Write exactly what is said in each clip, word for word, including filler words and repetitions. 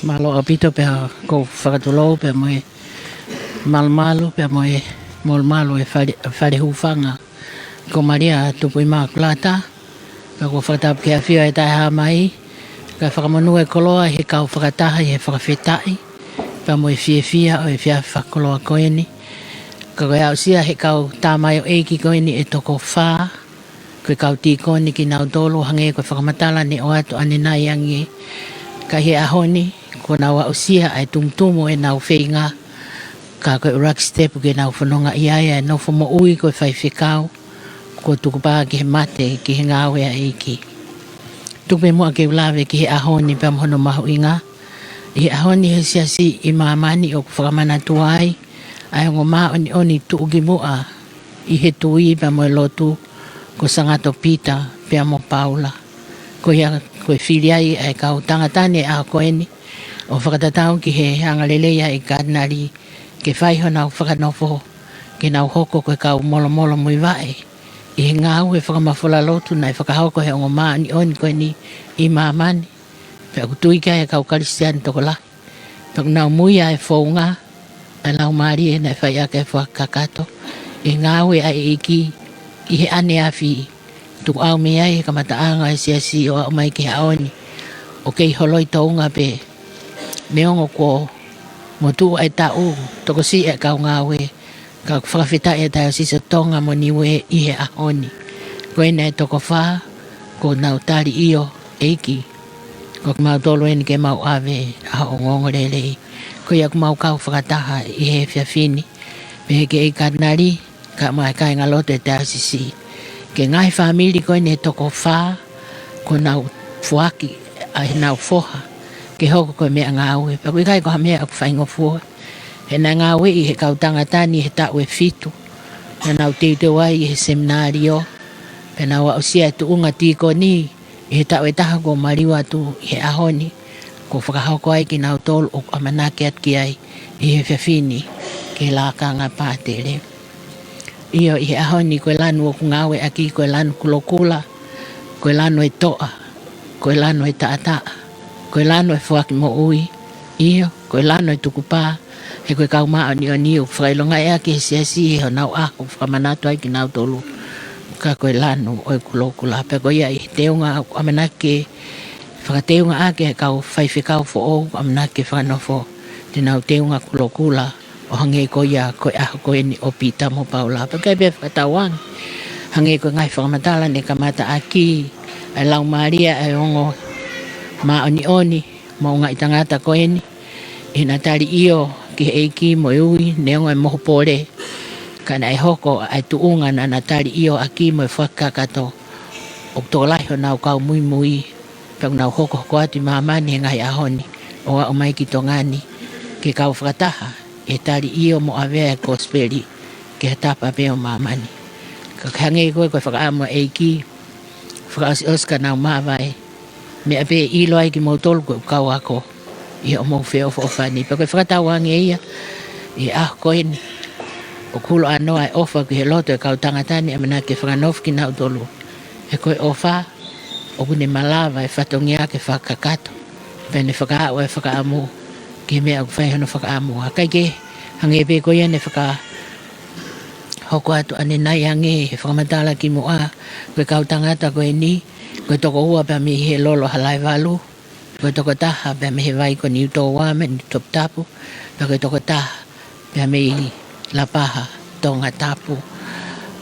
Mālō ʻaupito pea ʻoku ou fakatulou pea mo e malumalu pea mo e malumalu e fale, fale hūfanga ko Malia Tupu ʻImakulata. Pea ʻoku ou fakatapu ki he ʻafio ʻa e Taʻehāmai, kae fakamonū e koloa ʻi he kau fakataha ʻi he fakafetaʻi pea mo e fiefia ʻo e efiafi fakakoloa ko eni. Ka ko e aʻusia ʻe he kau tamaioʻeiki ko eni ʻe toko fā, ko e kau tīkoni kinautolu, hangē ko e fakamatala ne ʻoatu ʻanenai ange. Ka ʻi he ʻaho ni, kuo nau aʻusia ʻa e tumutumu ʻenau feinga, ka ko e ʻuluaki sitepu ke nau fononga ʻi ai ʻa e nofo moʻui ko e faifekau, kuo tukupā ki he mate ki he ngāue ʻa e ʻEiki. Tuku pē muʻa ke u lave ki he ʻaho ni pea mo hono mahuʻinga. ʻI he ʻaho ni he siasi ʻi māmani ʻoku fakamanatua ai ʻa e ongo māʻoniʻoni tuʻukimuʻa ʻi he tui pea mo e lotu, ko Sangato Pita pea mo Paula. Ko ia ko e fili ai ʻa e kau tangata ni ʻa ko eni, ʻo fakatatau ki he angalelei ʻa e Katinali, ke fai honau fakanofo, ke nau hoko ko e kau molomolo muivaʻe ʻi he ngāue fakamafola lotu naʻe fakahoko ʻe he ongo māʻoniʻoni ko eni ʻi māmani. Pea ʻoku tui ki ai e kau Kalisitiane tokolahi. Pea ʻoku nau muiʻi ʻa e founga ʻa e Laumālie naʻe fai ʻaki e foaki kakato ʻi he ngāue ʻa e ʻEiki ʻi he ʻaneafi, tukuʻau mei ai he kamataʻanga ʻo e siasi ʻo aʻu mai ki he ʻaho ni. ʻOku kei holoi tounga pē, neongo kuo motuʻa e taʻu, tokosiʻi e kau ngāue, ka ʻoku fakafetaʻi ʻa e Taiosisi ʻo Tonga mo Niue ʻi he ʻaho ni. Ko ena e toko fā, kuo nau tali ʻio, ʻEiki, ko kimautolu eni ke mau ʻave ʻa hoʻo ongoongolelei. Ko ia ʻoku mau kau fakataha ʻi he efiafi ni, pehē ki he ʻEiki Katinali, kae ʻumaʻā e kāingalotu e Taiosisi, ki he ngaahi fāmili ko eni ʻe toko fā, kuo nau foaki ʻa ʻenau foha ke hoko ko e meʻangāue. Pea ʻoku ʻikai ko ha meʻa ʻoku faingofua. He naʻe ngāueʻi ʻe he kau tangata ni he taʻu ʻe fitu naʻa nau teuteu ai ʻi he seminalio, pea nau aʻusia e tuʻunga tīkoni ʻi he taʻu ʻe taha kuo maliu atu ʻi he ʻaho ni, kuo fakahoko ai kinautolu ʻoku ʻamanaki atu ki ai ʻi he efiafi ni ki he lakanga pātele. ʻIo, ʻi he ʻaho ni ko e lanu ʻoku ngāueʻaki ko e lanu kulokula, ko e lanu e toʻa, ko e lanu e taʻataʻa, ko e lanu e foaki moʻui, ʻio, ko e lanu e tukupā, he ko e kau māʻoniʻoni ʻoku fakaʻilongaʻi ʻaki ʻe he siasi ʻi honau ʻaho ʻoku fakamanatu ai kinautolu, ka ko e lanu ʻo e kulokula. Pea ko ia ʻi he teunga ʻoku ʻamanaki ke fakateunga ʻaki ʻa e kau faifekau foʻou ʻoku ʻamanaki ke fakanofo, te nau teunga kulokula, ʻo hangē ko ia ko e ʻaho ko eni ʻo Pita mo Paula. Pea ʻoku ʻikai pē fakatauange, hangē ko e ngaahi fakamatala ne kamata ʻaki ʻa e laumālie ʻa e ongo māʻoniʻoni, moʻungaʻi tangata ko eni, ʻi heʻena tali ʻio ki he ʻEiki mo e ui, neongo e mohu pole, ka naʻe hoko ʻa e tuʻunga naʻa na tali ʻio ʻaki mo e foaki kakato, ʻoku tokolahi honau kau muimui, pea ʻoku nau hokohoko atu ʻi māmani he ngaahi ʻaho ni, ʻo aʻu mai ki Tonga ni, ke kau fakataha ʻi he tali ʻio mo ʻave ʻa e kosipeli ki he tapa pē ʻo māmani. Ka ke hangē ko e, ko e fakaʻamu ʻa e ʻEiki, fakaʻosiʻosi ka nau māvae, meʻa pē ʻe ʻilo ai kimoutolu ko e kau ako ʻi hoʻomou feʻofoʻofani. Pea ko e fakatauange ia ʻi he ʻaho ko eni, ʻoku hulu ʻānoa e ʻofa ki he loto e kau tangata ni, ʻamanaki ke fakanofo kinautolu. He ko e ʻofa ʻoku ne malava e fatongia ke fakakakato, pea ne fakaaʻu e fakaʻamu ki he meʻa ʻoku fai hono fakaʻamu. ʻA ia ʻoku ʻikai ke hangē pē ko ia ne fakahoko atu ʻanenai ange he fakamatala kimuʻa, ko e kau tangata ko eni, ko e toko ua pea mei he Lolo Halaevalu, ko e toko taha pea mei he vai ko Niutōua mei Toputapu, pea ko e toko taha pea mei Lapaha, Tongatapu.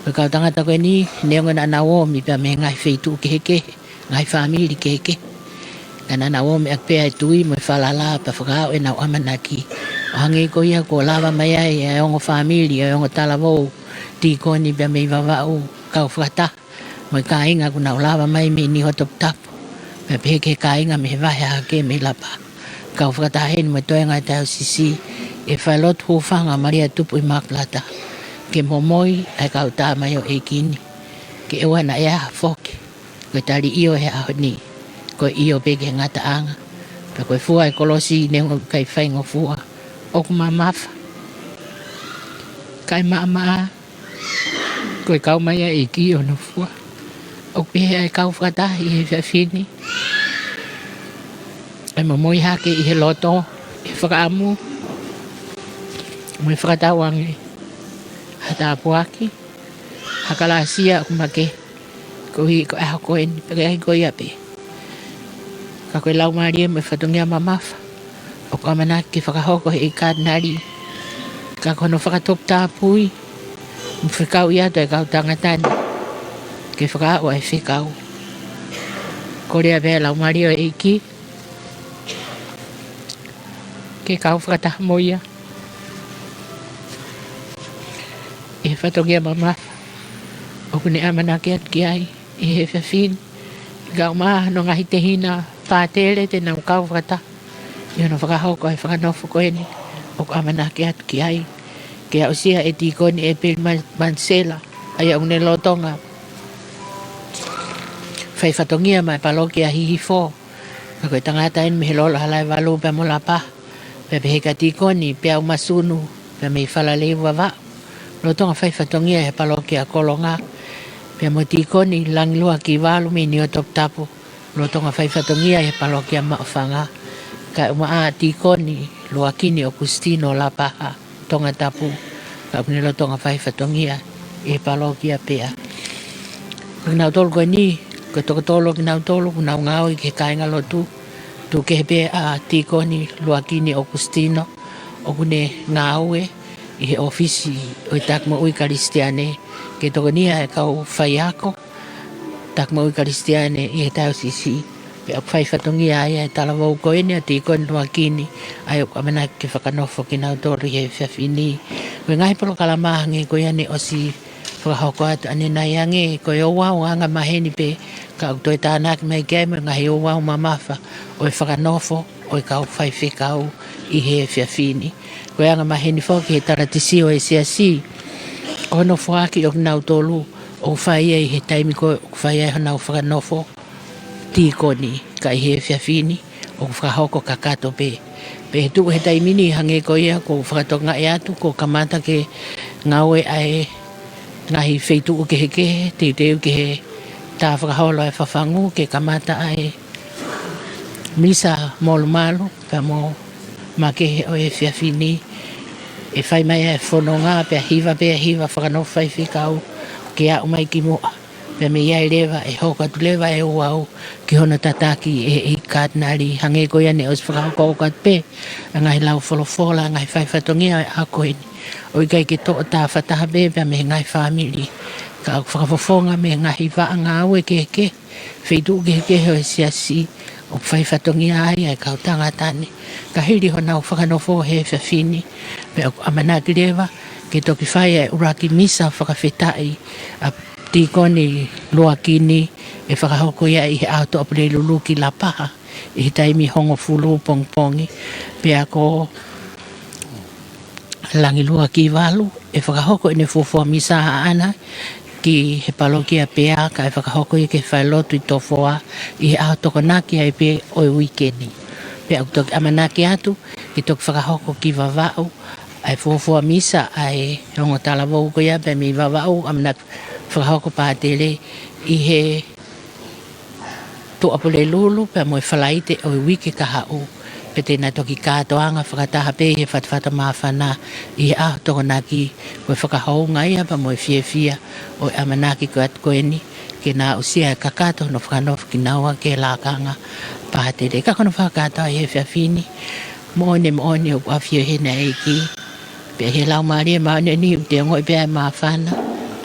Ko e kau tangata ko eni, neongo naʻa nau omi pea mei he ngaahi feituʻu kehekehe, ngaahi fāmili kehekehe, ka naʻa nau omi ʻaki pē ʻa e tui mo e falala pea fakaaʻu ʻenau ʻamanaki. ʻO hangē ko ia kuo lava mai ai ʻa e ongo fāmili, ʻa e ongo talavou tīkoni pea mei Vavaʻu, kau fakataha mo e kāinga kuo nau lava mai mei Niuatoputapu, pea pehē ki he kāinga mei he vahe hahake mei Lapaha, kau fakataha heni mo e toenga e Taiosisi, ʻi he falelotu hūfanga ʻo Malia Tupu ʻImakulata, ke momoi ʻa e kau tamaioʻeiki ni, ke ʻoua naʻa ʻi ai ha foki. Ko e tali ʻio he ʻaho ni, ko e ʻio pē ki he ngataʻanga. Pea ko e fua e kolosi neongo ʻoku ʻikai faingofua, ʻoku mamafa, kae maʻamaʻa, ko e kau mai ʻa e ʻEiki ʻo hono fua. ʻOku pehē ʻa e kau fakataha ʻi he efiafi ni, ʻe momoi hake ʻi he loto, ʻi he fakaʻamu, mo e fakatauange ha tāpuaki, ha kalāsia ʻoku makehe koeʻuhi ko e ʻaho ko eni, pea ʻikai ko ia pē, ka ko e laumālie mo e fatongia mamafa ʻoku ʻamanaki ke fakahoko ʻe he Katinali. Ka ko hono fakatoputapui mo fekauʻi atu e kau tangata ni ke fakaaʻu ʻa e fekau. Kole pē ʻa e laumālie ʻo e ʻEiki ke kau fakataha mo ia ʻi he fatongia mamafa ʻoku ne ʻamanaki atu ki ai ʻi he efiafi ni. Kae ʻumaʻā hono ngaahi tehina pātele te nau kau fakataha ʻi hono fakahoko e fakanofo ko eni ʻoku ʻamanaki atu ki ai, ke aʻusia ʻe Tīkoni ʻEpeli Ma-, Manisela, ʻa ia ʻoku ne lolotonga fai fatongia maʻa e palokia Hihifo. Ka ko e tangata eni mei he Lolo Halaevalu pea mo Lapaha, pea pehē kia Tīkoni Peau Masunu pea mei Falaleu Vavaʻu, lolotonga fai fatongia ʻi he palokia Kolonga, pea mo Tīkoni Langilua Kivalu mei Niuatoputapu, lolotonga fai fatongia ʻi he palokia Maʻufanga. Kae ʻumaʻā Tīkoni Luakini ʻOkusitino Lapaha, Tongatapu, ka ʻoku ne lolotonga fai fatongia ʻi he palokia pea. Ko kinautolu ko eni, ko e toko tolu kinautolu ʻoku nau ngāue ki he kāingalotu, tuku kehe pē ʻa Tīkoni Luakini ʻOkusitino ʻoku ne ngāue ʻi he ʻōfisi ʻo e Taki Moʻui Kalisitiane ke tokonia e kau faiako Taki Moʻui Kalisitiane ʻi he tausisi. Pea ʻoku fai fatongia ai ʻa e talavou ko eni ʻa Tīkoni Luakini, ʻa ia ʻoku ʻamanaki ke fakanofo kinautolu ʻi he efiafi ni. Ko e ngaahi polokalama hangē ko ia ne ʻosi fakahoko atu ʻanenai, hangē ko e ouau anga maheni pē, ka ʻoku toe tānaki mai ki ai mo e ngaahi ouau mamafa ʻo e fakanofo ʻo e kau faifekau ʻi he efiafi ni. Ko e anga maheni foki he talatisi ʻo e siasi, ko hono foaki ʻo kinautolu ʻoku fai ai he taimi ko ē ʻoku fai ai honau fakanofo tīkoni, ka ʻi he efiafi ni ʻoku fakahoko kakato pē. Pea ʻi he tuʻu he taimi ni, hangē ko ia kuo fakatokangaʻi atu, kuo kamata ke ngāue ʻa e ngaahi feituʻu kehekehe, teuteu ki he tā fakaholo ʻa e fafangu, ke kamata ʻa e misa molumalu pea mo makehe ʻo e efiafi ni. ʻE fai mai ʻa e fononga pea hiva pē ʻa e hiva fakanofo faifekau ke aʻu mai ki muʻa. Pea mei ai leva ʻe hoko atu leva e ouau ki hono tataki ʻe he ʻEiki Katinali, hangē ko ia ne ʻosi fakahoko atu pē ʻa e ngaahi lau folofola, ngaahi fai fatongia ʻo e ʻaho ko eni. ʻOku ʻikai ke toʻo tāfataha pē pea mei he ngaahi fāmili, ka ʻoku fakafofonga mei he ngaahi vaʻa ngāue kehekehe, feituʻu kehekehe ʻo e siasi, ʻoku fai fatongia ai ʻa e kau tangata ni. Ka hili honau fakanofo he efiafi ni, pea ʻoku ʻamanaki leva ke toki fai ʻa e ʻuluaki misa fakafetaʻi ʻa Tīkoni Luakini, ʻe fakahoko ia ʻi he ʻaho Tuʻapulelulu ki Lapaha ʻi he taimi hongofulu pongipongi. Pea ko Langilua Kivalu ʻe fakahoko ʻene fuofua misa ʻaʻana ki he palokia pea, kae fakahoko ia ki he falelotu ʻi Tofoa ʻi he ʻaho Tokonaki ai pē ʻo e uike ni. Pea ʻoku toki ʻamanaki atu ke toki fakahoko ki Vavaʻu ʻa e fuofua misa ʻa e ongo talavou ko ia pea mei Vavaʻu, ʻamanaki fakahoko pātele ʻi he Tuʻapulelulu pea mo e Falaite ʻo e uike kahaʻu. Pea te na toki kātoanga fakataha pē ʻi he fatafata māfana ʻi he ʻaho Tokonaki. Ko e fakahounga ia pea mo e fiefia ʻo e ʻamanaki ko atu ko eni ke na aʻusia e kakato hono fakanofo kinaua ki he lakanga pātele. Ka ko hono fakakātoa ʻi he efiafi ni, moʻoni, moʻoni ʻoku ʻafio heni ʻa e ʻEiki. Pea ʻi he Laumālie Māʻoniʻoni ʻoku te ongoʻi pē ʻa e māfana,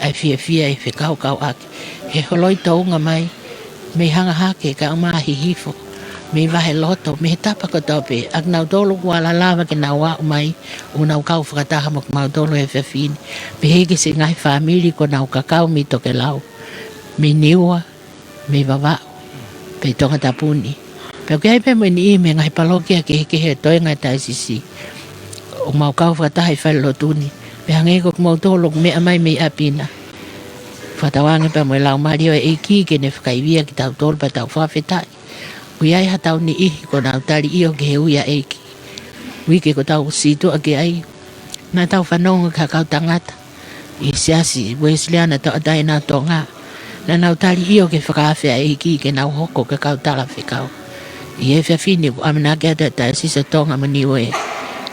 ʻa e fiefia ʻi he fekaukauʻaki. He holoi tounga mai mei Hangahake kae ʻumaʻā Hihifo, mei Vaheloto, mei he tapa kotoa pē, ʻa kinautolu kuo ala lava ke nau aʻu mai, ʻo nau kau fakataha mo kimautolu he efiafi ni. Pehē ki he siʻi ngaahi fāmili kuo nau kakau mei Tokelau, mei Niua, mei Vavaʻu, pea ʻi Tongatapu ni. Pea ʻoku ʻi ai pē mo e niʻihi mei he ngaahi palokia kehekehe ʻo e toenga ʻo e taisisi ʻoku mau kau fakataha ʻi he falelotu ni. Pea hangē ko kimoutolu ʻoku meʻa mai mei ʻapi na, fakatauange pea mo e Laumālie ʻo e ʻEiki ke ne fakaivia kitautolu pea tau fakafetaʻi. ʻOku ʻi ai haʻatau niʻihi kuo nau tali ʻio ki he ui ʻa e ʻEiki. Uike kuo tau sītuʻa ki ai, naʻa tau fanongo ki ha kau tangata ʻi he Siasi Uēsiliana Tauʻatāina ʻo Tonga, naʻa nau tali ʻio ki he fakaafe ʻa e ʻEiki ke nau hoko ko e kau talafekau. ʻI he efiafi ni ʻoku ʻamanaki atu ʻa e Taiosisi ʻo Tonga mo Niuē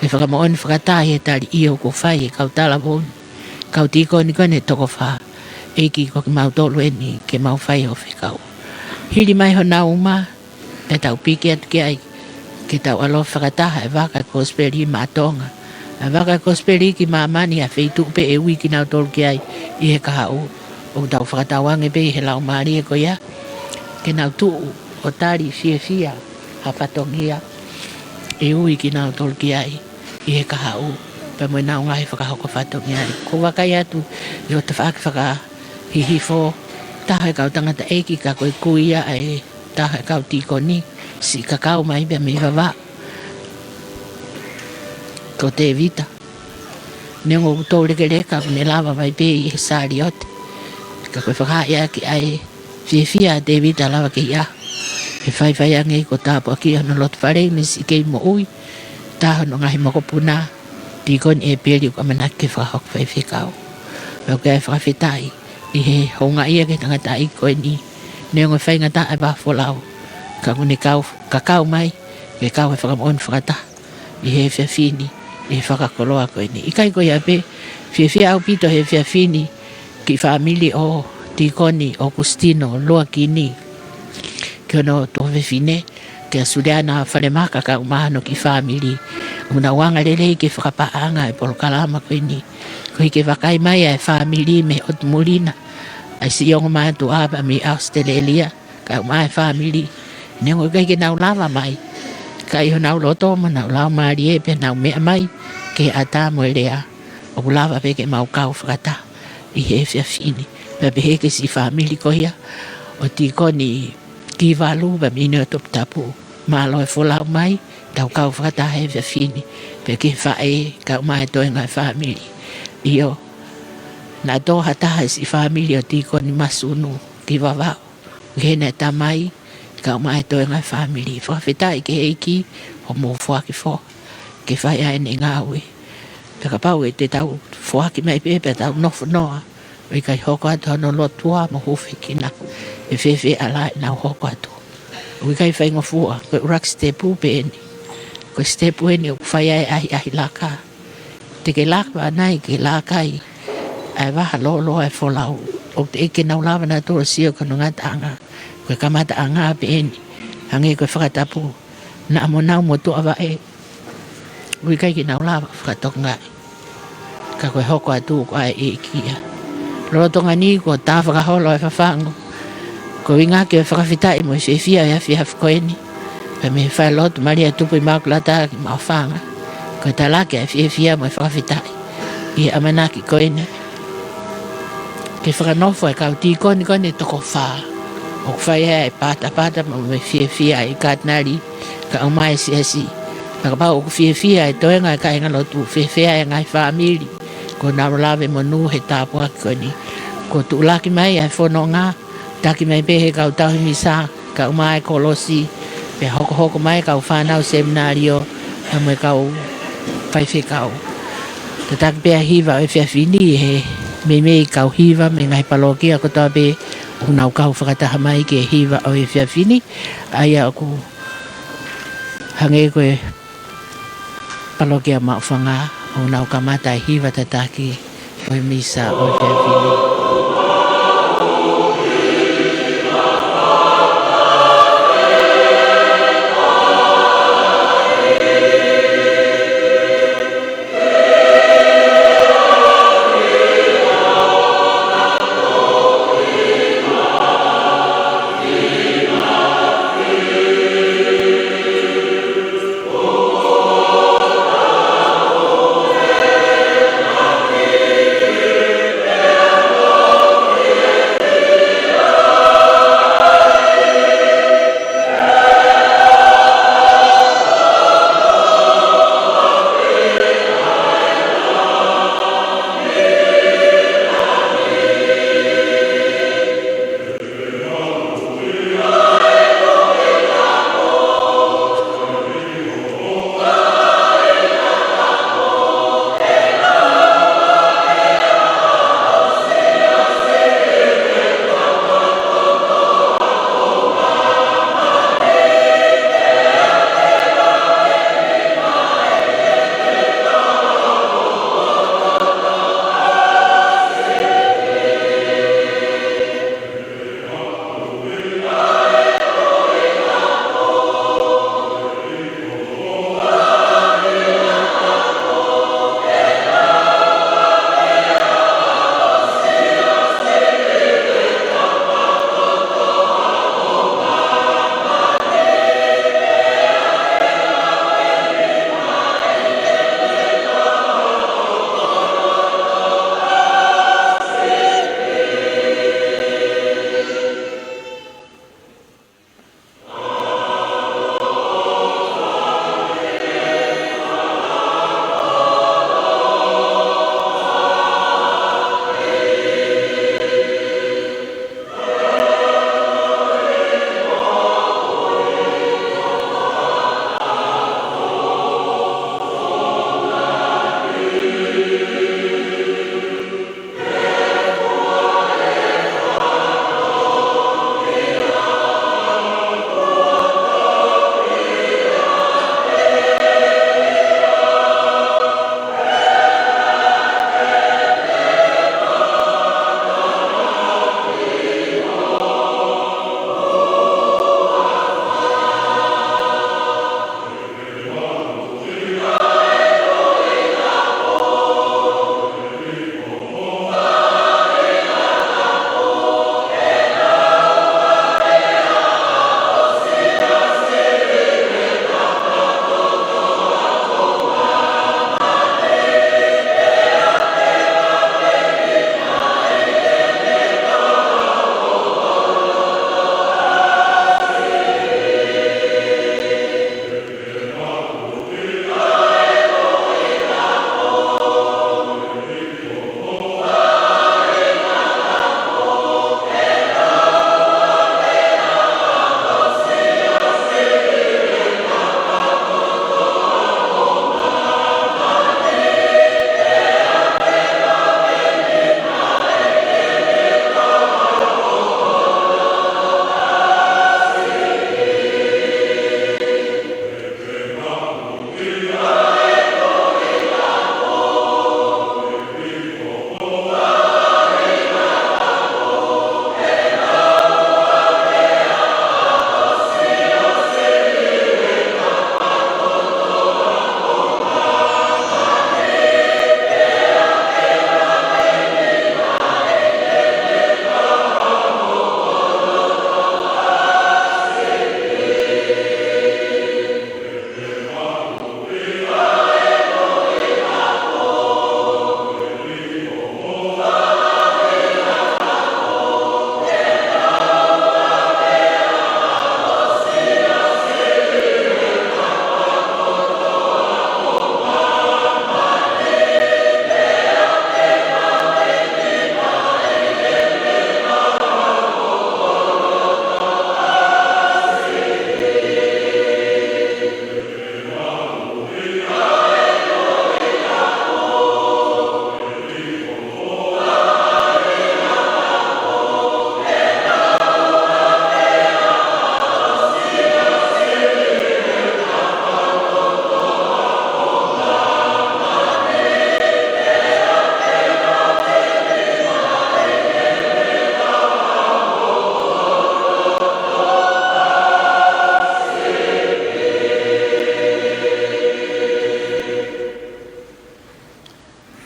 ke fakamoʻoni fakataha ʻi he tali ʻio kuo fai ʻe he kau talavou ni, kau tīkoni ko eni ʻe toko fā, ʻEiki ko kimautolu eni ke mau fai hoʻo fekau. Hili mai honau uma, pea tau piki atu ki ai ke tau ʻaloʻofa fakataha ʻa e vaka ʻo e Kosipeli maʻa Tonga. ʻA e vaka ʻo e Kosipeli ki māmani, ʻa e feituʻu pē ʻe ui kinautolu ki ai ʻi he kahaʻu. ʻOku tau fakatauange pē ʻi he laumālie ko ia ke nau tuʻu ʻo tali fiefia ha fatongia ʻe ui kinautolu ki ai ʻi he kahaʻu, pea mo ʻenau ngaahi fakahoko fatongia. ʻOku ou vakai atu ʻi hoʻo tafaʻaki fakahihifo, taha ʻo e kau tangataʻeiki, ka ko e kui ia ʻa e taha ʻo e kau tīkoni, siʻi kakau mai pea mei Vavaʻu, ko Tēvita. Neongo ʻoku toulekeleka, ʻoku ne lava mai pē ʻi he saliote, ka ko e fakahaaʻi ʻaki ʻa e fiefia ʻa Tēvita lava ke ʻi ai. He faifai ange ko e tāpuaki hono lotofale, ne siʻi kei moʻui, taha hono ngaahi mokopuna, Tīkoni ʻEpeli, ʻoku ʻamanaki ke fakahoko faifekau. Pea ʻoku ʻi ai e fakafetaʻi ʻi he houngaʻia ki he tangataʻeiki ko eni, neongo e faingataʻa ʻa e vahafolau, ka ʻoku ne kau, kakau mai ke kau he fakamoʻoni fakataha ʻi he efiafi ni ʻi he fakakoloa ko eni. ʻIkai ko ia pē, fiefia ʻaupito he efiafi ni kiʻi fāmili ʻo Tīkoni ʻOkusitino Luakini, ki hono tuofefine, kia Suliana Falemaka, kae ʻumaʻā hono kiʻi fāmili. ʻOku nau anga lelei ki he fakapaʻanga ʻo e polokalama ko eni, koeʻuhi ke vakai mai ʻa e fāmili mei ʻOtu Muli na, ʻa e siʻi ongo mātuʻa pea mei ʻAositelēlia, kae ʻumaʻā e fāmili. Neongo ʻoku ʻikai ke nau lava mai, ka ʻi honau loto mo honau laumālie pea nau meʻa mai ki he ʻata mo e lea, ʻoku lava pē ke mau kau fakataha ʻi he efiafi ni. Pea pehē ki he siʻi fāmili ko ia ʻo Tīkoni Kivalu pea mei Niuē Toputapu, mālō e folau mai, tau kau fakataha he efiafi ni. Pea ki he faʻē, kae ʻumaʻā e toenga ʻo e fāmili. ʻIo, naʻa tō ha taha ʻi he siʻi fāmili ʻo Tīkoni Masunu ki Vavaʻu, ki heʻene tamai, kae ʻumaʻā e toenga ʻo e fāmili. Fakafetaʻi ki he ʻEiki hoʻomou foaki foha ke fai ʻa ʻene ngāue. Pea kapau ʻe te tau foaki mai pē pea tau nofo noa, ʻo ʻikai hoko atu hono lotua mo hūfekina, ʻe fēfē ʻa e ʻalā ʻenau hoko atu? ʻOku ʻikai faingofua, ko e ʻuluaki sitepu pē eni. Ko e sitepu eni ʻoku fai ai e ʻahiʻahi laka. Te ke laka ʻanai ke laka ai ʻa e vaha lōloa ʻo e folau, ʻoku teʻeki ke nau lava nautolu ʻo sio ki hono ngataʻanga. Ko e kamataʻanga pē eni, hangē ko e fakatapu, naʻa mo nau motuʻa vaʻe, ʻoku ʻikai ke nau lava fakatokangaʻi. Ka ko e hoko atu ko ē ʻa e ʻEiki ia. Lolotonga ni kuo tā fakaholo ʻa e fafangu. Ko e ʻuhinga ki he fakafetaʻi mo e fiefia ʻo e efiafi ko eni, pea mei he falelotu Malia Tupu ʻImakulata ki Maʻufanga, ko e talaki ʻa e fiefia mo e fakafetaʻi ʻi he ʻamanaki ko eni ke fakanofo ʻa e kau tīkoni ko eni ʻe toko fā. ʻOku fai ʻa e patapata mo e fiefia ʻa e katinali kae ʻumaʻā e siasi. Pea kapau ʻoku fiefia e toenga ʻo e kāingalotu, fēfē ʻa e ngaahi fāmili kuo nau lave monū he tāpuaki ko eni? Kuo tuʻulaki mai ʻa e fononga, taki mai pē ʻe he kau tauhi misa, kae ʻumaʻā e kolosi, pea hokohoko mai e kau fānau seminalio, pea mo e kau faifekau. Tataki pē ʻa e hiva ʻo e efiafi ni ʻe he meimei kau hiva mei he ngaahi palokia kotoa pē ʻoku nau kau fakataha mai ki he hiva ʻo e efiafi ni, ʻa ia ʻoku hangē ko e palokia Maʻufanga, ʻoku nau kamata e hiva tataki ʻo e misa ʻo e efiafi ni.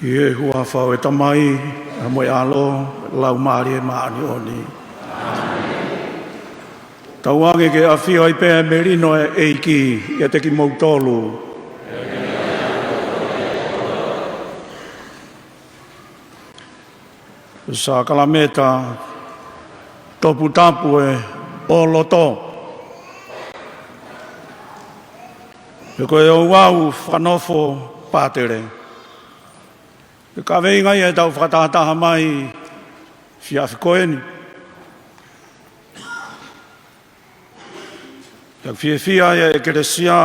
ʻI he huafa ʻo e Tamai, pea mo e ʻAlo, Laumālie Māʻoniʻoni. Tauange ke ʻafio ai pē ʻa e melino ʻo e ʻEiki ʻiate kimoutolu. Sākalamēniti toputapu ʻo e loto. Pea ko e ouau fakanofo pātele. Ko e kaveinga ia ʻetau fakatahataha mai he efiafi ko eni. ʻOku fiefia ʻa e ʻEkelesia,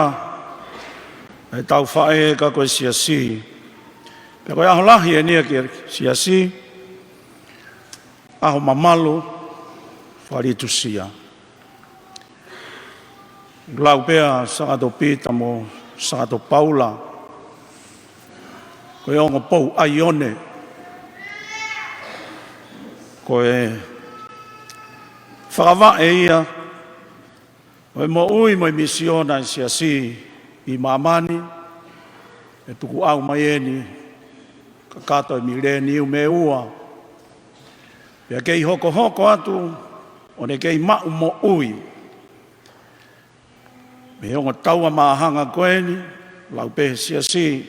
ʻetau faʻē ka ko e siasi. Pea ko e ʻaho lahi eni ia ki he siasi, ʻaho mamalu fakalitusia. Lau pē ʻa Sangato Pita mo Sangato Paula ko e ongo pou ʻaione. Ko e fakavaʻe ia ʻo e moʻui mo e misiona ʻa e siasi ʻi māmani, ʻe tukuʻau mai eni kakato e mileniume ua. Pea kei hokohoko atu ʻo ne kei maʻu moʻui. Mei he ongo taua māhanga ko eni, lau pē he siasi,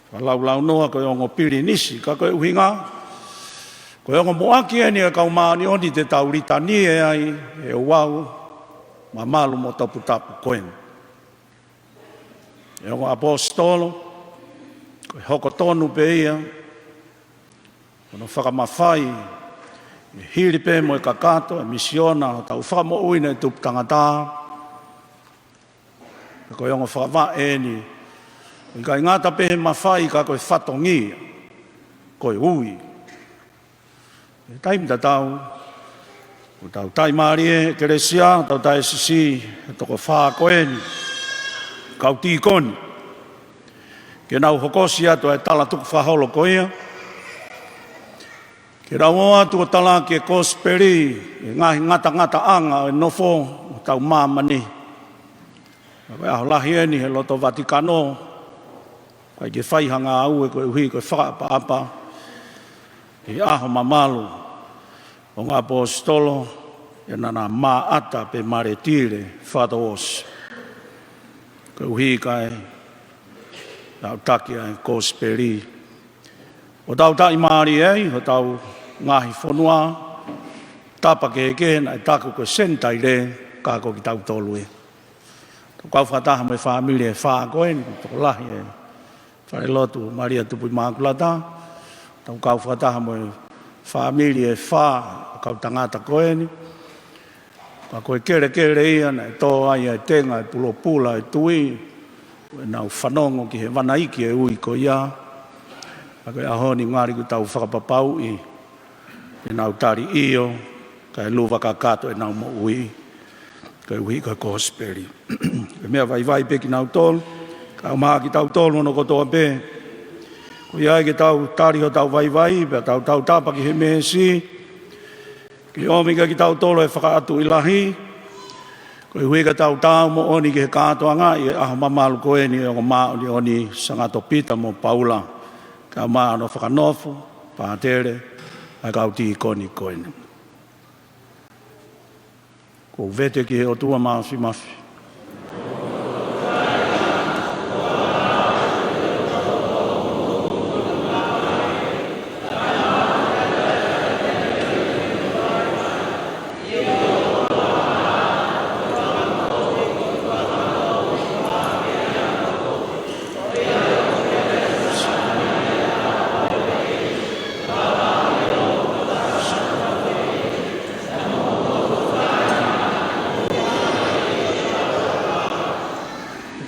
fakalaulaunoa ko e ongo pilinisi, ka ko e ʻuhinga, ko e ongo muʻaki eni ʻa e kau māʻoniʻoni te tau litanie ai, ʻe ouau mamalu mo toputapu ko eni. ʻE ongo ʻaposetolo, ko e hoko tonu pē ia, ko hono fakamafai, ʻe hili pē mo e kakato e misiona ʻo hotau Fakamoʻui naʻe tupu tangata. Ko e ongo fakavaʻe eni, ʻikai ngata pē he mafai ka ko e fatongia, ko e ui. He taimi tatau, ʻoku tau taʻimālie ʻEkelesia, tau taʻesisi, he toko fā ko eni, kau tīkoni. Ke nau hokosi atu ʻa e tala tukufakaholo ko ia. Ke nau ō atu ʻo talaki e kosipeli, ʻi he ngaahi ngatangataʻanga ʻo e nofo ʻo hotau māmani. Ka ko e ʻaho lahi eni he loto Vatikano, ʻikai ke fai ha ngāue koeʻuhi ko e fakaʻapaʻapa ʻi he ʻaho mamalu ʻo e ongo ʻaposetolo, ʻi heʻena maʻata pe maletile fakatouʻosi. Koeʻuhi kae ʻaʻutaki ʻa e kosipeli. ʻO tau taʻimālie ai, hotau ngaahi fonua, tapa kehekehe naʻe taku ko e Senitaile, ka ko kitautolu ē. Tau kau fakataha mo e fāmili ʻe fā ko eni, tokolahi e Falelotu Malia Tupu ʻImakulata. Tau kau fakataha mo e fāmili ʻe fā, kau tangata ko eni. Ka ko e kelekele ia naʻe tō ai ʻa e tenga e pulopula e tui, ʻo ʻenau fanongo ki he vanaiki e ui ko ia. Ka ko e ʻaho ni ngali kuo tau fakapapauʻi, ʻenau tali ʻio, kae luva kakato ʻenau moʻui, koeʻuhi ko e kosipeli. Ko e meʻa vaivai pē kinautolu, kae ʻumaʻā kitautolu hono kotoa pē. Ko ia ai ke tau tali hotau vaivai, pea tau tautapa ki he meesi, ke ʻomi kia kitautolu e fakaʻatuʻi lahi, koeʻuhi ke tau taau moʻoni ki he kātoangaʻi e ʻaho mamalu ko eni ʻo e ongo māʻoniʻoni Sangato Pita mo Paula, kae ʻumaʻā hono fakanofo pātele ʻa e kau tīkoni ko eni. ʻOku ou vete ki he ʻOtua Māfimafi.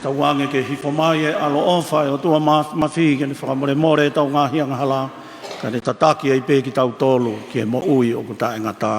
Tauange ke hifo mai e ʻaloʻofa e ʻOtua Māfimafi ke ne fakamolemole ʻetau ngaahi angahala, kae ne tataki ai pē kitautolu ki he moʻui ʻoku taʻengata.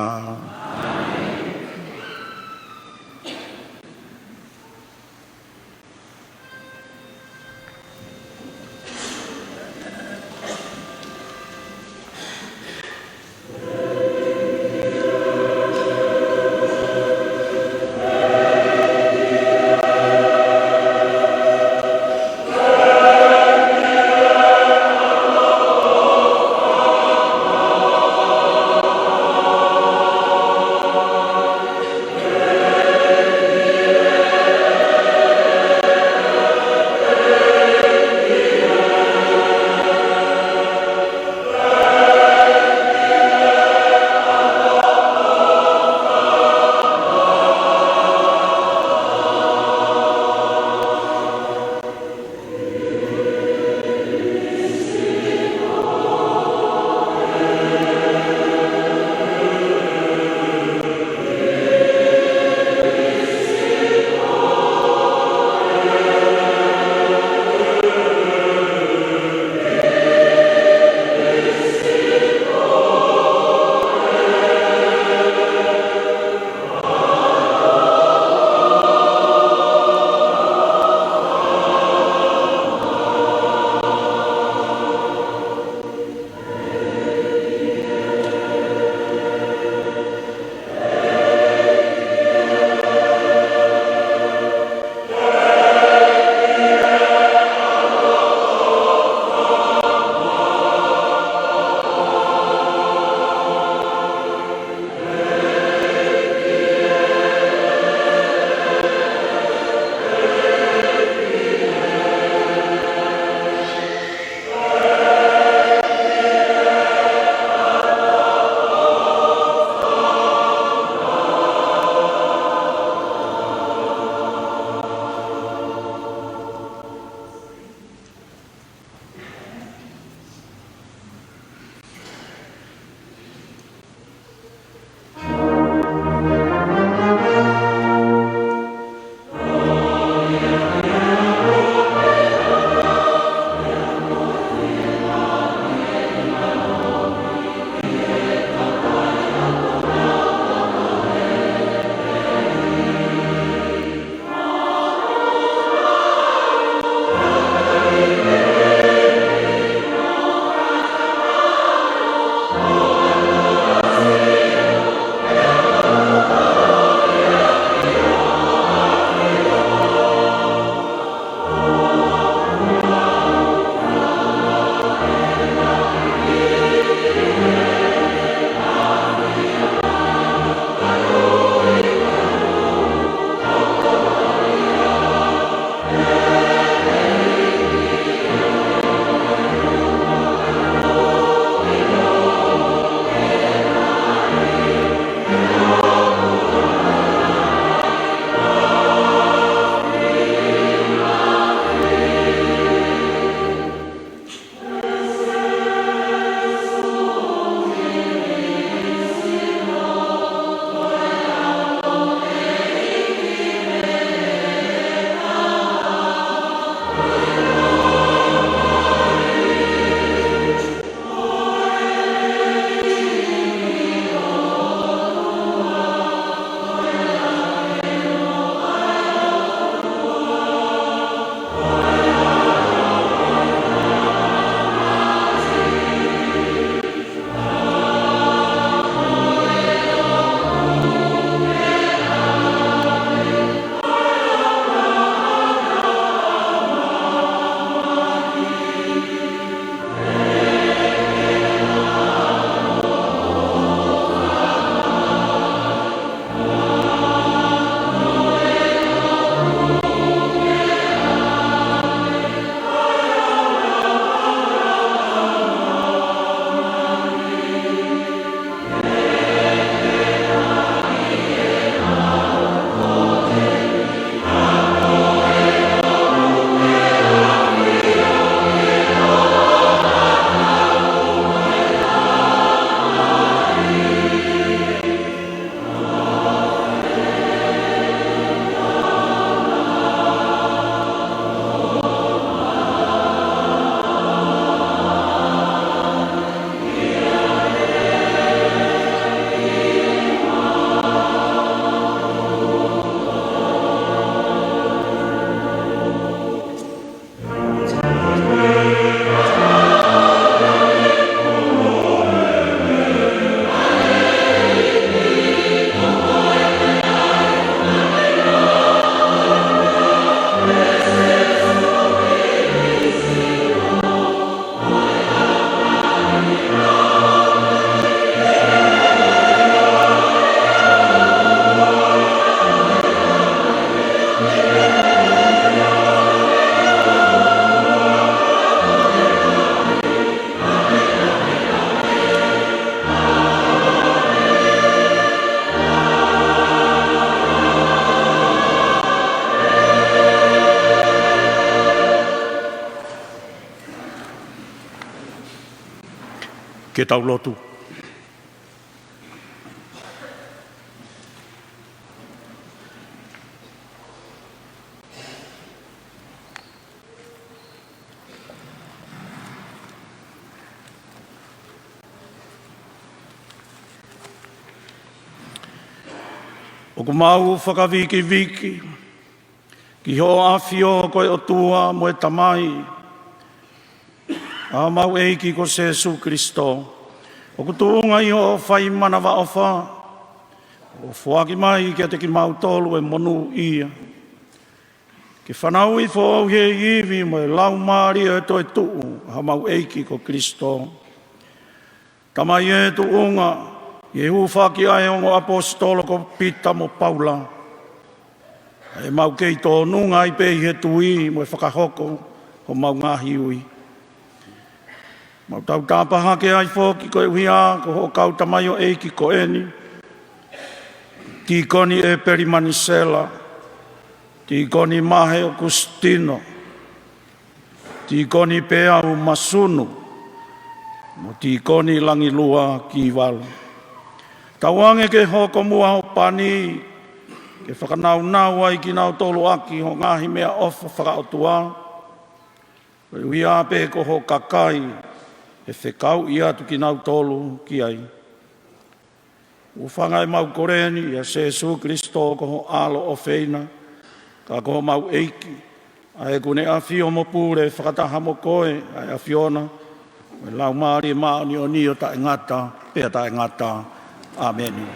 Ke tau lotu. ʻOku mau fakavikiviki ki hoʻo ʻAfio ko e ʻOtua mo e Tamai, ʻa homau ʻEiki ko Sēsū Kalaisi, ʻoku tuʻunga ʻi hoʻo fai manavaʻofa, ʻo foaki mai kiate kimautolu e monūʻia ke fanauʻi foʻou ʻi he ivi mo e Laumālie ʻo e toetuʻu ʻa homau ʻEiki ko Kalaisi. Tamai ē, tuʻunga ʻi he hūfaki ʻa e ongo ʻaposetolo ko Pita mo Paula, ʻa ē mau kei tōnunga ai pē ʻi he tui mo e fakahoko homau ngaahi ui. Mau tautapa hake ai foki koeʻuhi ā ko hoʻo kau tamaioʻeiki ko eni, Tīkoni ʻEpeli Manisela, Tīkoni Mahe ʻOkusitino, Tīkoni Peau Masunu, mo Tīkoni Langilua Kivalu. Tauange ke hoko muʻa ho pani ke fakanaunau ai kinautolu ʻaki ho ngaahi meʻaʻofa fakaʻotua, koeʻuhi ā pē ko ho kakai ʻe fekauʻi atu kinautolu ki ai. ʻOku hūfanga ʻemau kole ni ʻia Sēsū Kalaisi ko ho ʻAlo ʻofeina, ka ko homau ʻEiki, ʻa ē ʻoku ne ʻafio mo pule fakataha mo koe, ʻa e ʻAfiona, mo e Laumālie Māʻoniʻoni ʻo taʻengata pea taʻengata. ʻĀmeni.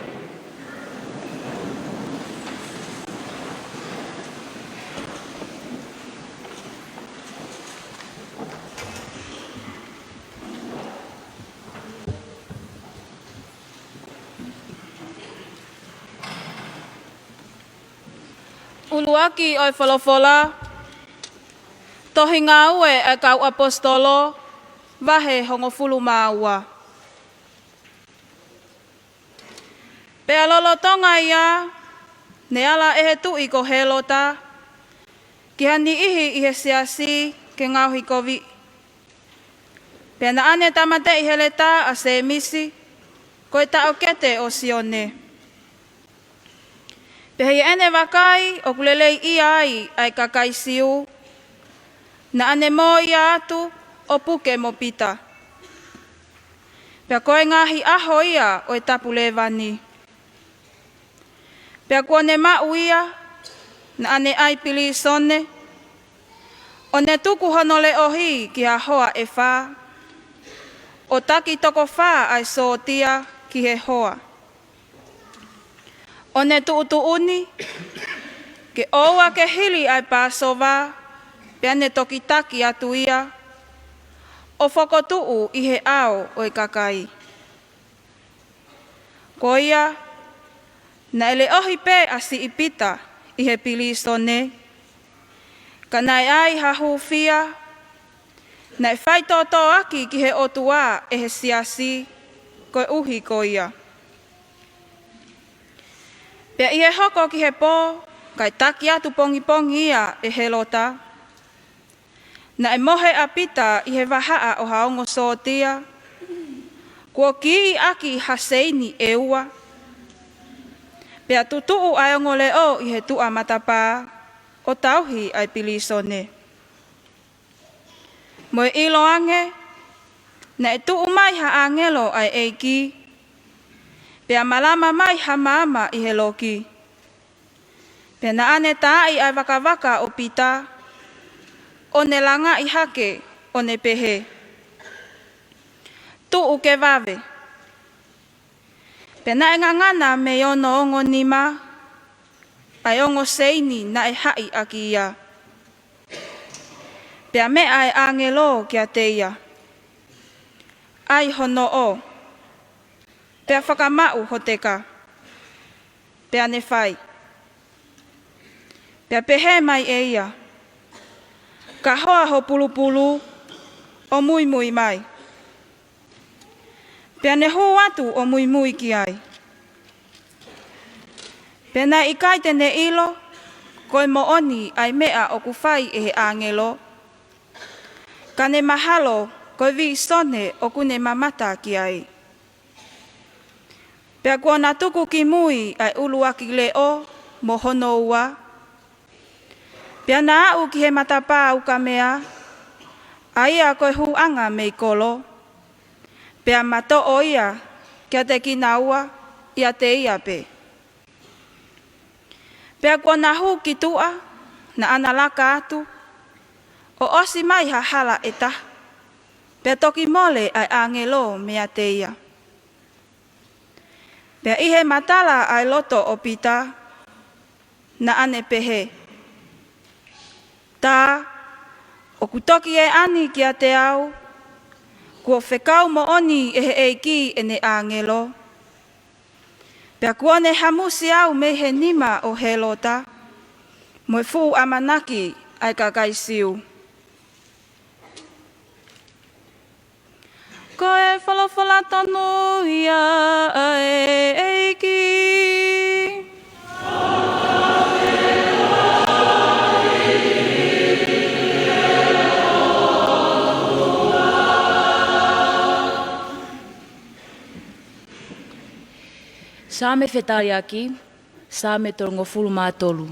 ʻUluaki ʻo e folofola, Tohi Ngāue ʻa e Kau ʻAposetolo, vahe hongofulu mā ua. Pea lolotonga ia, ne ala ʻe he tuʻi ko Hēlota ki ha niʻihi ʻi he siasi ke ngaohikoviʻi. Pea naʻa ne tāmateʻi heletā ʻa Sēmisi, ko e taʻokete ʻo Sione. Pea ʻi heʻene vakai ʻoku leleiʻia ai ʻa e kakai Siu, naʻa ne mō ia atu ʻo puke mo Pita. Pea ko e ngaahi ʻaho ia ʻo e tapu lēvani. Pea kuo ne maʻu ia, naʻa ne ʻai pilīsone, ʻo ne tuku hono leʻohi ki ha hoa ʻe fā, ʻo taki toko fā ʻa e sōtia ki he hoa. ʻO ne tuʻutuʻuni ke ʻoua ke hili ʻa e Pāsova, pea ne toki taki atu ia, ʻo fokotuʻu ʻi he ʻao ʻo e kakai. Ko ia, naʻe leʻohi pē ʻa siʻi Pita ʻi he pilīsone, ka naʻe ʻai ha hūfia, naʻe faitoʻotoʻoaki ki he ʻOtua ʻe he siasi koeʻuhi ko ia. Pea ʻi he hoko ki he pō, kae taki atu pongipongi ia ʻe Hēlota, naʻe mohe ʻa Pita ʻi he vahaʻa ʻo ha ongo sōtia, kuo kiʻi ʻaki ha seini ʻe ua, pea tutuʻu ʻa e ongo leʻo ʻi he tuʻa matapā, ʻo tauhi ʻa e pilīsone. Mo e ʻilo ange, naʻe tuʻu mai ha ʻāngelo ʻa e ʻEiki, pea malama mai ha maama ʻi he loki. Pea naʻa ne taaʻi ʻa e vakavaka ʻo Pita, ʻo ne langaʻi hake, ʻo ne pehē, "Tuʻu ke vave." Pea naʻe ngangana mei hono ongo nima ʻa e ongo seini naʻe haʻi ʻaki ia. Pea meʻa ʻa e ʻāngelo kiate ia, "ʻAi ho noʻo, pea fakamaʻu ho teka." Pea ne fai. Pea pehē mai ʻe ia, "Kahoa ho pulupulu, ʻo muimui mai." Pea ne hū atu ʻo muimui ki ai. Pea naʻe ʻikai te ne ʻilo ko e moʻoni ʻa e meʻa ʻoku fai ʻe he ʻāngelo, ka ne mahalo ko e vīsone ʻoku ne mamata ki ai. Pea kuo na tuku ki mui ʻa e ʻuluaki leʻo mo hono ua, pea na aʻu ki he matapā ukamea, ʻa ia ko e hūʻanga mei kolo, pea matoʻo ia kiate kinaua ʻiate ia pē. Pea kuo na hū ki tuʻa, naʻa na laka atu, ʻo ʻosi mai ha hala ʻe taha, pea toki mole ʻa e ʻāngelo meiate ia. Pea ʻi he matala ʻa e loto ʻo Pita, naʻa ne pehē, Tā, ʻoku toki ʻe ʻani kiate au, kuo fekau moʻoni ʻe he ʻEiki ʻene ʻāngelo. Pea kuo ne hamusi au mei he nima ʻo Hēlota, mo e fuʻu ʻamanaki ʻa e kakai Siu. Ko e folofola tonu ia ʻa e ʻEiki. Saame Fetaiaki, Saame tolungofulu mā tolu.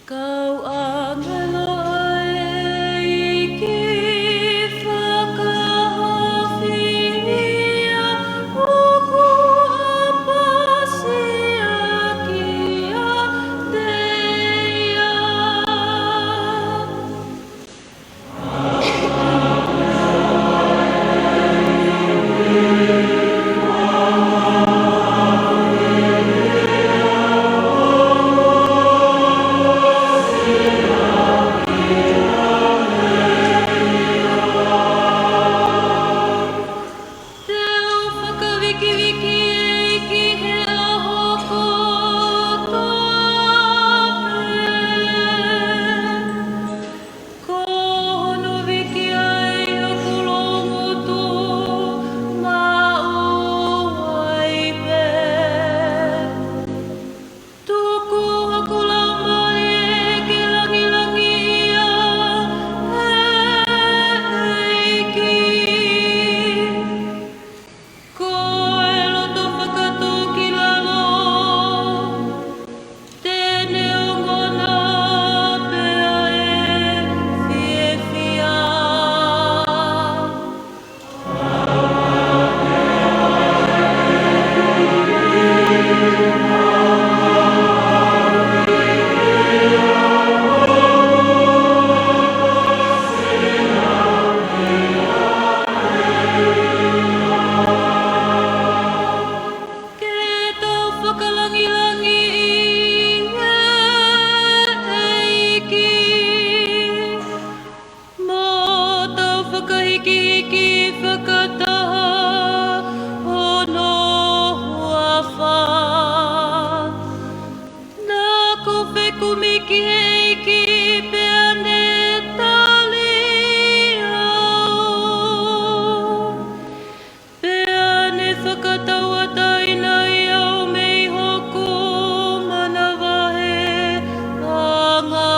Kau ʻāngelo ʻa e ʻEiki fakahaofi ia ʻoku ʻapasia kiate ia. Te u fakavikiviki ʻEiki he ʻaho kotoa pē. Ko hono viki ʻa e ʻoku longotu maʻu ai pē. Tuku hoku laumālie ke langilangiʻia ʻa e ʻEiki. Ko e loto fakatōkilalo, te ne ongona pea ʻe fiefia. Ke tau fakalangilangiʻi ʻa e ʻEiki, mo tau fakahikihiki fakataha hono huafa. Naʻa ku fekumi ki he ʻEiki pea ne tali au. Pea ne fakatauʻatāinaʻi au mei hoku manavaheʻanga.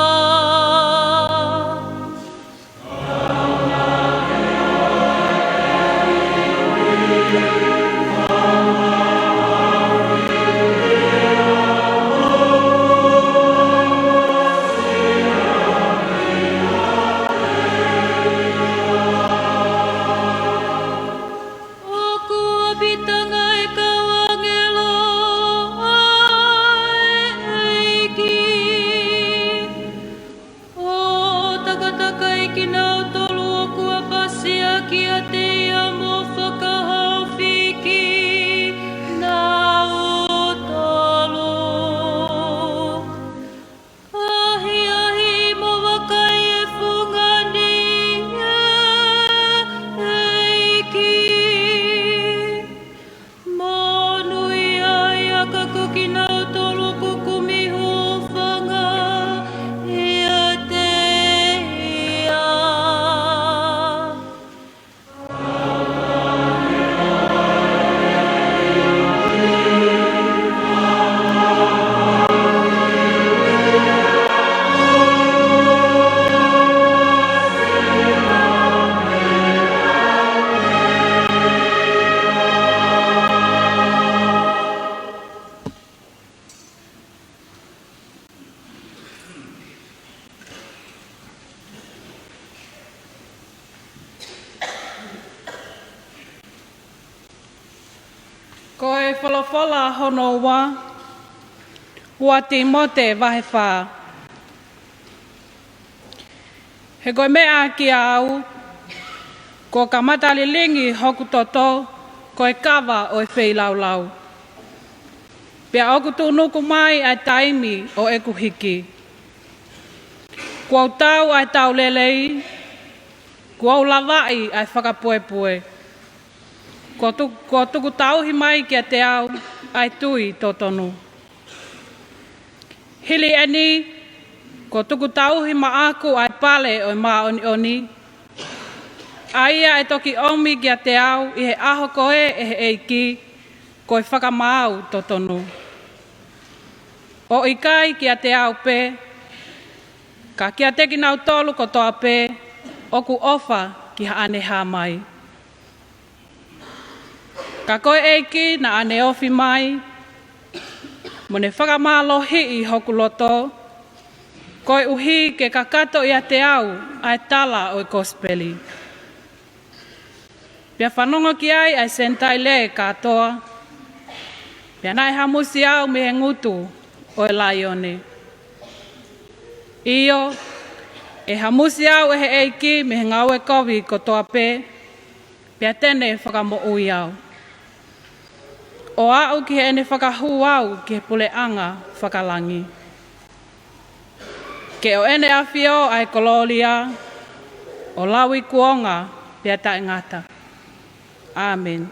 Folofola hono ua, ua Tīmote vahe fā. He ko e meʻa kiate au, kuo kamata lilingi hoku toto ko e kava ʻo e feilaulau. Pea ʻoku tuʻunuku mai ʻa e taimi ʻo ʻeku hiki. Kuo u tau ʻa e tau lelei, kuo u lavaʻi ʻa e fakapuepue. Kuo tu-, kuo tuku tauhi mai kiate au ʻa e tui totonu. Hili eni, kuo tuku tauhi maʻaku ʻa e pale ʻo e māʻoniʻoni, ʻa ia ʻe toki ʻomi kiate au ʻi he ʻaho ko ē ʻe he ʻEiki, ko e fakamaau totonu. ʻO ʻikai kiate au pē, ka kiate kinautolu kotoa pē ʻoku ʻofa ki haʻane hā mai. Ka ko e ʻEiki naʻa ne ofi mai, mo ne fakamālohiʻi hoku loto, koeʻuhi ke kakato ʻiate au ʻa e tala ʻo e kosipeli. Pea fanongo ki ai ʻa e Senitaile kātoa, pea naʻe hamusi au mei he ngutu ʻo e laione. ʻIo, ʻe hamusi au ʻe he ʻEiki mei he ngāue kovi kotoa pē, pea te ne fakamoʻui au, ʻo aʻu ki heʻene fakahū au ki he puleʻanga fakalangi. Ke ʻo ʻene ʻafio ʻa e kolōlia, ʻo lauikuonga pea taʻengata. ʻĀmeni.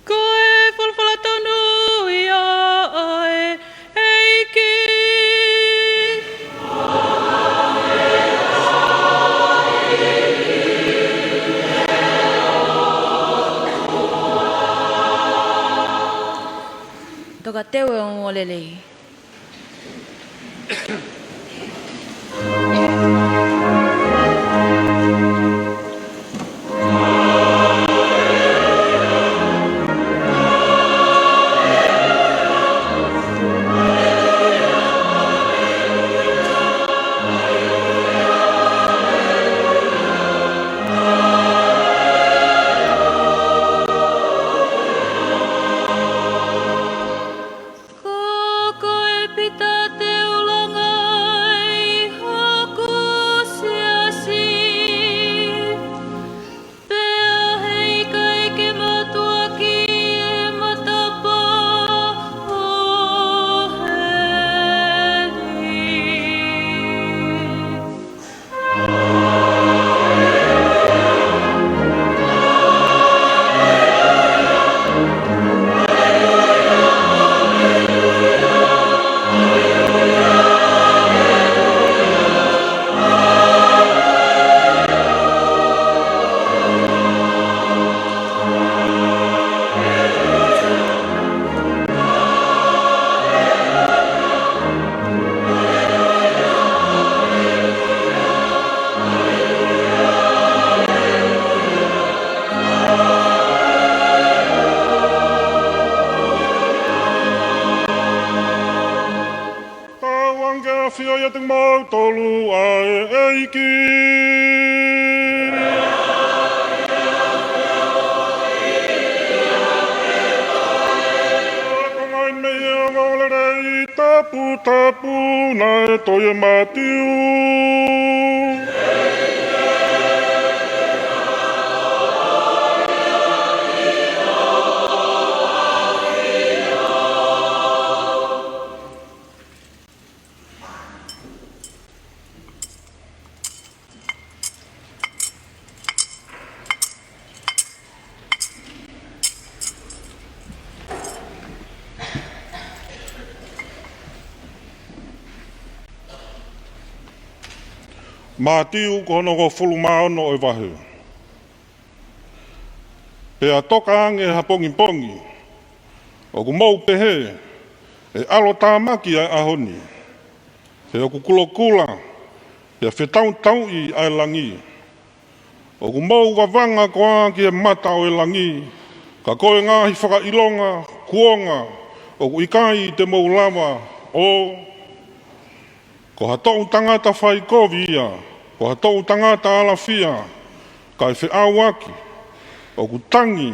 Ko e folofola tonu ia ʻa e ʻEiki. Toka teu e ongoongolelei. Ko koe Pita te u langaʻi hoku siasi, pea heʻikai ke mātuʻaki e matapā ʻo heli. Tauange ke ʻafio ʻiate kimautolu ʻa e ʻEiki. Ko e ngaahi meʻa ʻo e ongoongolelei taputapu naʻe tohi ʻe Mātiu. Mātiu ko hono hongofulu mā ono ʻo e vahe. Pea toka ange ha pongipongi, ʻoku mou pehē, ʻe ʻalotāmaki ʻa e ʻaho ni, he ʻoku kulokula, pea fetautauʻi ʻa e langi. ʻOku mou vavanga koā ki he mata ʻo e langi, ka ko e ngaahi fakaʻilonga kuonga ʻoku ʻikai te mou lava ʻo Ko ha toʻu tangata faikovi ia, ko ha toʻu tangata alafia, kae feʻauaki, ʻoku tangi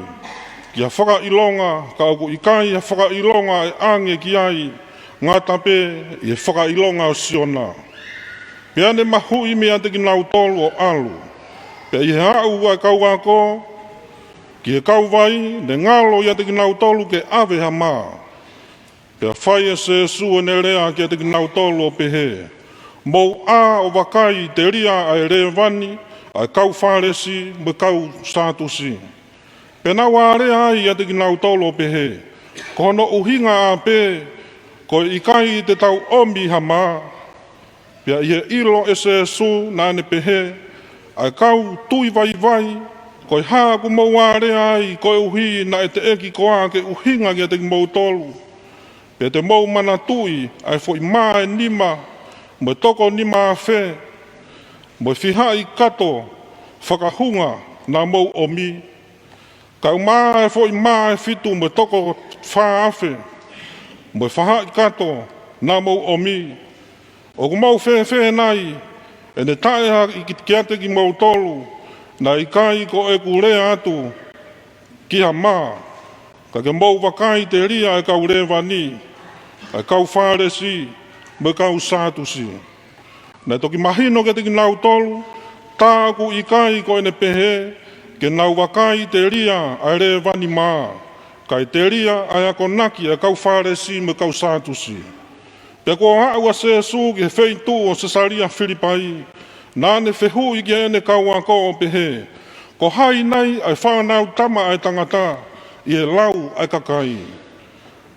ki ha fakaʻilonga, ka ʻoku ʻikai ha fakaʻilonga ʻe ʻange ki ai, ngata pē ʻi he fakaʻilonga ʻo Siona. Pea ne mahuʻi meiate kinautolu ʻo ʻalu. Pea ʻi he aʻu ʻa e kau ako ki he kauvai, ne ngalo ʻiate kinautolu ke ʻave ha mā. Pea fai ʻe Sēsū ʻene lea kiate kinautolu ʻo pehē, Mou ʻā ʻo vakai telia ʻa e lēvani ʻa e kau Fālesi mo e kau Sātusi. Pea naʻa ne lea ai ʻiate kinautolu ʻo pehē, Ko hono ʻuhinga ā pē, ko e ʻikai te tau ʻomi ha mā. Pea ʻi he ʻilo ʻe Sēsū naʻa ne pehē, ʻA e kau tui vaivai, ko e hā ʻoku mou lea ai, koeʻuhi naʻe teʻeki koā ke ʻuhinga kiate kimoutolu? Pea te mou manatuʻi ʻa e foʻi mā ʻe nima, mo e toko nima afe, mo e fihaʻi kato fakahunga naʻa mou ʻomi. Kae ʻumaʻā ʻa e foʻi mā ʻe fitu mo e toko fā afe, mo e fahaʻi kato naʻa mou ʻomi. ʻOku mou fēfē nai, ʻene taʻe haʻi ki, kiate kimoutolu, naʻe ʻikai ko ʻeku lea atu ki ha mā, ka ke mou vakai telia ʻa e kau lēvani, ʻa e kau Fālesi, mo e kau Sātusi. Naʻe toki mahino kiate kinautolu, tā ʻoku ʻikai ko ʻene pehē, ke nau vakai telia ʻa e lēvani mā, kae telia ʻa e akonaki ʻa e kau Fālesi mo e kau Sātusi. Pea kuo aʻu ʻa Sēsū ki he feituʻu ʻo Sesalia Filipai, naʻa ne fehuʻi ki heʻene kau ako ʻo pehē, Ko hai nai ʻa e fānau tama ʻa e tangata ʻi he lau ʻa e kakai?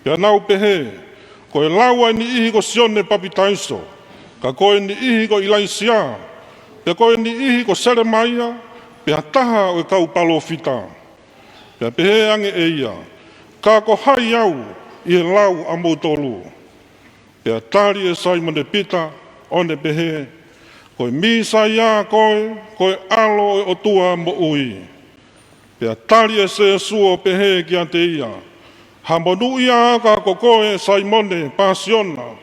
Pea nau pehē, Ko e lau ʻa e niʻihi ko Sione Papitaiso, ka ko e niʻihi ko ʻIlaisiā, pea ko e niʻihi ko Selemaia, pe ha taha ʻo e kau palōfita. Pea pehē ange ʻe ia, Ka ko hai au ʻi he lau ʻamoutolu? Pea tali ʻe Saimone Pita, ʻo ne pehē, Ko e Mīsaia koe, ko e ʻAlo ʻo e ʻOtua moʻui. Pea tali ʻe Sēsū ʻo pehē kiate ia, Ha monūʻia ā ka ko koe Saimone Pā-Siona,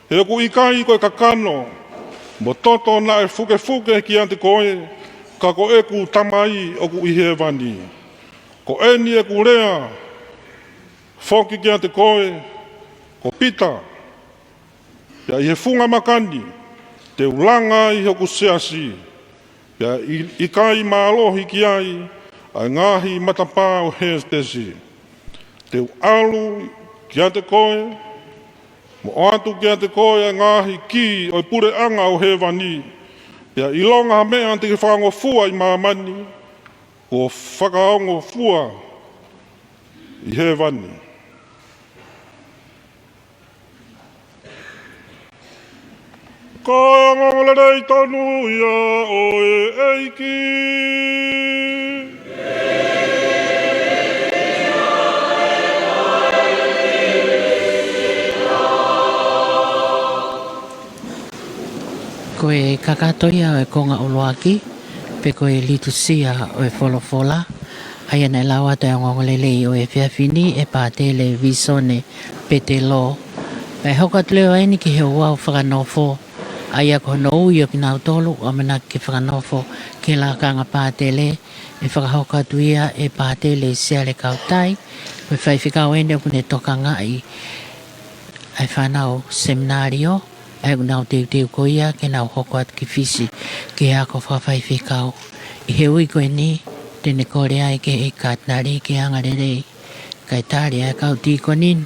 he ʻoku ʻikai ko e kakano mo e toto naʻe fukefuke kiate koe, ka ko ʻeku Tamai ʻoku ʻi hēvani. Ko eni ʻeku lea foki kiate koe, ko Pita, pea ʻi he funga maka ni te u langa ai hoku siasi, pea ʻi-, ʻikai mālohi ki ai ʻa e ngaahi matapā ʻo Hētesi. Te u ʻalu kiate koe, mo ʻoatu kiate koe ʻa e ngaahi kī ʻo e puleʻanga ʻo hēvani, pea ʻilonga ha meʻa te ke fakaongofua ʻi māmani, kuo fakaongofua ʻi hēvani. Ko e ongoongolelei tonu ia ʻo e ʻEiki. Ko e kakato ia ʻo e konga ʻuluaki, pe ko e litūsia ʻo e folofola, ʻa ia naʻe lau atu e ongoongolelei ʻo e efiafi ni ʻe Pātele Visone Petelo. Pea hoko atu leva eni ki he ouau fakanofo, ʻa ia ko hono ui ʻo kinautolu ʻoku ʻamanaki ke fakanofo ki he lakanga pātele, ʻe fakahoko atu ia ʻe Pātele Siale Kautai, ko e faifekau eni ʻoku ne tokangaʻi ʻa e fānau seminalio, ʻa ia ʻoku nau teuteu ko ia ke nau hoko atu ki Fisi, ki he ako fakafaifekau. ʻI he ui ko eni, te ne kole ai ki he ʻEiki Katinali ke angalelei, kae tali ʻa e kau tīkoni ni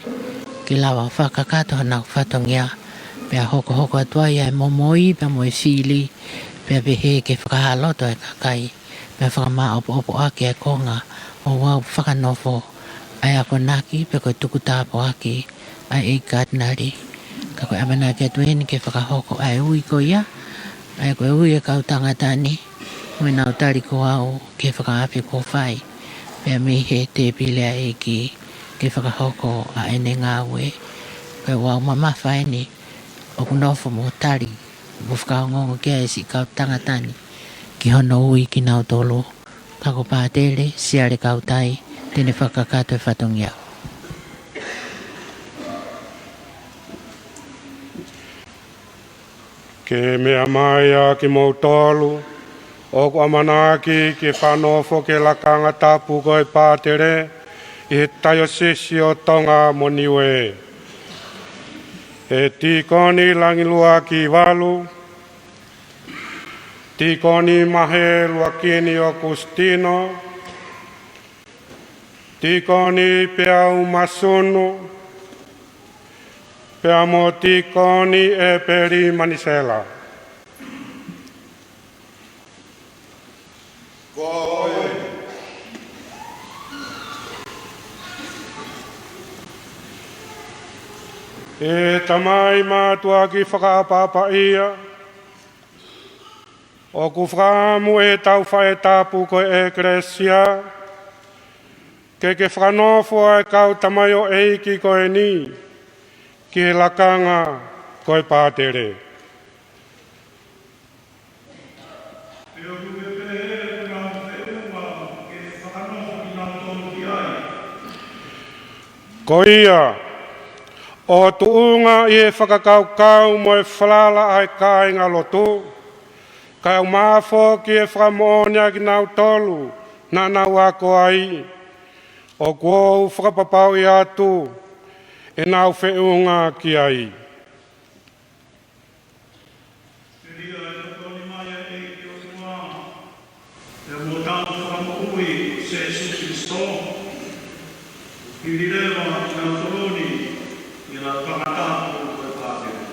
ke lava fakakakato honau fatongia, pea hokohoko atu ai ʻa e momoi pea mo e fili, pea pehē ke fakahā loto ʻa e kakai, pea fakamāʻopoʻopo ʻaki ʻa e konga ʻo e ouau fakanofo, ʻa e akonaki pe ko e tuku tāpuaki ʻa e ʻEiki Katinali. Ka ko e ʻamanaki atu eni ke fakahoko ʻa e ui ko ia, ʻa ia ko e ui ʻa e kau tangata ni, mo ʻenau tali ko au ki he fakaafe kuo fai, pea mei he tēpile ʻa e ʻEiki ke fakahoko ʻa ʻene ngāue. Ko e ouau mamafa eni ʻoku nofo mo tali, mo fakaongoongo ki ai e siʻi kau tangata ni ki hono ui kinautolu. Ka ko Pātele Siale Kautai te ne fakakakato e fatongia. Ke meʻa mai ā kimoutolu ʻoku ʻamanaki ke fakanofo ki he lakanga tapu ko e pātele, ʻi he Taiosisi ʻo Tonga mo Niue, ʻe Tīkoni Langilua Kivalu, Tīkoni Mahe Luakini ʻOkusitino, Tīkoni Peau Masunu, pea mo Tīkoni ʻEpeli Manisela. Ko ia. ʻE Tamai mātuʻaki fakaʻapaʻapaʻia, ʻoku fakaʻamu ʻe he tau faʻē tapu ko e ʻEkelesia ke ke fakanofo ʻa e kau tamaioʻeiki ko eni ki he lakanga ko e pātele. Pea ʻoku ke pehē ʻe nau feʻunga ke fakanofo kinautolu ki ai. Ko ia, ʻo tuʻunga ʻi he fakakaukau mo e falala ʻa e kāingalotu, kae ʻumaʻā foki e fakamoʻoni ʻa kinautolu naʻa nau ako ai, ʻoku ou fakapapauʻi atu ʻenau feʻunga ki ai. Telia e tokoni mai ʻa e ʻEiki ʻOtua, pea mo hotau Fakamoʻui Sēsū Kilisitō, hili leva kinautolu ni ʻi he lakanga tapu ko e pātele.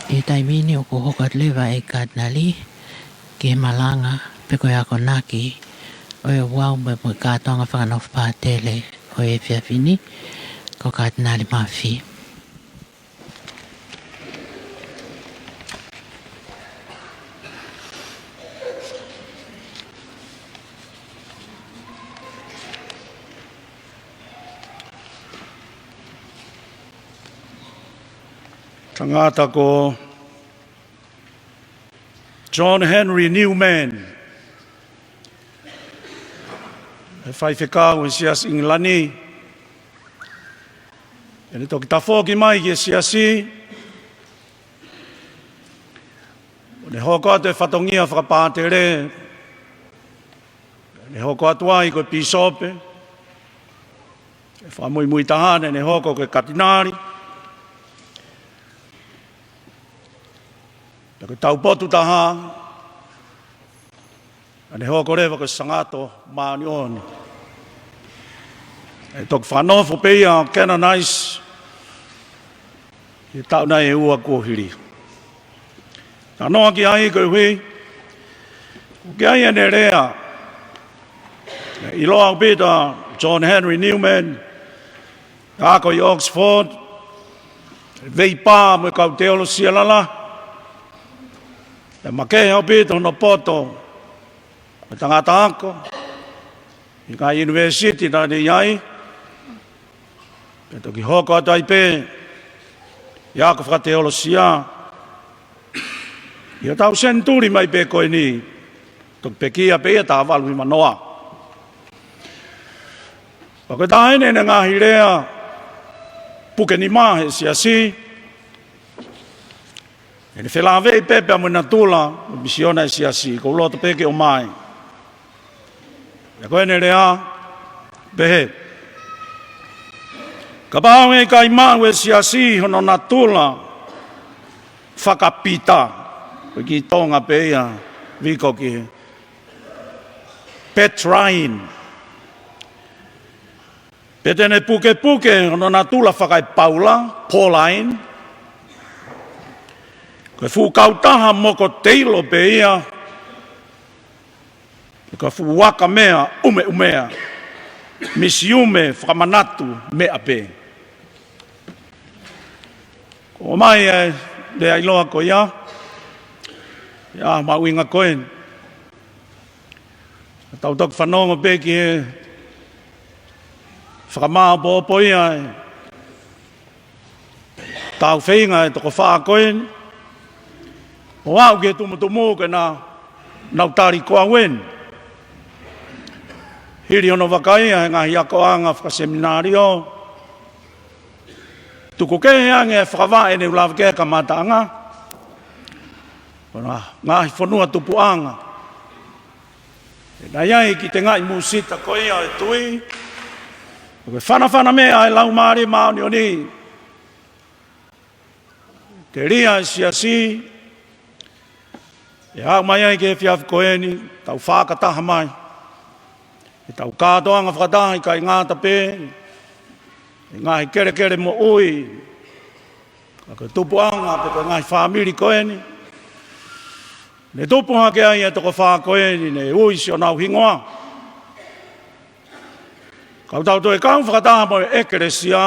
ʻI he taimi ni ʻoku hoko atu leva e Katinali ki he malanga pe ko e akonaki ʻo e ouau mo e kātoanga fakanofo pātele ʻo e efiafi ni, ko Katinali Mafi. Tangata ko John Henry Newman, e faifekau ʻi he Siasi ʻIngilani, ʻene toki tafoki mai ki he Siasi, ʻo ne hoko atu e fatongia fakapātele, ʻo ne hoko atu ai ko e pīsope, ʻi he fakamuimui taha ʻene hoko ko e Katinali, pea ko e taupotu taha, ʻo ne hoko leva ko e Sangato Māʻoniʻoni. ʻE toki fakanofo pē ia ʻo canonize ʻi he taʻu nai ʻe ua kuo hili. Talanoa ki ai koeʻuhi, ʻoku ʻi ai ʻene lea, ʻiloa ʻaupito ʻa John Henry Newman, ako ʻi Oxford, veipā mo e kau teolosia lalahi, pea makehe ʻaupito hono poto ko e tangata ako ʻi he ngaahi ʻunivēsiti naʻa ne ʻi ai, pea toki hoko atu ai pē ʻi he ako fakateolosia ʻi hotau senituli mai pē ko eni, toki pekia pē ia taha valu hiva noa. Pea ko e taha eni ʻene ngaahi lea puke nima he Siasi, ʻene felāveʻi pē pea mo e natula ʻo e misiona ʻa e Siasi, ʻoku ou loto pē ke ʻomai. Pea ko ʻene lea, pehē: Kapau ʻe ʻikai maʻu ʻe he Siasi hono natula faka-Pita, ko e kiʻi Tonga pē ia, Viko, ki he Petrine, pe te ne pukepuke hono natula faka-ʻe-Paula, Pauline, ko e fuʻu kautaha mokoteilo pē ia, ko e fuʻu aka meʻa ʻumeʻumea, misiume fakamanatu meʻa pē. Ko e ʻomai e lea ʻiloa ko ia, ʻi he ʻaho mahuʻinga ko eni, tau toki fanongo pē ki he fakamāʻopoʻopo ia ʻa e tau feinga e toko fā ko eni, ʻo aʻu ki he tumutumu ke na, nau tali ko au eni. Hili hono vakai ʻa e ngaahi akoʻanga fakaseminalio, Tuku kehe ange e fakavaʻe ne u lave ki ai he kamataʻanga, ko e ngaahi fonua tupuʻanga. Naʻe ʻi ai e kitengaʻi musita ko ia ʻo e tui, ko e fanafana mai ʻa e Laumālie Māʻoniʻoni. Telia e siasi, ʻe aʻu mai ai ki he efiafi ko eni, tau fakataha mai. ʻE tau kātoanga fakataha ʻikai ngata pē he ngaahi kelekele moʻui, ka ko e tupuʻanga pē ko e ngaahi fāmili ko eni. Ne tupu hake ai e toko fā ko eni, ne ui siʻonau hingoa. Ka ʻoku tau toe kau fakataha mo e ʻekelesia,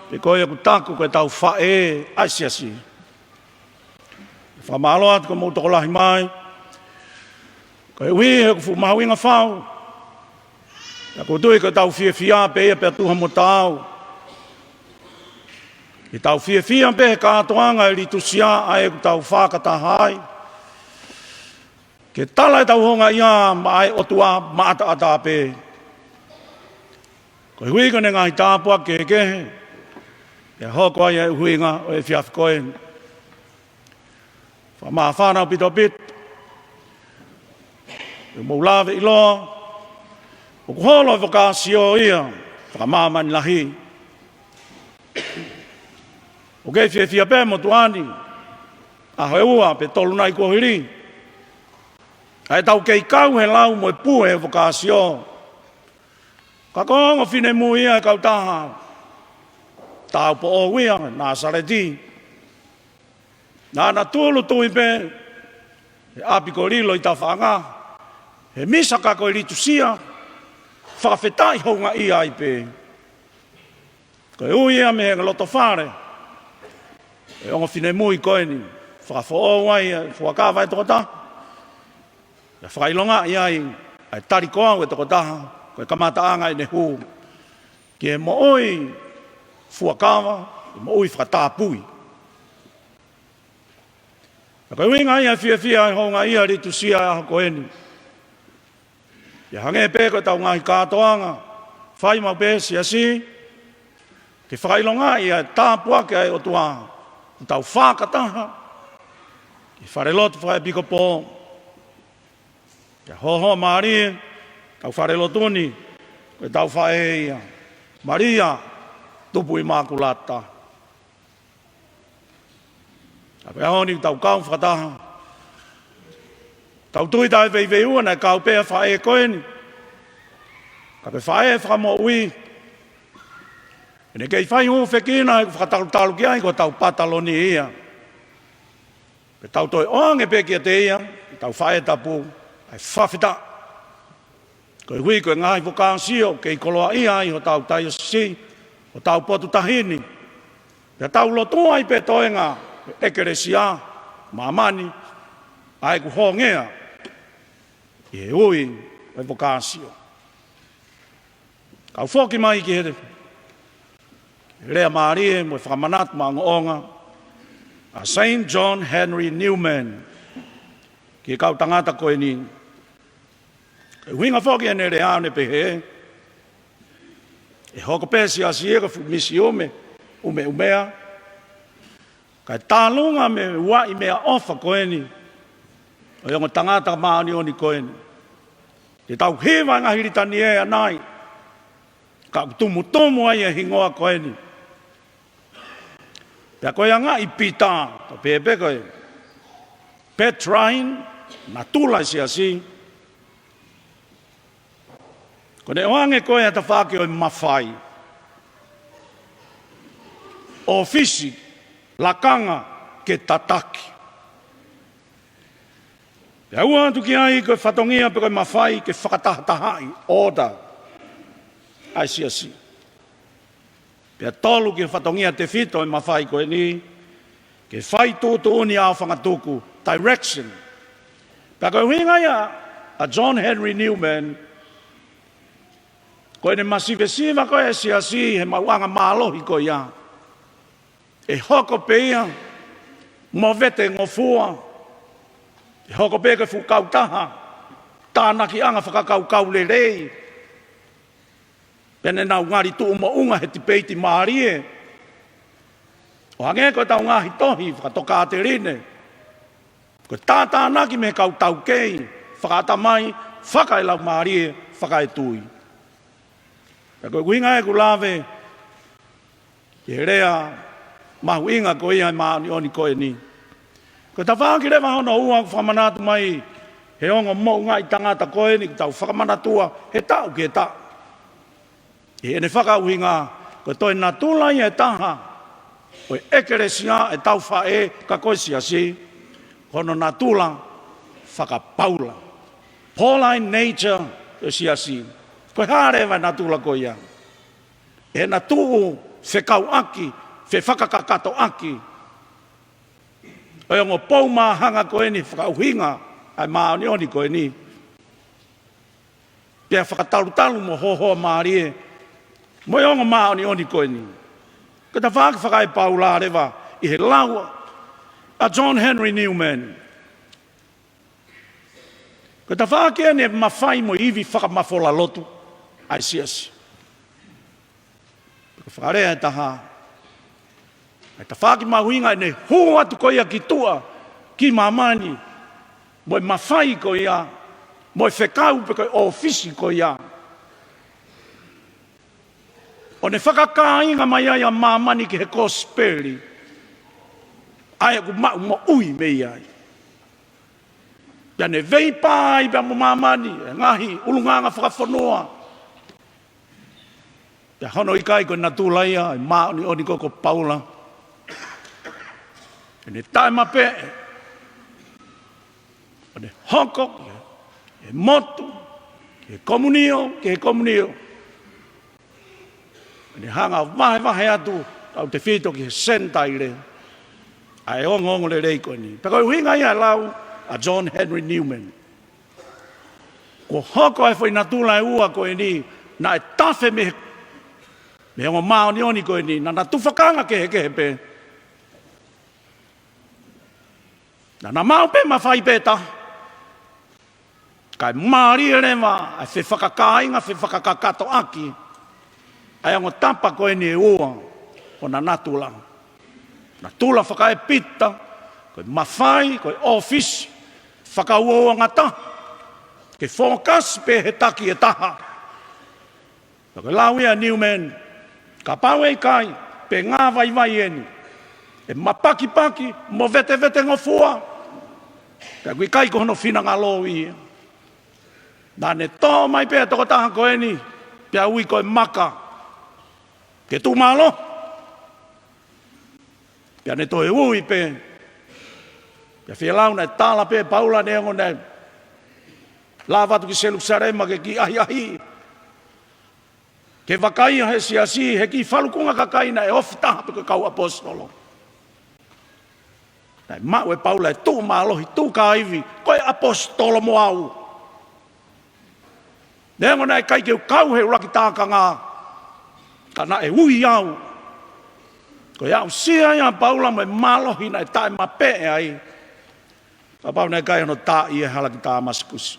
pea ko ia ʻoku taku ko e tau faʻē ʻa e siasi. Fakamālō atu ko e mou tokolahi mai. Koeʻuhi he ʻoku fuʻu mahuʻinga fau. Pea ʻoku ou tui ko e tau fiefia pē ia pea tuha mo taau. ʻE tau fiefia pē he kātoanga e litusia ʻa ē ʻoku tau fakataha ai. Ke tala e tau houngaʻia maʻa e ʻOtua maʻataʻatā pē. Koeʻuhi ko ʻene ngaahi tāpuaki kehekehe, pea hoko ai e ʻuhinga ʻo e efiafi ko eni. Fakamāfana ʻaupito ʻaupito. ʻE mou lave ʻiloa, ʻoku holo e vokāsio ia fakamāmani lahi. ʻOku kei fiefia pē motuʻa ni, ʻaho ʻe ua pe tolu nai kuo hili, ʻa e tau kei kau he lau mo e pue e vokāsio. Ka ko e ongo finemui ia e kautaha, tau poʻou ia, Nāsaleti. Naʻa na tūʻulutui pē he ʻapi ko Lilo ʻi Tafaʻanga, he misa ka ko e litusia, fakafetaʻi houngaʻia ai pē. Ko e ui ia mei he loto fale, ʻe ongo finemui ko eni, fakafoʻou ai e fuakava e tokotaha. Pea fakaʻilongaʻi ai ʻa e tali ko au e tokotaha, ko e kamataʻanga ʻene hū ki he moʻui fuakava, moʻui fakatapui. Pea ko e ʻuhinga ia e fiefia e houngaʻia e litusia ʻaho ko eni. Pea hangē pē ko e tau ngaahi kātoanga, fai maʻu pē siasi, ke fakaʻilongaʻi ʻa e tāpuaki ʻa e ʻOtua, ʻoku tau fakataha, ki he falelotu fakaʻepikopō, pea hohoʻa mālie, tau falelotu ni, ko e tau faʻē ia, Malia Tupu ʻImakulata. Ka ko e ʻaho ni tau kau fakataha. Tau tui taʻeveiveiua naʻe kau pē ʻa e faʻē ko eni. Ka ko e faʻē fakamoʻui. ʻEne kei fai hūfekina ʻeku fakatalutalu ki ai ko e tau pataloni ia. Pea tau toe ʻoange pē kiate ia, tau faʻē tapu, ʻa e fakafetaʻi. Koeʻuhi ko e ngaahi vokāsio kei koloaʻia ai hotau taiosisi, hotau potu tahi ni. Pea tau lotua ai pē toenga ʻekelesia, māmani, ʻa ʻeku hongea ʻi he ui ʻo e vokāsio. Kau foki mai ki he lea mālie mo e fakamanatu maʻongoʻonga ʻa Saint John Henry Newman ki he kau tangata ko eni. Ko e ʻuhinga foki ʻene lea ʻo ne pehē, ʻe hoko pē siasi ia ko e fuʻu misiume ʻumeʻumea, kae tālunga mei he uaʻi meʻaʻofa ko eni ʻo e ongo tangata māʻoniʻoni ko eni. Te tau hiva e ngaahi litanie ʻanai, ka ʻoku tumutumu ai e hingoa ko eni. Pea ko e anga ʻi Pita, ka pehē pē ko e Petrine, natula e siasi. Ko ʻene ʻoange ko e tafaʻaki ʻo e mafai, ʻōfisi, lakanga ke tataki. Pea ua atu ki ai ko e fatongia pe ko e mafai ke fakatahatahaʻi, order, ʻa e siasi. Pea tolu ki he fatongia tefito e mafai ko eni, ke fai tuʻutuʻuni ʻa e fangatuku, direction. Pea ko e ʻuhinga ia ʻa John Henry Newman, ko ʻene masivesiva ko e siasi he maʻuʻanga mālohi ko ia. ʻE hoko pē ia, movete ngofua, ʻe hoko pē ko e fuʻu kautaha tānakiʻanga fakakaukau lelei. Pea ne nau ngali tuʻu moʻunga he tipeiti mālie. ʻO hangē ko ʻetau ngaahi tohi fakatokāteline, ko e tātānaki mei he kau taukei fakaʻatamai, fakaelaumālie, fakaetui. Pea ko e ʻuhinga ʻeku lave ki he lea mahuʻinga ko ia ʻa e māʻoniʻoni ko eni. Ko e tafaʻaki leva hono ua ʻoku fakamanatu mai he ongo moʻungaʻi tangata ko eni, ke tau fakamanatua he taʻu ki he taʻu. ʻI heʻene fakaʻuhinga, ko e toe natula ia ʻe taha ʻo e ʻekelesia, ʻetau faʻē, ka ko e siasi, ko hono natula fakapaula. Pauline nature ʻo e siasi. Ko e hā leva e natula ko ia? ʻE naʻa tuʻu fekauʻaki, fefakakakatoʻaki ʻa e ongo pou māhanga ko eni, fakaʻuhinga ʻa e māʻoniʻoni ko eni. Pea fakatalutalu mo hohoa mālie mo e ongo māʻoniʻoni ko eni. Ko e tafaʻaki fakaepaula leva ʻi he lau ʻa John Henry Newman. Ko e tafaʻaki eni ʻe mafai mo e ivi fakamafola lotu ʻa e siasi. Ko e fakalea ʻe taha, ʻa e tafaʻaki mahuʻinga ʻene hū atu ko ia ki tuʻa ki māmani, mo e mafai ko ia, mo e fekau pe ko e ʻōfisi ko ia, ʻo ne fakakāinga mai ai ʻa māmani ki he kosipeli, ʻa ia ʻoku maʻu moʻui mei ai. Pea ne veipā ai pea mo māmani e ngaahi ʻulungaanga fakafonua. Pea hono ʻikai ko e natula ia ʻa e māʻoniʻoni ko ē ko Paula, ʻene taʻemapeʻe, ʻo ne hoko ki he motu, ki he komunio, ki he komunio, ʻo ne hanga ʻo vahevahe atu, tautefito ki he Senitaile, ʻa e ongoongolelei ko eni. Pea ko e ʻuhinga ia e lau ʻa John Henry Newman. Kuo hoko e foʻi natula ʻe ua ko eni, naʻe tafe mei he, mei he ongo māʻoniʻoni ko eni, naʻa na tufakanga kehekehe pē. Naʻa na maʻu pē mafai pē taha, kae mālie leva ʻa e fefakakāinga, fefakakakatoʻaki ʻa e ongo tapa ko eni ʻe ua ʻo hona natula. Natula fakaʻepita, ko e mafai, ko e ʻōfisi, fakauouangataha, ke fokasi pē he taki ʻe taha. Pea ko e lau ia ʻa Newman, kapau ʻe ʻikai, pe ngā vaivai eni, ʻe mapakipaki mo vetevete ngofua, pea ʻoku ʻikai ko hono finangalo ia. Naʻa ne tō mai pē ʻa e tokotaha ko eni, pea ui ko e maka, ke tuʻu mālohi. Pea ne toe ui pē. Pea fielau naʻe tala pē ʻe Paula ʻene ongo naʻe lava atu ki Selusalema ke kiʻi ʻahiʻahi, ke vakaia he siasi, he kiʻi falukunga kakai naʻe ofi taha pē ko e kau ʻaposetolo. Naʻe maʻu ʻe Paula e tuʻu mālohi, tuʻu kāivi, ko e ʻaposetolo mo au. Neongo naʻe ʻikai ke u kau he ʻuluaki tākanga, ka naʻe ui au. Ko e aʻusia ia ʻa Paula mo e mālohi naʻe taʻemapeʻe ai, kapau naʻe ʻikai hono taaʻi e hala ki Tāmasikusi.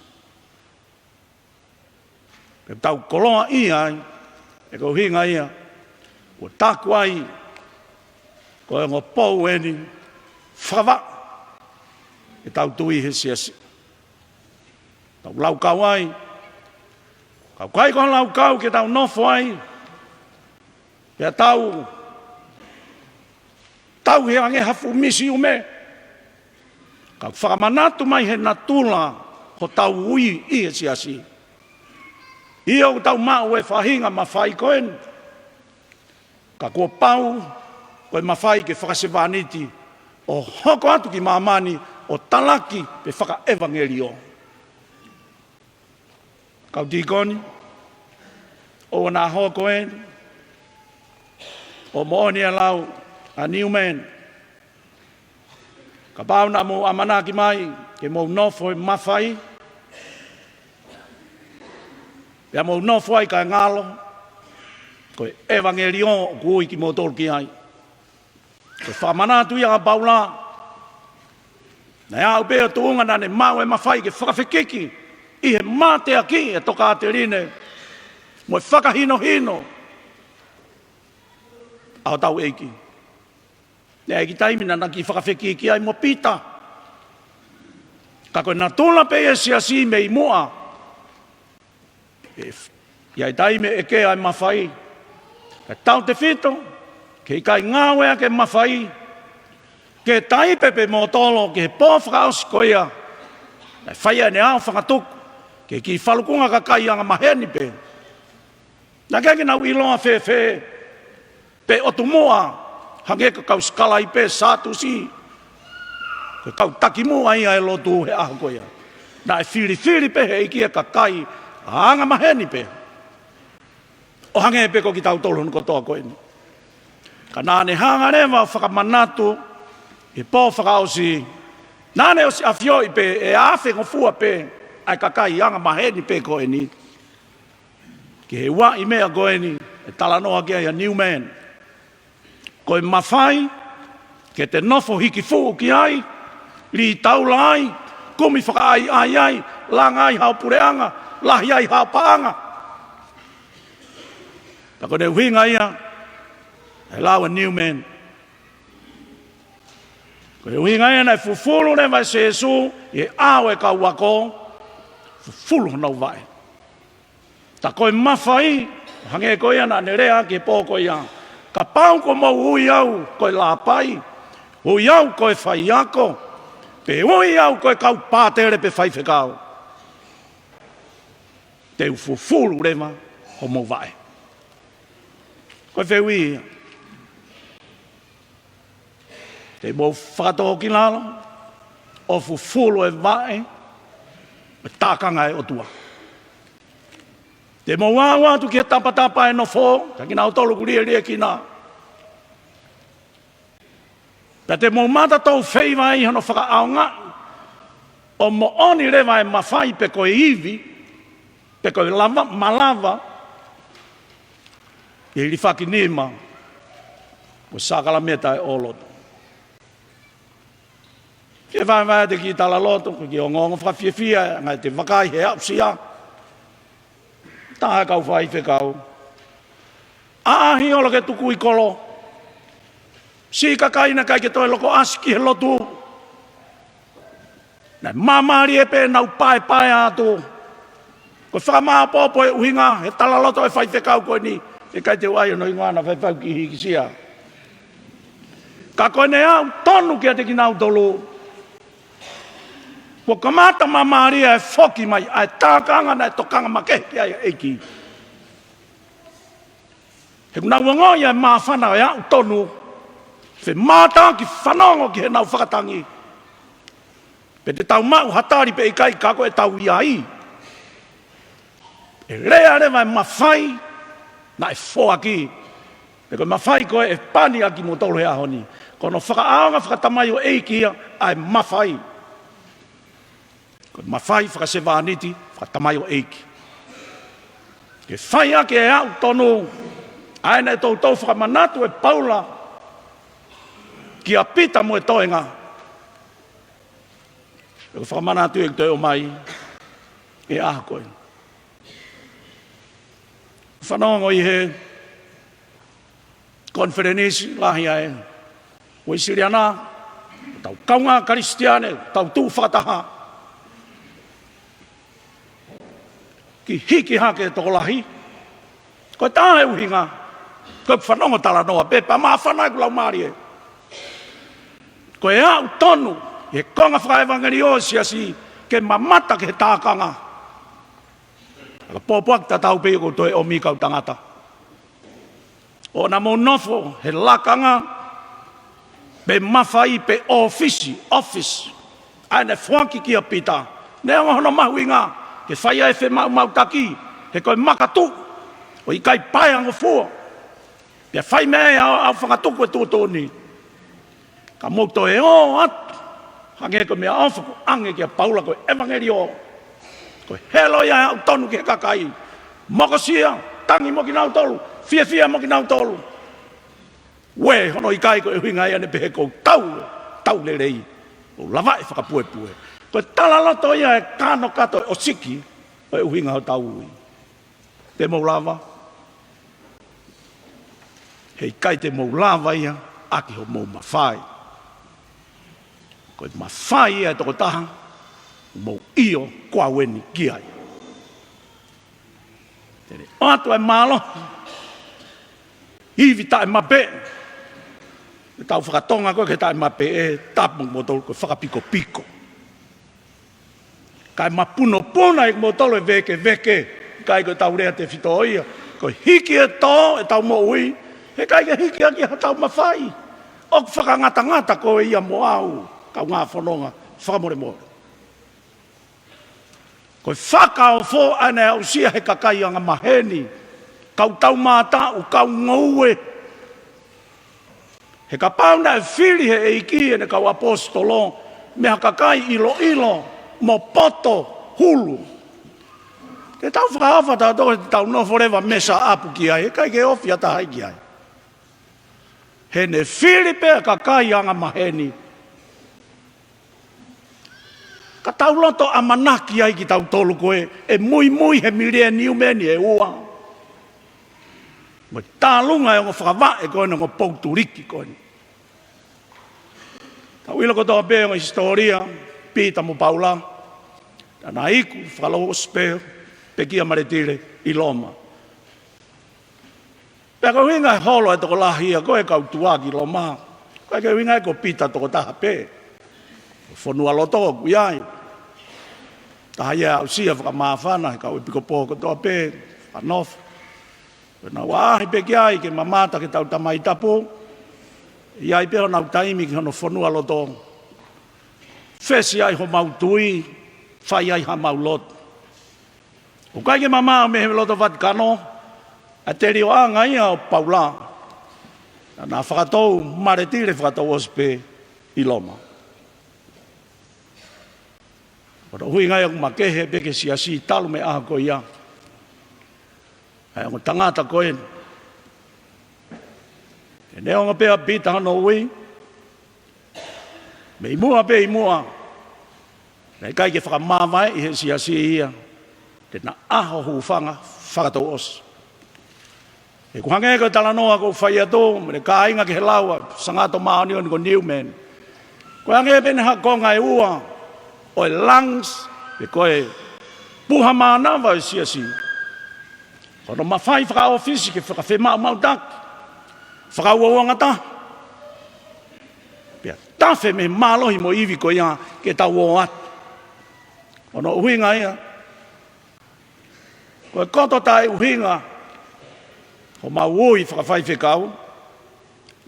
Ke tau koloaʻia ai, ʻe ko e ʻuhinga ia kuo taku ai, ko e ongo pou eni, fakavaʻa ʻetau tui he siasi. Tau laukau ai, ka ʻoku ʻikai ko ha laukau ke tau nofo ai, pea tau tauhi ange ha fuʻu misiume. Ka ʻoku fakamanatu mai he natula hotau ui ʻi he siasi. ʻIo, ʻoku tau maʻu e faʻahinga mafai ko eni, ka kuo pau ko e mafai ke fakasevāniti ʻo hoko atu ki māmani ʻo talaki pe fakaʻevangeliō. Kau tīkoni, ʻoua naʻa hoko eni, ʻo moʻoni e lau ʻa Newman, kapau naʻa mou ʻamanaki mai ke mou nofo he mafai, pea mou nofo ai kae ngalo, ko e ʻevangeliō ʻoku ui kimoutolu ki ai. Ko e fakamanatu ia ʻa Paula, naʻe aʻu pē ʻo tuʻunga naʻa ne maʻu e mafai ke fakafekiki ʻi he mateakiʻi e tokāteline mo e fakahinohino ʻa hotau ʻEiki. Naʻe ʻi ai e taimi naʻa na kiʻi fakafekiki ai mo Pita. Ka ko e natula pē ia e siasi mei muʻa. ʻE, ʻi ai e taimi ʻe ʻeke ai e mafai. Ka tautefito ke ʻikai ngāueʻaki e mafai, ke taipe pē motolo ki he pō fakaʻosi ko ia naʻe fai ai ʻene ʻao fakatuku ki he kiʻi falukunga kakai anga maheni pē. Naʻe ʻikai ke nau ʻiloa fēfē pe ʻotu muʻa, hangē ko e kau sikalaipe, Sātusi, ko e kau takimuʻa ia e lotu he ʻaho ko ia. Naʻe filifili pē ʻe he ʻEiki e kakai anga maheni pē, ʻo hangē pē ko kitautolu hono kotoa ko eni. Ka naʻa ne hanga leva ʻo fakamanatu ʻi he pō fakaʻosi, naʻa ne ʻosi ʻafioʻi pē ʻe afe ngofua pē ʻa e kakai anga maheni pē ko eni ki he uaʻi meʻa ko eni ʻe talanoa ki ai ʻa Newman. Ko e mafai ke te nofo hiki fuʻu ki ai, lī taula ai, kumi fakaʻaiʻai ai, langa ai haʻo puleʻanga, lahi ai haʻo paʻanga. Ka ko ʻene ʻuhinga ia, ʻe lau ʻe Newman, ko e ʻuhinga ia naʻe fufulu leva ʻe Sēsū ʻi he ʻao e kau ako, fufulu honau vaʻe. Ta ko e mafai, hangē ko ia naʻa ne lea ki he pō ko ia. Kapau kuo mou ui au ko e lāpai, ui au ko e faiako, pe ui au ko e kau pātele pe faifekau, te u fufulu leva homou vaʻe. Ko e fehuʻi ia. Te mou fakatōkilalo ʻo fufulu e vaʻe ʻo e tākanga ʻa e ʻOtua? Te mou aʻu atu ki he tapatapa ʻo e nofo, ka kinautolu ʻoku lieliekina, pea te mou mata tou feiva ʻi hono fakaʻaongaʻi ʻo moʻoni leva e mafai pe ko e ivi, pe ko e lava, malava, ʻi he hilifaki nima mo e sākalamēniti ʻo e ʻōloto. Ke vaevae atu e kiʻi talaloto, ko e kiʻi ongoongo fakafiefia, ʻa ia te u vakai he aʻusia. Taha e kau faifekau, ʻaʻahi holo ke tuku ʻi kolo. Siʻi kakai naʻe ʻikai ke toe loko ʻasi ki he lotu. Naʻe māmālie pē ʻenau paepae atu. Ko e fakamāʻopoʻopo e ʻuhinga he talaloto ʻa e faifekau ko eni, ʻikai te u ʻai hono hingoa, naʻe faifekau kiʻi hikisia. Ka ko ʻene aʻu tonu kiate kinautolu, kuo kamata māmālie e foki mai ʻa e tākanga naʻe tokanga makehe ki ai ʻa e ʻEiki. He ʻoku nau ongoʻi ʻa e māfana ʻo e aʻu tonu, femātaaki fanongo ki heʻenau fakatangi. Pe te tau maʻu ha tali pe ʻikai, ka ko ʻetau ʻi ai. ʻE lea leva e mafai naʻe foaki. Pe ko e mafai ko ē ʻe pani ʻa kimoutolu he ʻaho ni. Ko hono fakaʻaonga fakatamaioʻeiki ia ʻa e mafai. Ko e mafai fakasevāniti, fakatamaioʻeiki. Ke fai ʻaki e aʻu tonu, ʻa ia naʻe toutou fakamanatu ʻe Paula kia Pita mo e toenga. ʻOku fakamanatu ʻe toe ʻomai e ʻaho ko ē. Fanongo ʻi he konifelenisi lahi ʻa e Uēsiliana, tau kaungā Kalisitiane, tau tuʻu fakataha ki he hiki hake e tokolahi. Ko e taha e ʻuhinga, ko e fanongo talanoa pē, pea māfana ʻeku laumālie. Ko e aʻu tonu ʻi he konga fakaʻevangeliō e siasi ke mamata ki he tākanga. Ka pōpoaki tatau pē ia ʻoku toe ʻomi kau tangata. ʻOua naʻa mou nofo he lakanga, pe mafai, pe ʻōfisi, office, ʻa ia naʻe foaki kia Pita. Neongo hono mahuʻinga ke fai ai e femāʻumaʻutaki, he ko e makatuʻu ʻo e ʻikai paeangofua. Pea fai mei ai ʻa e ʻao fakatuku e tuʻutuʻuni. Ka mou toe ō atu, hangē ko e meʻaʻofa ʻoku ʻoange kia Paula, ko e ʻevangeliō. Ko e helo ia e aʻu tonu ki he kakai. Mokosia, tangi mo kinautolu, fiefia mo kinautolu. Uē, hono ʻikai ko e ʻuhinga ia naʻe pehē ʻoku ou tau, tau lelei, ʻoku ou lava e fakapuepue. Ko e talaloto ia e kanokato e ʻosiki ʻo e ʻuhinga hotau ui. Te mou lava? Heʻikai te mou lava ia. ʻaki hoʻomou mafai. Ko e mafai ia ʻa e tokotaha, mou ʻio ko au eni ki ai. Te ne ʻoatu ʻa e mālohi, ivi taʻemapeʻe. Ko e tau faka-Tonga ko ē ki he taʻemapeʻe, tapu mo kimoutolu, ko e fakapikopiko. Kae mapunopuna ʻe kimoutolu e vēkeveke, ʻikai ko e tau lea tefito ia. Ko e hiki e tō ʻetau moʻui, heʻikai ke hiki ʻaki ha tau mafai. ʻOku fakangatangata koe ia mo au, kaungā fononga, fakamolemole. Ko e fakaofo ʻa ē naʻe aʻusia he kakai angamaheni, kau taumātaʻu, kau ngoue. He kapau naʻe fili he ʻEiki ʻene kau ʻaposetolo mei ha kakai ʻiloʻilo mo poto hulu, te tau fakaʻofa tautolu, te tau nofo leva mesa ʻapu ki ai, heʻikai ke ofi ha taha ia ki ai. He ne fili pē ʻa e kakai angamaheni. Ka tau loto ʻamanaki ai kitautolu ko ē, ʻe muimui he mileniume ni ʻe ua. Mo e tālunga e ongo fakavaʻe ko eni, ongo pou tuliki ko eni. Tau ʻilo kotoa pē ongo hisitōlia, Pita mo Paula, naʻa na iku fakalou ʻosi pē, pekia Maletile ʻi Loma. Pea ko e ʻuhinga e holo e tokolahi ia ko ē kau tuʻa ki Loma. ʻIkai ke ʻuhinga ia ko Pita tokotaha pē. Fonua loto ʻoku ʻi ai. Taha ia aʻusia fakamāfana he kau ʻepikopo kotoa pē, fakanofo. Ko ʻenau ʻaʻahi pē ki ai ke mamata ki heʻetau Tamai Tapu, ʻi ai pē honau taimi ki hono fonua loto. Fesi ai homau tui, fai ai hamau lotu. ʻOku ʻikai ke mamaʻo mei he loto Vatikano ʻa e telioʻanga ia ʻo Paula. Naʻa na fakatou Maletile, fakatou ʻosi pē ʻi Loma. Ko hono ʻuhinga ia ʻoku makehe pē ki he siasi talu mei he ʻaho ko ia ʻa e ongo tangata ko eni. He neongo pē ʻa Pita hono ui, mei muʻa pē ʻi muʻa, naʻe ʻikai ke fakamāvaeʻi he siasi ia te na ʻaho hūfanga fakatou ʻosi. He ʻoku hangē ko e talanoa ʻoku ou fai atu, mei he kāinga ki he lau ʻa e Sangato Māʻoniʻoni ko Newman. Ko e hangē pē ʻene hā konga ʻe ua ʻo e lungs, pe ko e puha mānava ʻo e siasi. Ko hono mafai fakaʻōfisi ke fakafemaʻumaʻutaki, fakauouangataha. Pea tafe mei he mālohi mo e ivi ko ia ke tau ō atu. Ko hono ʻuhinga ia, ko e koto taʻeʻuhinga homau ui fakafaifekau,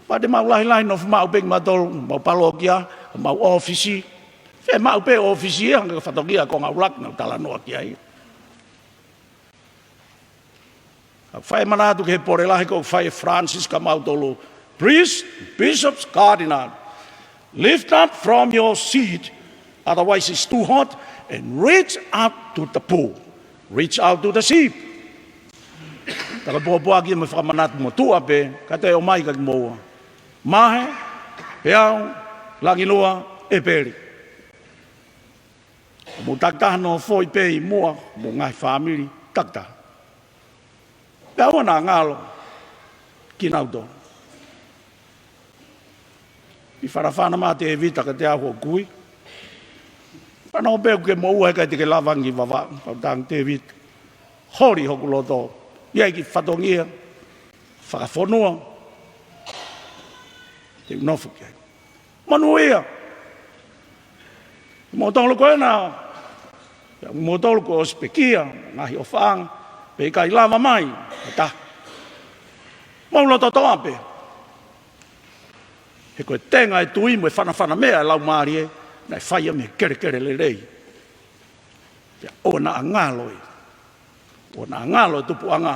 pea te mau lahilahi nofo maʻu pē kimautolu, mau palokia, mau ʻōfisi. Femaʻu pē ʻōfisi ia, hangē ko e fatongia ko ʻUluaki naʻa ku talanoa ki ai. Ka fai manatu ki he pole lahi ko ē fai ʻe Francis kia mautolu. Priests, bishops, cardinal, lift up from your seat, otherwise it's too hot, and reach out to the poor, reach out to the sheep. Taka pōpoaki mo e fakamanatu motuʻa pē, ka te ʻomai kia kimoua. Mahe, Peau, Langilua, ʻEpeli. Mou takitaha nofo pē ʻi muʻa, mou ngaahi fāmili, takitaha. Pea ʻoua naʻa ngalo kinautolu. Pea fanafana mai ʻa Tēvita kiate au hoku kui. Fanongo pē ʻoku ke moʻua, heʻikai te ke lava ange ki Vavaʻu. Kau tangi Tēvita. Holi hoku loto. ʻI ai e kiʻi fatongia fakafonua te u nofo ki ai. Monūʻia. Moutolu ko ena, moutolu kuo ʻosi pekia, ngaahi ʻofaʻanga, pea ʻikai lava mai ha taha. Mou loto toʻa pē. He ko e tenga e tui mo e fanafana meʻa e Laumālie, naʻe fai ia mei he kelekele lelei. Pea ʻoua naʻa ngalo ia. ʻOua naʻa ngalo e tupuʻanga.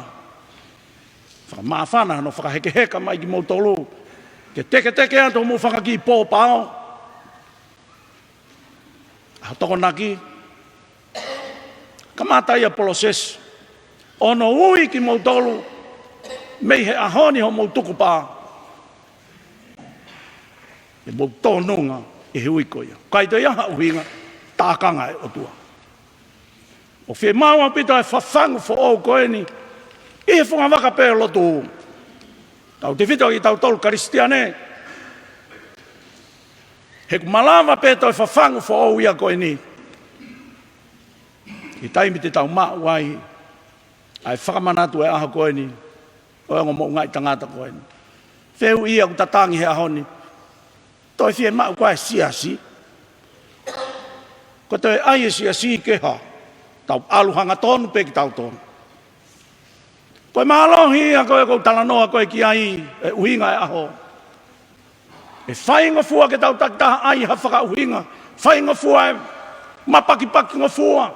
Fakamāfana hono fakahekeheka mai kimoutolu. Ke teketeke atu homou fanga kiʻi pōpao. ʻAho Tokonaki. Kamata ia e polosesi. ʻO hono ui kimoutolu mei he ʻaho ni homou tukupā. ʻE mou tōnunga ʻi he ui ko ia. ʻIkai toe ʻi ai ha ʻuhinga, tākanga e ʻOtua. ʻOku fiemaʻu ʻaupito e fafangu foʻou ko eni ʻi he fungavaka pē ʻo e lotu. Tautefito kitautolu Kalisitiane, He ʻoku malava pē toe fafangu foʻou ia ko eni, ʻi he taimi te tau maʻu ai ʻa e fakamanatu ʻo e ʻaho ko eni ʻo e ongo moʻungaʻi tangata ko eni. Fehuʻi ia ʻoku tatangi he ʻaho ni: Toe fiemaʻu koā e siasi? Ko e toe ʻai e siasi ke hā? Tau ʻalu hangatonu pē kitautolu. Ko e mālohi ia ko ē ʻoku ou talanoa ko ē ki ai, e ʻuhinga e ʻaho. ʻE faingofua ke tau takitaha ʻai ha fakaʻuhinga, faingofua e mapakipakingofua.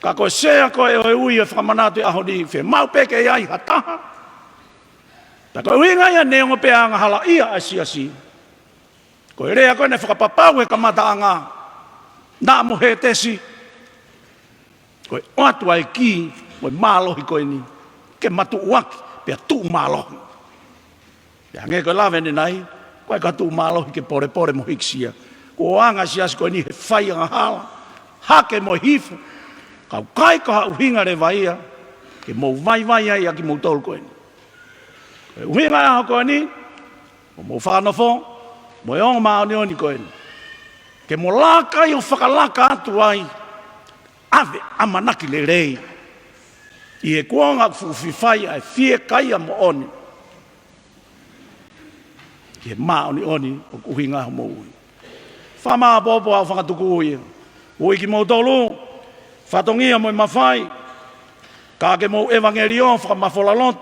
Ka ko e sea ko ē ʻo e ui e fakamanatu e ʻaho ni, fiemaʻu pē ke ʻi ai ha taha. Pea ko e ʻuhinga ia neongo pē ʻa e angahalaʻia ʻa e siasi. Ko e lea ko ē naʻe fakapapau he kamataʻanga, naʻa mo Hētesi, ko e ʻoatu ʻa e kī mo e mālohi ko eni ke matuʻuaki pea tuʻu mālohi. Pea hangē ko e lave ʻanenai, ko e ka tuʻu mālohi ke polepole mo hīkisia. Ko e anga e siasi ko eni he fai angahala, hake mo hifo, ka ʻoku ʻikai ko ha ʻuhinga leva ia ke mou vaivai ai ʻa kimoutolu ko eni. Ko e ʻuhinga e ʻaho ko eni, ʻo mou fakanofo mo e ongo māʻoniʻoni ko eni, ke mo laka ai ʻo fakalaka atu ai, ʻave ʻamanaki lelei ʻi he kuonga ʻoku fuʻu fifai ʻa e fiekaia moʻoni ki he māʻoniʻoni ʻoku ʻuhinga ai homou ui. Fakamāʻopoʻopo ʻa e fakatuku ia. Ui kimoutolu, fatongia mo e mafai, ka ke mou ʻevangeliō fakamafola lotu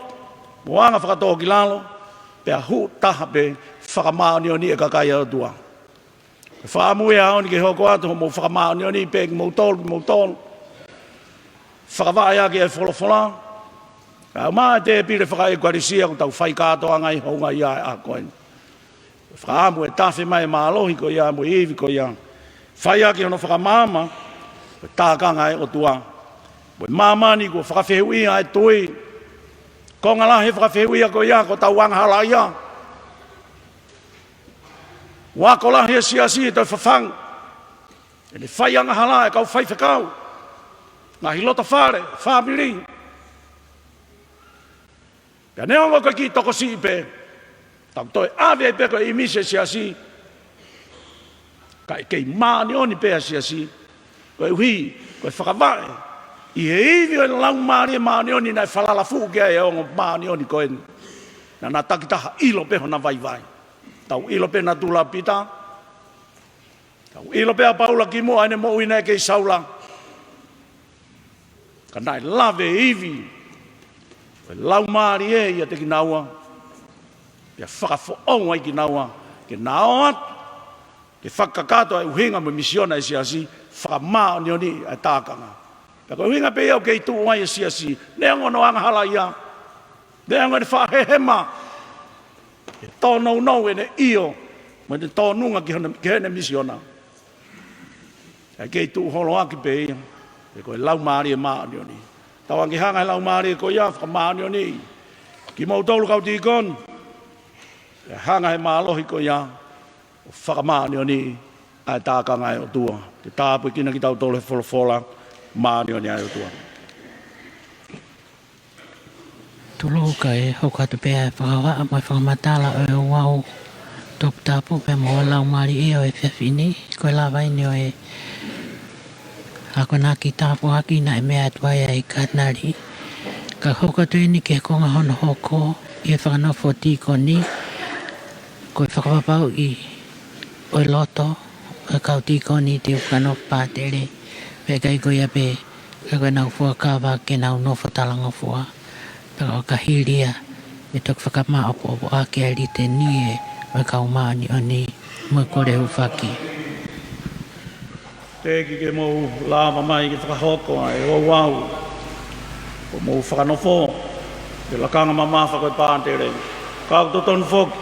mo anga fakatōkilalo, pea hū taha pē fakamāʻoniʻoni e kakai ʻa e ʻOtua. Ko e fakaʻamu ia ʻaho ni ke hoko atu hoʻomou fakamāʻoniʻoni pē kimoutolu, kimoutolu. Fakavaʻe ʻaki e folofola. Kae ʻumaʻā e tēpile fakaʻekualisia ʻoku tau fai kātoanga ʻi he hounga ia e ʻaho ko eni. Fakaʻamu e tafe mai e mālohi ko ia mo e ivi ko ia. Fai ʻaki hono fakamaama ʻo e tākanga e ʻOtua. Mo e māmani kuo fakafehuʻia e tui. Konga lahi e fakafehuʻia ko ia ko hotau angahalaʻia. Ua ko lahi e siasi ʻe toe fafangu. ʻEne fai angahala e kau faifekau, ngaahi loto fale, fāmili. Pea neongo ko e kiʻi tokosiʻi pē, tau toe ʻave ai pē ko e ʻīmisi e siasi, ka ʻe kei māʻoniʻoni pē ʻa e siasi, koeʻuhi ko e fakavaʻe ʻi he ivi ʻo e Laumālie Māʻoniʻoni naʻe falala fuʻu ki ai e ongo māʻoniʻoni ko eni. Naʻa na takitaha ʻilo pē hona vaivai. Tau ʻilo pē natula ʻa Pita. Tau ʻilo pē ʻa Paula kimuʻa ʻene moʻui naʻe kei saula. Ka naʻe lave e ivi ʻo e Laumālie ʻiate kinaua, pea fakafoʻou ai kinaua ke na ō atu ke fakakakato e ʻuhinga mo e misiona e siasi, fakamāʻoniʻoniʻi e tākanga. Pea ko e ʻuhinga pē ia ʻoku kei tuʻu ai e siasi, neongo hono angahalaʻia, neongo ʻene faʻa hehema, ʻe tōnounou ʻene ʻio mo ʻene tōnunga ki hona, ki heʻene misiona. ʻE kei tuʻu holoaki pē ia, he ko e Laumālie Māʻoniʻoni. Tauange ke hanga he Laumālie ko ia ʻo fakamāʻoniʻoniʻi kimoutolu kau tīkoni. ʻE hanga he mālohi ko ia ʻo fakamāʻoniʻoniʻi ʻa e tākanga e ʻOtua. Ke tāpuekina kitautolu he folofola māʻoniʻoni ʻa e ʻOtua. Tuluka ʻe hoko atu pē ʻa e fakavaʻa mo e fakamatala ʻo e ouau toputapu pea mo e Laumālie ʻo e efiafi ni, ko e lava eni ʻo e akonaki tāpuaki naʻe meʻa atu ai ʻa e Katinali. Ka hoko atu eni ki he konga hono hoko ʻi he fakanofo tīkoni, ko e fakapapauʻi ʻo e loto ʻo e kau tīkoni te u fakanofo pātele, pea ʻikai ko ia pē, ka ko ʻenau fuakava ke nau nofo talangofua. Pea ka hili ia, ʻe toki fakamāʻopoʻopo ʻaki ʻa e litēnia ʻo e kau māʻoniʻoni mo e kole hūfaki. Teʻeki ke mou lava mai ke fakahoko ʻa e ouau ʻo hoʻomou fakanofo ʻi he lakanga mamafa ko e pātele. Ka ʻoku totonu foki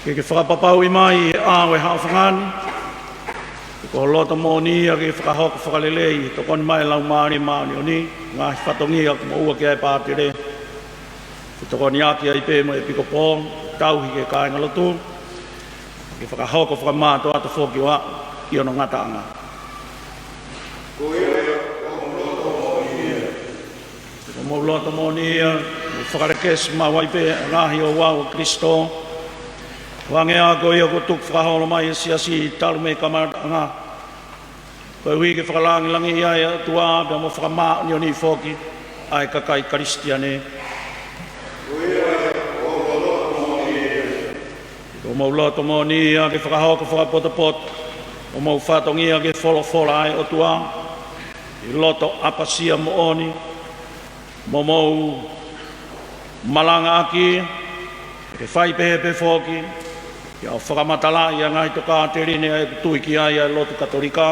ke ke fakapapauʻi mai ʻi he ʻao ʻo e haʻofanga ni, ko ho loto moʻoni ia ke fakahoko fakalelei, tokoni mai e Laumālie Māʻoniʻoni, ngaahi fatongia kuo moʻua ki ai e pātele, ke tokoniʻaki ai pē mo e ʻEpikopō, tauhi ki he kāingalotu, ke fakahoko fakamātoato foki ʻo aʻu ki hono ngataʻanga. Ko ia ia, ko hoʻomou loto moʻoni ia, mo e fakalekesi maʻu ai pē ʻa e ngaahi ouau ʻa Kalaisi, Hangē ko ia kuo tuku fakaholo mai ʻe he Siasi talu mei he kamataʻanga, koeʻuhi ke fakalāngilangiʻi ʻa e ʻOtua pea mo fakamāʻoniʻoniʻi foki ʻa e kakai Kalisitiane. Ko homou loto moʻoni ia ke fakahoko fakapotopoto homou fatongia ki he folofola ʻa e ʻOtua ʻi he loto ʻapasia moʻoni, mo mou malangaʻaki, ke fai pehē pē foki, ke ʻo fakamatalaʻi ʻa e ngaahi tokāteline ʻa ʻeku tui ki ai ʻa e lotu Katolika.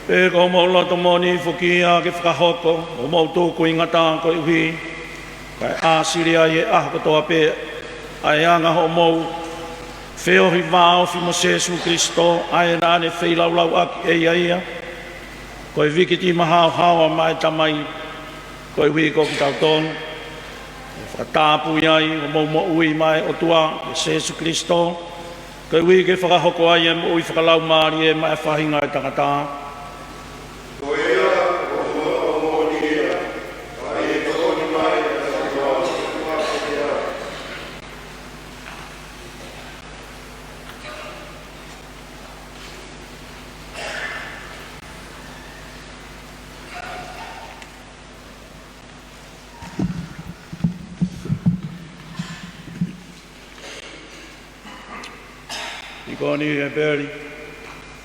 Pea ko homou loto moʻoni foki ia ke fakahoko homou tūkuingata koeʻuhi kae ʻāsili ai he ʻaho kotoa pē ʻa e anga hoʻomou feohi vāofi mo Sēsū Kalaisi, ʻa ia naʻa ne feilaulauʻaki ʻe ia ia ko e vikitima haohaoa maʻa e Tamai koeʻuhi ko kitautolu. Fakatapui ai homou moʻui maʻa e ʻOtua ʻia Sēsū Kalaisi, koeʻuhi ke fakahoko ai ʻa e moʻui fakalaumālie maʻa e faʻahinga ʻo e tangata. ʻIkoni, ʻEpeli,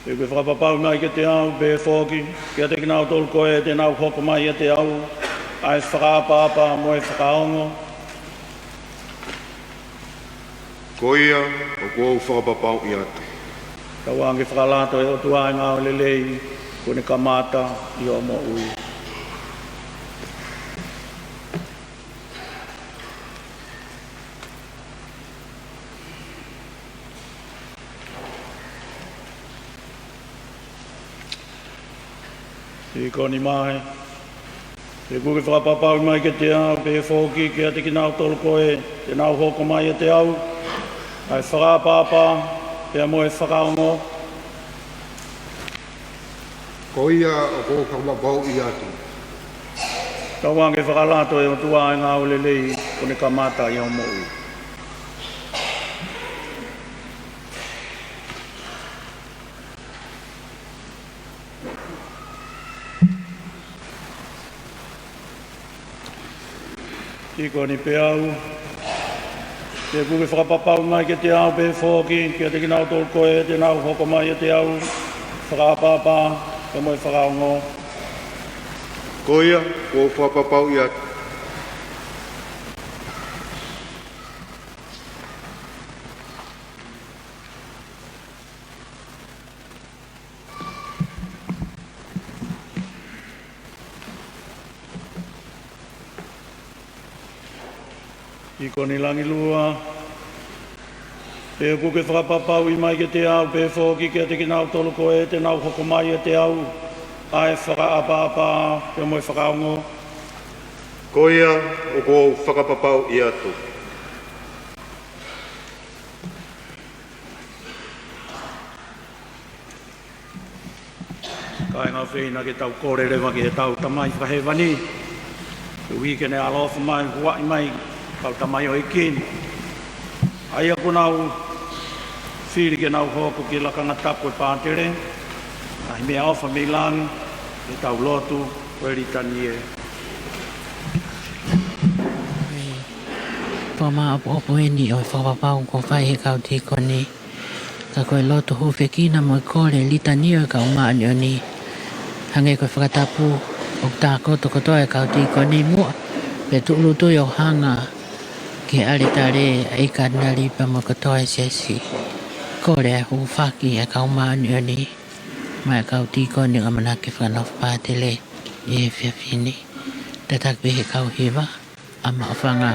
ʻoku ke fakapapauʻi mai kiate au pehē foki kiate kinautolu ko ē te nau hoko mai ʻiate au ʻa e fakaʻapaʻapa mo e fakaongo. Ko ia ʻoku ou fakapapauʻi atu. Tauange fakalato ʻe ʻOtua ʻa e ngāue lelei kuo ne kamata ʻi hoʻo moʻui. ʻIkoni, Mahe, ʻoku ke fakapapauʻi mai kiate au pehē foki kiate kinautolu ko ē te nau hoko mai ʻiate au ʻa e fakaʻapaʻapa pea mo e fakaongo. Ko ia ʻoku ou fakapapauʻi atu. Tauange fakalato ʻe ʻOtua ʻa e ngāue lelei kuo ne kamata ʻi hoʻo moʻui. ʻIkoni, Peau, ʻoku ke fakapapauʻi mai kiate au pehē foki kiate kinautolu ko ē te nau hoko mai ʻiate au ʻa e fakaʻapaʻapa pea mo e fakaongo. Ko ia ʻoku ou fakapapauʻi atu. ʻIkoni, Langilua, ʻoku ke fakapapauʻi mai kiate au pehē foki kiate kinautolu ko ē te nau hoko mai ʻiate au ʻa e fakaʻapaʻapa pea mo e fakaongo. Ko ia ʻoku ou fakapapauʻi atu. Kāinga ʻofeina, ke tau kole leva ki heʻetau Tamai Fakahēvani, koeʻuhi ke ne ʻaloʻofa mai, huaʻi mai ʻetau tamaioʻeiki ni, ʻa ia kuo nau fili ke nau hoko ki he lakanga tapu ʻo e pātele, ʻa e meʻaʻofa mei langi, ke tau lotu ʻa e litanie. Fakamāʻopoʻopo eni ʻo e fakapapau kuo fai ʻe he kau tīkoni. Ka ko e lotu hūfekina mo e kole litanie ʻo e kau māʻoniʻoni. Hangē ko e fakatapu, ʻoku tākoto kotoa e kau tīkoni muʻa, pea tūʻulutui ʻo hanga ki he ʻaletale ʻa e kau kātinale pea mo e kotoa e siasi. Kole ʻa e hūfaki ʻa e kau māʻoniʻoni maʻa e kau tīkoni ʻoku ʻamanaki ke fakanofo pātele ʻi he efiafi ni. Tataki pē ʻe he kau hiva ʻa Maʻufanga.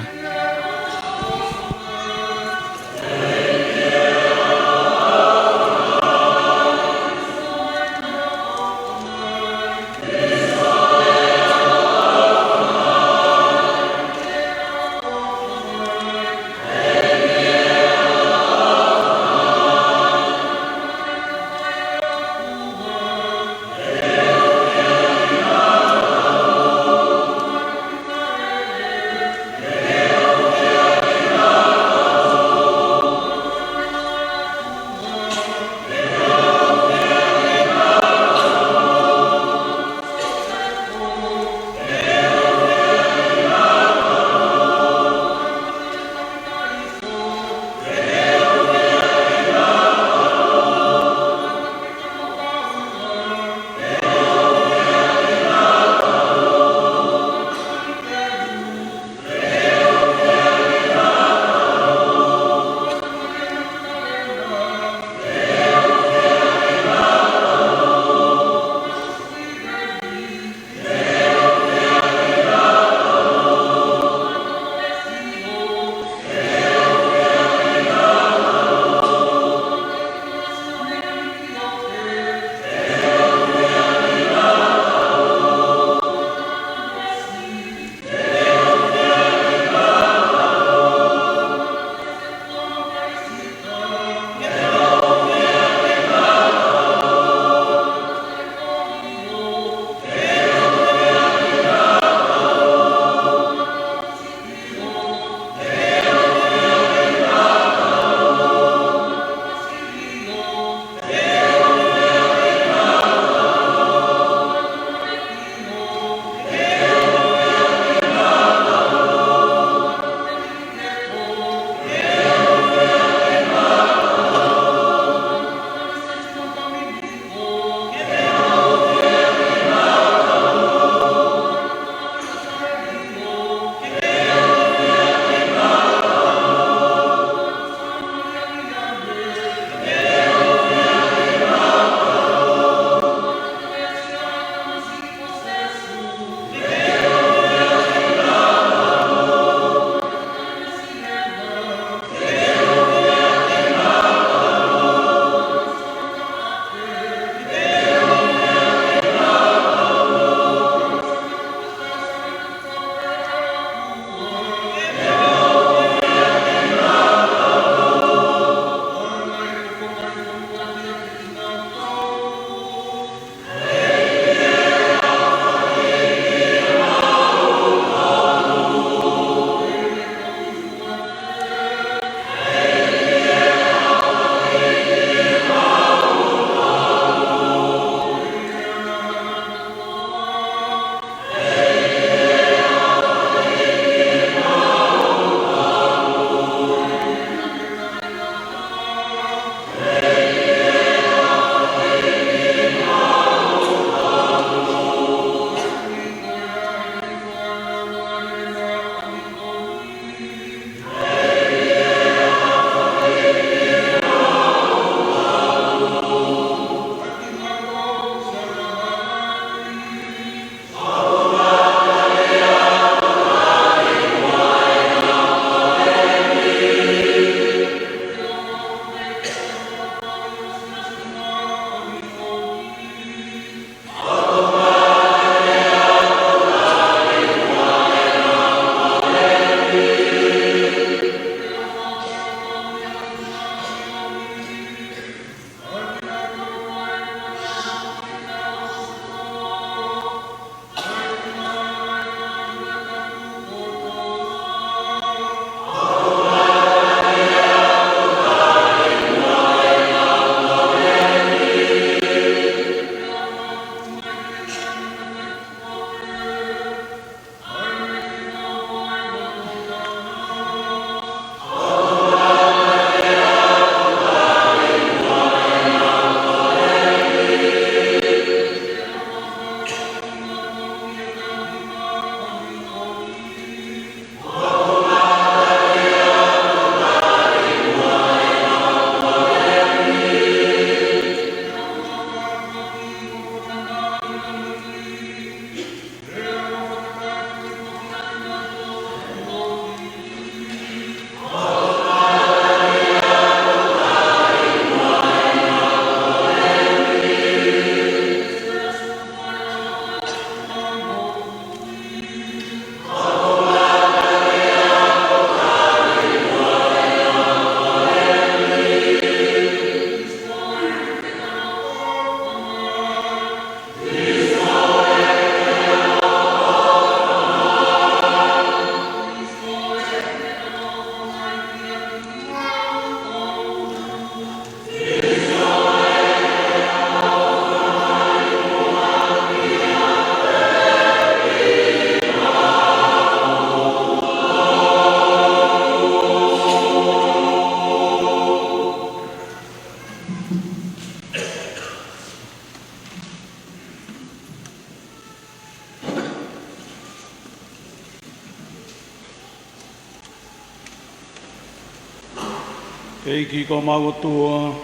ʻEiki ko homau ʻOtua,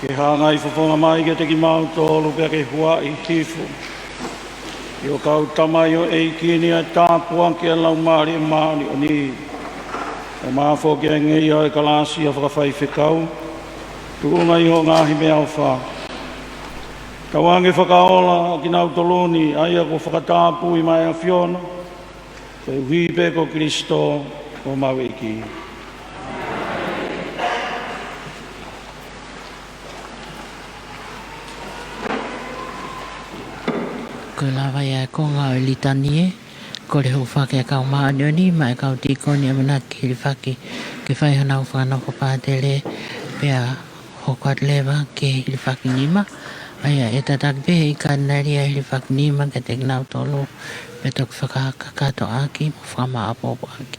ke hangai fofonga mai kiate kimautolu pea ke huaʻi hifo ʻi ho kau tamaioʻeiki ni ʻa e tāpuaki ʻa e Laumālie Māʻoniʻoni, ʻo mafoki ange ia ʻa e kalasi ʻa e fakafaifekau, tuʻunga ʻi hoʻo ngaahi meʻaʻofa. Tauange fakaola ʻa kinautolu ni ʻa ia kuo fakatapui maʻa e ʻAfiona, koeʻuhi pē ko Kilisitō ko homau ʻEiki. Ko e lava ia e konga ʻo e litanie, kole hūfaki ʻa e kau māʻoniʻoni maʻa e kau tīkoni ʻamanaki ke hilifaki ke fai honau fakanofo pātele, pea hoko atu leva ki he hilifaki nima. ʻA ia ʻe tataki pē ʻe he ʻEiki Katinali ʻa e hilifaki nima kiate kinautolu, pea toki fakakakatoʻaki mo fakamāʻopoʻopoʻaki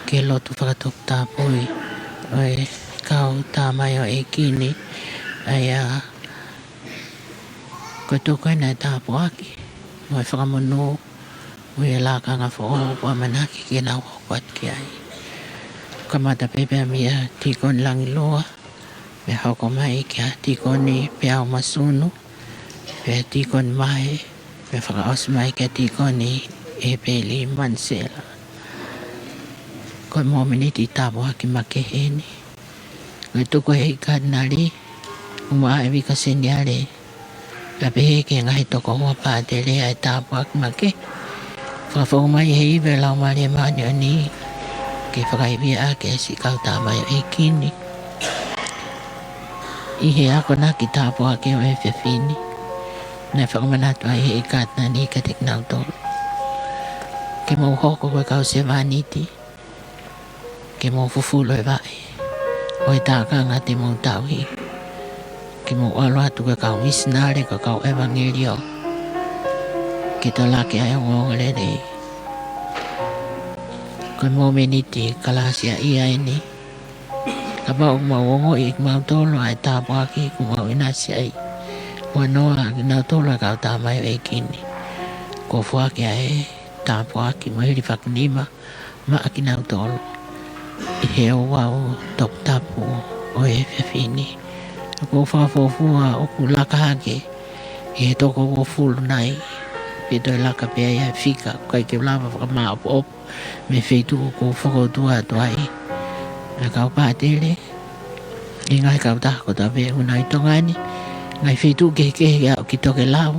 ki he lotu fakatoputapui ʻo e kau tamaioʻeiki ni. ʻA ia ko e tuku ena ʻa e tāpuaki mo e fakamonū ʻo e lakanga foʻou kuo ʻamanaki ke nau hoko atu ki ai. Kamata pē pea mei he tīkoni Langilua, pea hoko mai kia tīkoni Peau Masunu, pea tīkoni Mae, pea fakaʻosi mai kia tīkoni ʻEpeli Manisela. Ko e mōmeniti tāpuaki makehe eni. Ko e tuku ʻe he ʻEiki Katinali, ʻumaʻā ʻa e uike seniale, pea pehē ki he ngaahi tokoua pātele ʻa e tāpuaki makehe. Fakafoʻou mai ʻe he ivi ʻa e Laumālie Māʻoniʻoni ke fakaivia ʻaki ʻa e siʻi kau tamaioʻeiki ni ʻi he akonaki tāpuaki ʻo e efiafi ni. Naʻe fakamanatu ai ʻe he ʻEiki Katinali kiate kinautolu, ke mou hoko ko e kau sevāniti, ke mou fufulu e vaʻe ʻo e tākanga te mou tauhi, ke mou ʻalu atu ko e kau misinale, ko e kau ʻevangeliō, ke tolaki ʻa e ongoongolelei. Ko e mōmeniti kalasiaʻia eni. Kapau ʻoku mau ongoʻi ʻe kimautolu ʻa e tāpuaki kuo mau ʻinasi ai, huanoa kinautolu ʻa e kau tamaioʻeiki ni, kuo foaki ʻa e tāpuaki mo e hilifaki nima maʻa kinautolu ʻi he ouau toputapu ʻo e efiafi ni. ʻOku ou fakafuofua ʻoku laka hake ʻi he toko uofulu nai, pe toe laka pē ai ʻa e fika, ʻoku ʻikai ke u lava fakamāʻopoʻopo mei he feituʻu ʻoku ou fokoutua atu ai. Ngaahi kau pātele, ʻi he ngaahi kautaha kotoa pē ʻoku nau ʻi Tonga ni, ngaahi feituʻu kehekehe ʻo aʻu ki tokelau,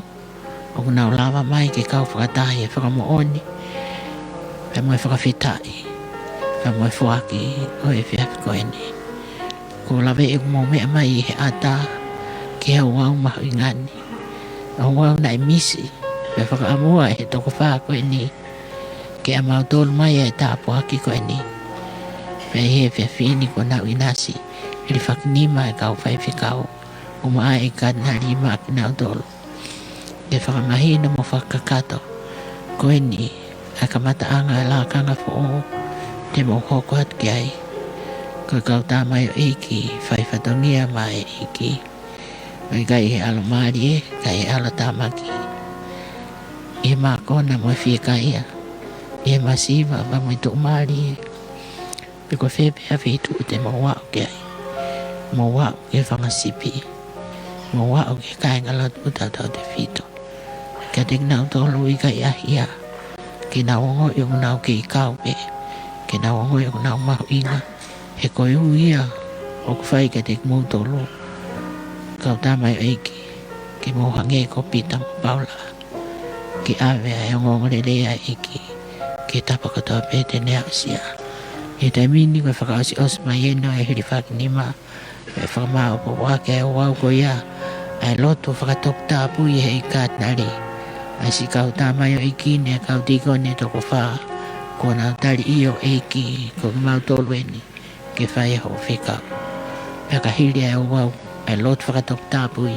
ʻoku nau lava mai ke kau fakataha ʻi he fakamoʻoni, pea mo e fakafetaʻi, pea mo e foaki ʻo e efiafi ko eni. ʻOku ou laveʻi ʻoku mou meʻa mai ʻi he ʻatā ki he ouau mahuʻinga ni, ouau naʻe misi pea fakaʻamua ʻe he toko fā ko eni ke ʻamautolu mai ʻa e tāpuaki ko eni. Pea ʻi he efiafi ni kuo nau ʻinasi, hilifaki nima ʻa e kau faifekau, ʻumaʻā ʻa e ʻEiki Katinali maʻa kinautolu, ke fakamahino mo fakakakato ko eni ʻa e kamataʻanga ʻo e lakanga foʻou te mou hoko atu ki ai. Ko e kau tamaioʻeiki fai fatongia maʻa e ʻEiki, ʻo ʻikai ʻi he ʻalomālie, ʻikai ʻi he ʻalotāmaki, ʻi he mākona mo e fiekaia, ʻi he masiva pea mo e tuʻumālie. Pe ko fē pē ha feituʻu te mou aʻu ki ai, mou aʻu ki he fanga sipi, mou aʻu ki he kāingalotu tautautefito. Kiate kinautolu ʻoku ʻikai ʻaʻahi ia, ke nau ongoʻi ʻoku nau kei kau pē, ke nau ongoʻi ʻoku nau mahuʻinga, he ko e ui ia ʻoku fai kiate kimoutolu, kau tamaioʻeiki, ke mou hangē ko Pita mo Paula, ke ʻave ʻa e ongoongolelei ʻa e ʻEiki ki he tapa kotoa pē te ne aʻusia. ʻI he taimi ni ko e fakaʻosiʻosi mai eni ʻo e hilifaki nima, pea fakamāʻopoʻopo ʻaki ʻa e ouau ko ia, ʻa e lotu fakatoputapu ʻi he ʻEiki Katinali, ʻa e siʻi kau tamaioʻeiki ni, ʻa e kau tīkoni ʻe toko fā, kuo nau tali ʻio ʻEiki, ko kimautolu eni ke fai hoʻo fekau. Pea ka hili ʻa e ouau, ʻa e lotu fakatoputapui,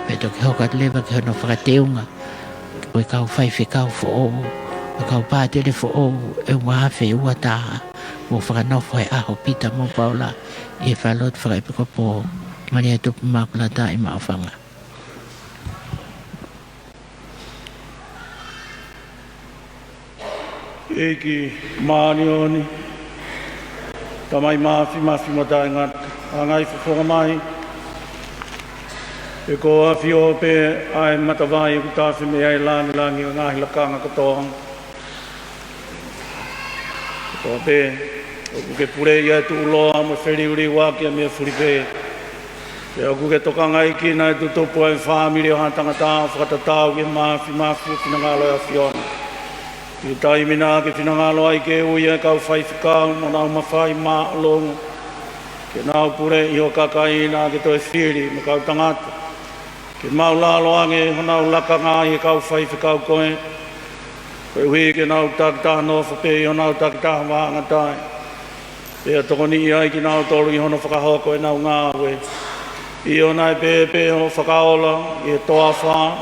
pea toki hoko atu leva ki hono fakateunga ko e kau faifekau foʻou, ko e kau pātele foʻou ʻe ua afe ua taha, kuo fakanofo he ʻaho ʻo Pita mo Paula ʻi he falelotu fakaʻepikopō Malia Tupu Makulata ʻi Maʻufanga. ʻEiki māʻoniʻoni, Tamai Mafimafi mo Taʻengata, hanga ʻo fofonga mai, he ko ho ʻAfio pē ʻa e matavai ʻoku tafe mei ai e langilangi ʻo e ngaahi lakanga kotoa. Kotoa pē, ʻoku ke puleʻi ʻa e tuʻuloa mo e feliuliuaki ʻa e meʻa fulipē. Pea ʻoku ke tokangaʻi kinautolu ʻo tutupu ʻa e fāmili ʻo ha tangata ʻo fakatatau ki he mafimafi ʻo e finangalo ʻo e ʻAfiona. ʻI he taimi naʻa ke finangalo ai ke ui ʻa e kau faifekau mo honau mafai māʻolunga, ke nau puleʻi ho kakai naʻa ke toe fili mo e kau tangata, ke maʻulalo ange honau lakanga ʻi he kau faifekau ko ē, koeʻuhi ke nau takitaha nofo pē ʻi honau takitaha vāngatae, pea tokoniʻi ai kinautolu ʻi hono fakahoko ʻenau ngāue. ʻIo, naʻe pehē pē hoʻo fakaola ʻi he toafa,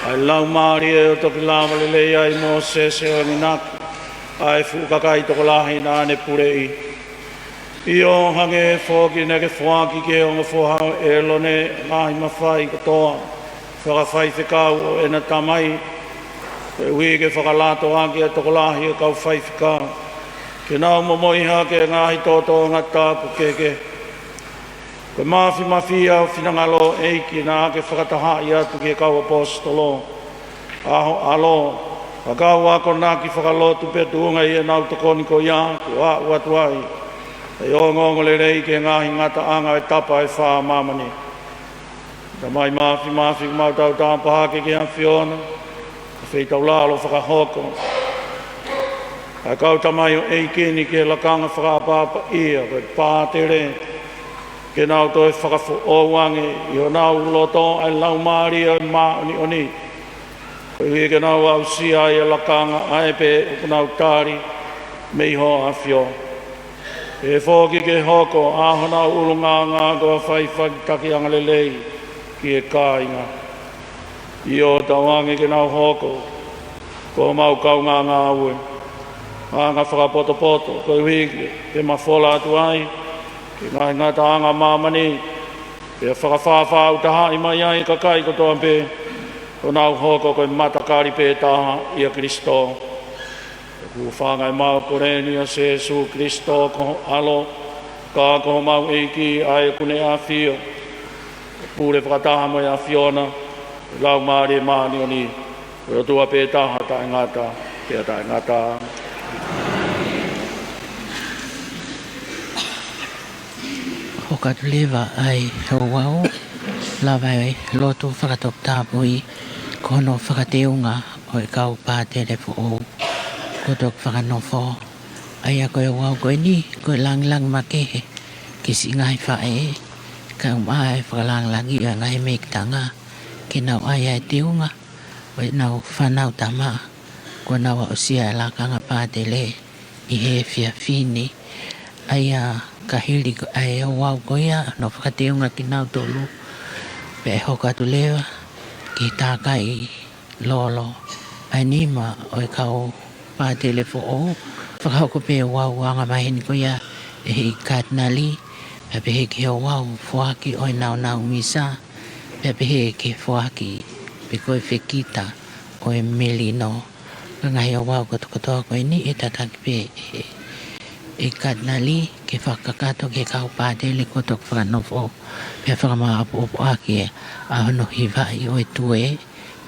ʻa e Laumālie ʻo toki lava lelei ai Mōsese ʻo enginaki ʻa e fuʻu kakai tokolahi naʻa ne puleʻi. ʻIo, hangē foki naʻa ke foaki ki he ongo foha ʻo ʻĒlone ʻa e ngaahi mafai kotoa fakafaifekau ʻo ʻena tamai, koeʻuhi ke fakalatoʻaki ʻa e tokolahi ʻo e kau faifekau, ke nau momoi hake ʻa e ngaahi tōtōʻanga tāpuekina. Ko e mafimafi ia ʻo e finangalo, ʻEiki, naʻa ke fakatahaʻi atu ki he kau ʻaposetolo ʻa ho ʻAlo, ʻa e kau akonaki fakalotu, pea tuʻunga ʻi heʻenau tokoni ko ia, kuo aʻu atu ai ʻa e ongoongolelei ki he ngaahi ngataʻanga ʻo e tapa ʻe fā ʻo māmani. Tamai Mafimafi, ʻoku mau tautapa hake ki he ʻAfiona, ʻa e feitaulalo fakahoko ʻa e kau tamaioʻeiki ni ki he lakanga fakaʻapaʻapaʻia ko e pātele, ke nau toe fakafoʻou ange ʻi honau loto ʻa e Laumālie ʻo e Māʻoniʻoni, koeʻuhi ke nau aʻusia ʻa e lakanga ʻa ē pē ʻoku nau tali mei ho ʻAfio. Pehē foki ke hoko ʻa honau ʻulungaanga ko ha faʻifaʻitakiʻanga lelei ki he kāinga. ʻIo, tauange ke nau hoko ko homau kaungāngāue, anga fakapotopoto, koeʻuhi ke mafola atu ai ki he ngaahi ngataʻanga ʻo māmani, pea fakafāfāʻutahaʻi mai ai e kakai kotoa pē, ʻo nau hoko ko e matakali pē taha ʻia Kalaisi. ʻOku hūfanga ʻemau kole ni ʻia Sīsū Kalaisi ko ho ʻAlo, ka ko homau ʻEiki, ʻa ia ʻoku ne ʻafio ʻo pule fakataha mo e ʻAfiona, ʻi he Laumālie Māʻoniʻoni, ko e ʻOtua pē taha, taʻengata pea taʻengata. Hoko atu leva ʻa e ouau, lava e lotu fakatoputapui, ko hono fakateunga ʻo e kau pātele foʻou kuo toki fakanofo. ʻA ia ko e ouau ko eni, ko e langilangi makehe ki he siʻi ngaahi faʻē, kae ʻumaʻā e fakalangilangi ʻo e ngaahi meikitanga, ke nau ʻai ʻa e teunga ʻo ʻenau fānau tama kuo nau aʻusia e lakanga pātele ʻi he efiafi ni. ʻA ia ka hili ko ē ʻa e ouau ko ia, hono fakateunga kinautolu, pea ʻe hoko atu leva ki he takai lolo ʻa e nima ʻo e kau pātele foʻou, fakahoko pē ouau ʻo e anga maheni ko ia ʻe he Katinali, pea pehē ki he ouau foaki ʻo e nāunau misa, pea pehē ki he foaki pē ko e fekita ʻo e melino. Ko e ngaahi ouau kotokotoa ko eni ʻe tataki pē ʻe he Katinali ke fakakakato ki he kau pātele kuo toki fakanofo, pea fakamāʻopoʻopo ʻaki ʻa hono hivaʻi ʻo e tue,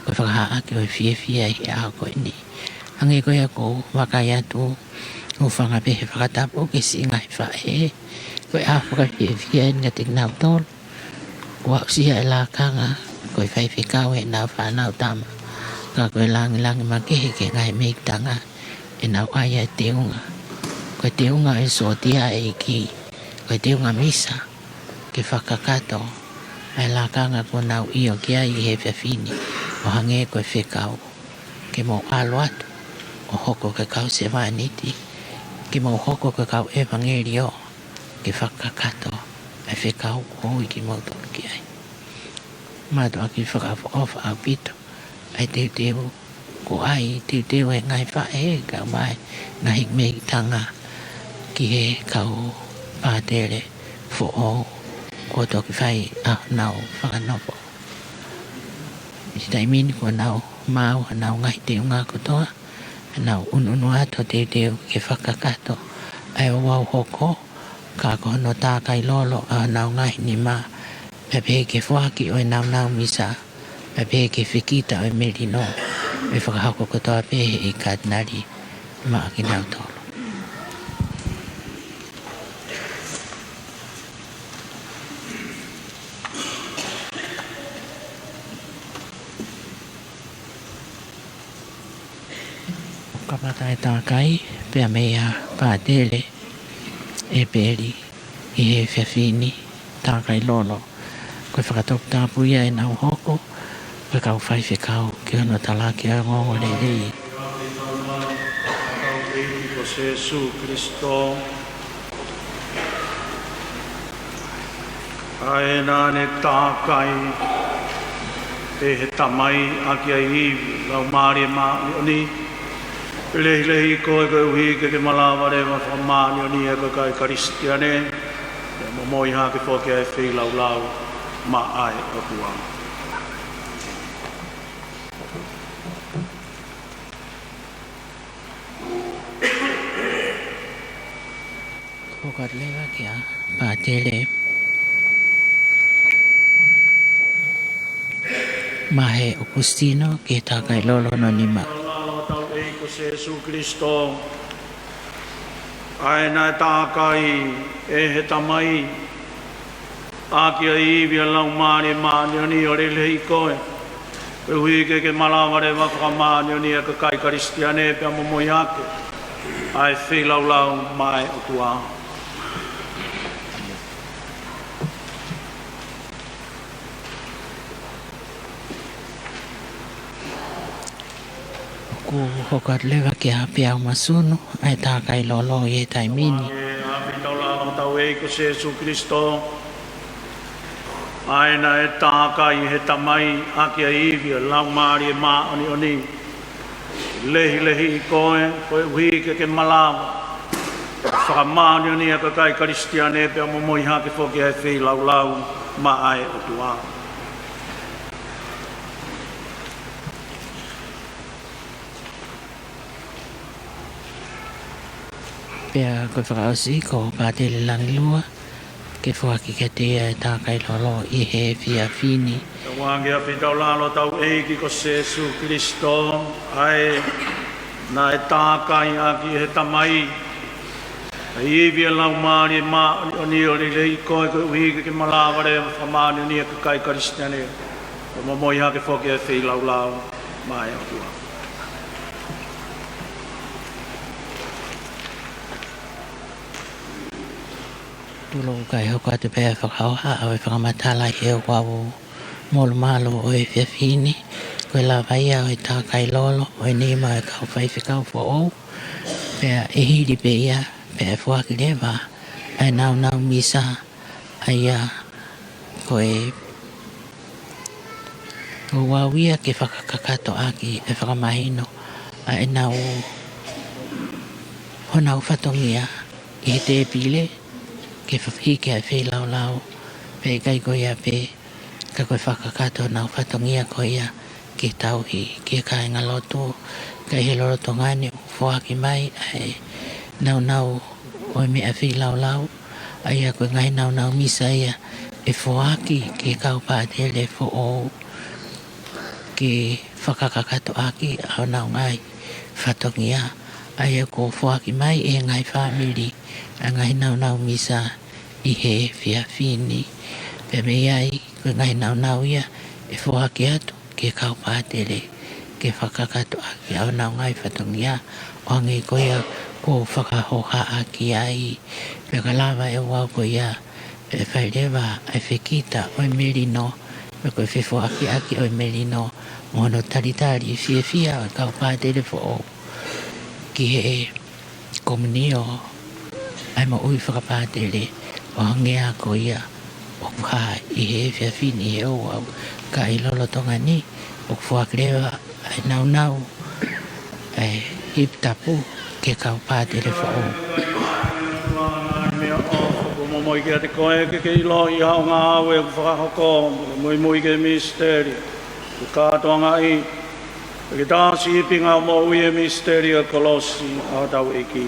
ko e fakahā ʻaki ʻo e fiefia ʻi he ʻaho ko eni. Hangē ko ia ʻoku ou vakai atu, hūfanga pē he fakatapu ki he siʻi ngaahi faʻē, ko e ʻaho fakafiefia eni kiate kinautolu. Kuo aʻusia e lakanga, ko e faifekau ʻenau fānau tama, ka ko e langilangi makehe ki he ngaahi meikitanga, ʻenau ʻai ʻa e teunga. Ko e teunga ʻo e sōtia, ʻEiki, ko e teunga misa, ke fakakakato ʻa e lakanga kuo nau ʻio ki ai ʻi he efiafi ni, ʻo hangē ko e fekau, ke mau ʻalu atu ʻo hoko ko e kau sevāniti, ke mau hoko ko e kau ʻevangeliō, ke fakakakato ʻa e fekau kuo ui kimoutolu ki ai. Mātuʻaki fakaʻofoʻofa ʻaupito ʻa e teuteu kuo ʻai, teuteu ʻe he ngaahi faʻē kae ʻumaʻā e ngaahi meikitanga ki he kau pātele foʻou kuo toki fai ʻa honau fakanofo. ʻI he taimi ni kuo nau maʻu ʻenau ngaahi teunga kotoa, nau ʻunuʻunu atu ʻo teuteu ke fakakakato ʻa e ouau hoko, ka ko hono tākai lolo ʻa honau ngaahi nima, pea pehē ki he foaki ʻo e nāunau misa, pea pehē ki he fekita ʻo e melino, ʻe fakahoko kotoa pē ʻe he Katinali maʻa kinautolu. Kamata e tākai, pea meia Pātele ʻEpeli ʻi he efiafi ni, tākai lolo. Ko e fakatoputapu ia ʻenau hoko, ko e kau faifekau ki hono talaki ʻo e ongoongolelei. Ko Sēsū Kilisitō, ʻa ē naʻa ne tākai ʻe he Tamai ʻaki ʻa e ivi ʻo e Laumālie Māʻoniʻoni, lehilehiʻi koe koeʻuhi ke ke malava leva fakamāʻoniʻoniʻi ʻa e kakai Kalisitiane, pea momoi hake foki ʻa e feilaulau maʻa e ʻOtua. Hoko atu leva kia Pātele Mahe ʻOkusitino ke tākai lolo hono nima. Lalo ʻetau ʻEiki ko Sēsū Kilisitō, ʻa ē naʻe tākai ʻe he Tamai ʻaki ʻa e ivi ʻo e Laumālie Māʻoniʻoni, ʻo lehilehiʻi koe koeʻuhi ke ke malava leva fakamāʻoniʻoniʻi ʻa e kakai Kalisitiane, pea momoi hake ʻa e feilaulau maʻa e ʻOtua. ʻOku hoko atu leva kia Peau Masunu ʻa e tākai lolo ʻi he taimi ni. ʻAfio ʻi taulalo hotau ʻEiki ko Sēsū Kilisitō, ʻa ē naʻe tākai ʻe he Tamai ʻaki ʻa e ivi ʻo e Laumālie Māʻoniʻoni, lehilehiʻi koe koeʻuhi ke ke malava fakamāʻoniʻoniʻi ʻa e kakai Kalisitiane, pea momoi hake foki ʻa e feilaulau maʻa e ʻOtua. Pea ko e fakaʻosi ko Pātele Langilua ke foaki kiate ia e tākai lolo ʻi he efiafi ni. Tauange ʻafio ʻi taulalo hotau ʻEiki ko Sēsū Kilisitō, ʻa ē naʻe tākai ʻaki ʻe he Tamai ʻa e ivi ʻo e Laumālie Māʻoniʻoni, ʻo lehilehiʻi koe koeʻuhi ke ke malava leva fakamāʻoniʻoniʻi ʻa e kakai Kalisitiane, pea momoi hake foki ʻa e feilaulau maʻa e ʻOtua. Tulou kae hoko atu pē ʻa e fakahohaʻa ʻo e fakamatala ʻi he ouau molumalu ʻo e efiafi ni, ko e lava ia ʻo e tākai lolo ʻo e nima ʻo e kau faifekau foʻou, pea ʻe hili pē ia, pea ʻe foaki leva ʻa e nāunau misa, ʻa ia ko e ouau ia ke fakakakato ʻaki ʻa e fakamahino ʻa ʻenau, honau fatongia ʻi he tēpile, ke fa-, hiki ʻa e feilaulau, pea ʻikai ko ia pē, ka ko e fakakakato honau fatongia ko ia ke tauhi ki he kāingalotu, ka ʻi he lolotonga ni ʻoku foaki mai ʻa e nāunau ʻo e meʻa feilaulau, ʻa ia ko e ngaahi nāunau misa ia ʻe foaki ki he kau pātele foʻou ke fakakakato ʻaki ʻa honau ngaahi fatongia, ʻa ia kuo foaki mai ʻe he ngaahi fāmili ʻa e ngaahi nāunau misa ʻi he efiafi ni. Pea mei ai, ko e ngaahi nāunau ia ʻe foaki atu ki he kau pātele ke fakakakato ʻaki ʻa honau ngaahi fatongia, ʻo hangē ko ia kuo fakahohaʻa ki ai. Pea ka lava e ouau ko ia, ʻe fai leva ʻa e fekita ʻo e melino, pe ko e fefoakiʻaki ʻo e melino, mo hono talitali fiefia ʻo e kau pātele foʻou ki he komunio ʻa e moʻui fakapātele, ʻo hangē ko ia ʻoku hā ʻi he efiafi ni ʻi he ouau. Ka ʻi he lolotonga ni ʻoku foaki leva ʻa e nāunau, ʻa e hipi tapu ki he kau pātele foʻou. Meʻaʻofa, ʻoku ou momoi kiate koe ke ke ʻiloʻi ʻa e ngāue ʻoku fakahoko, muimui ki he misiteli ʻoku kātoangaʻi, ke tauhi ʻi he pinga moʻui e misiteli ʻo e kolosi ʻa hotau ʻEiki.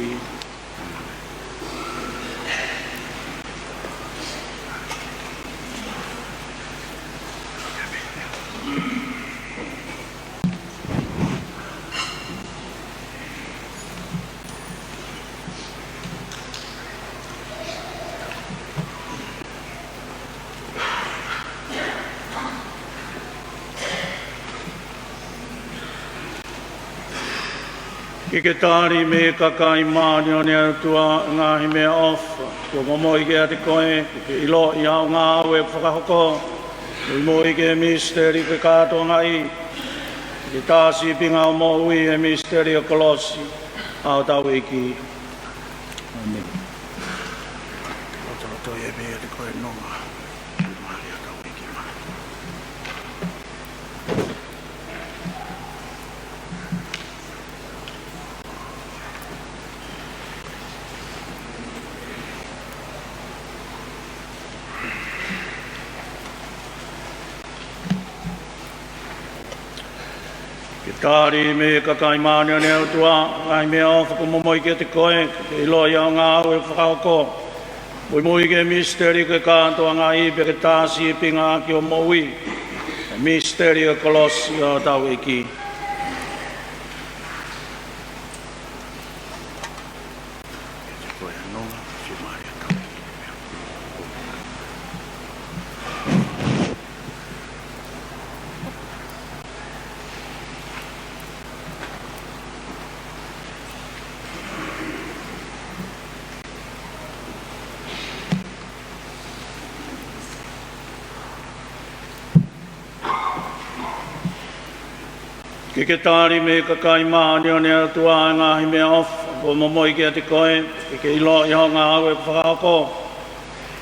Ke ke tali mei he kakai māʻoniʻoni ʻa e ʻOtua ʻa e ngaahi meʻaʻofa kuo momoi kiate koe, ke ke ʻiloʻi ʻa hoʻo ngāue ʻoku fakahoko, muimui ki he misiteli ʻoku ke kātoangaʻi, ke ke tā sīpinga hoʻo moʻui ʻi he misiteli ʻo e kolosi ʻa hotau ʻEiki. ʻĒmeni. Lotoloto ia mei he ko e nonga. Mālie hotau ʻEiki mā. Ke tali mei he kakai māʻoniʻoni ʻa e ʻOtua ʻa e ngaahi meʻaʻofa kuo momoi kiate koe, ke ke ʻiloʻi ʻa hoʻo ngāue ʻoku fakahoko, muimui ki he misiteli ʻoku ke kātoangaʻi, pea ke tā sīpinga ʻaki hoʻo moʻui ʻi he misiteli ʻo e kolosi ʻa hotau ʻEiki. Ke ke tali mei he kakai māʻoniʻoni ʻa e ʻOtua ʻa e ngaahi meʻaʻofa kuo momoi kiate koe, ke ke ʻiloʻi ʻa hoʻo ngāue ʻoku fakahoko,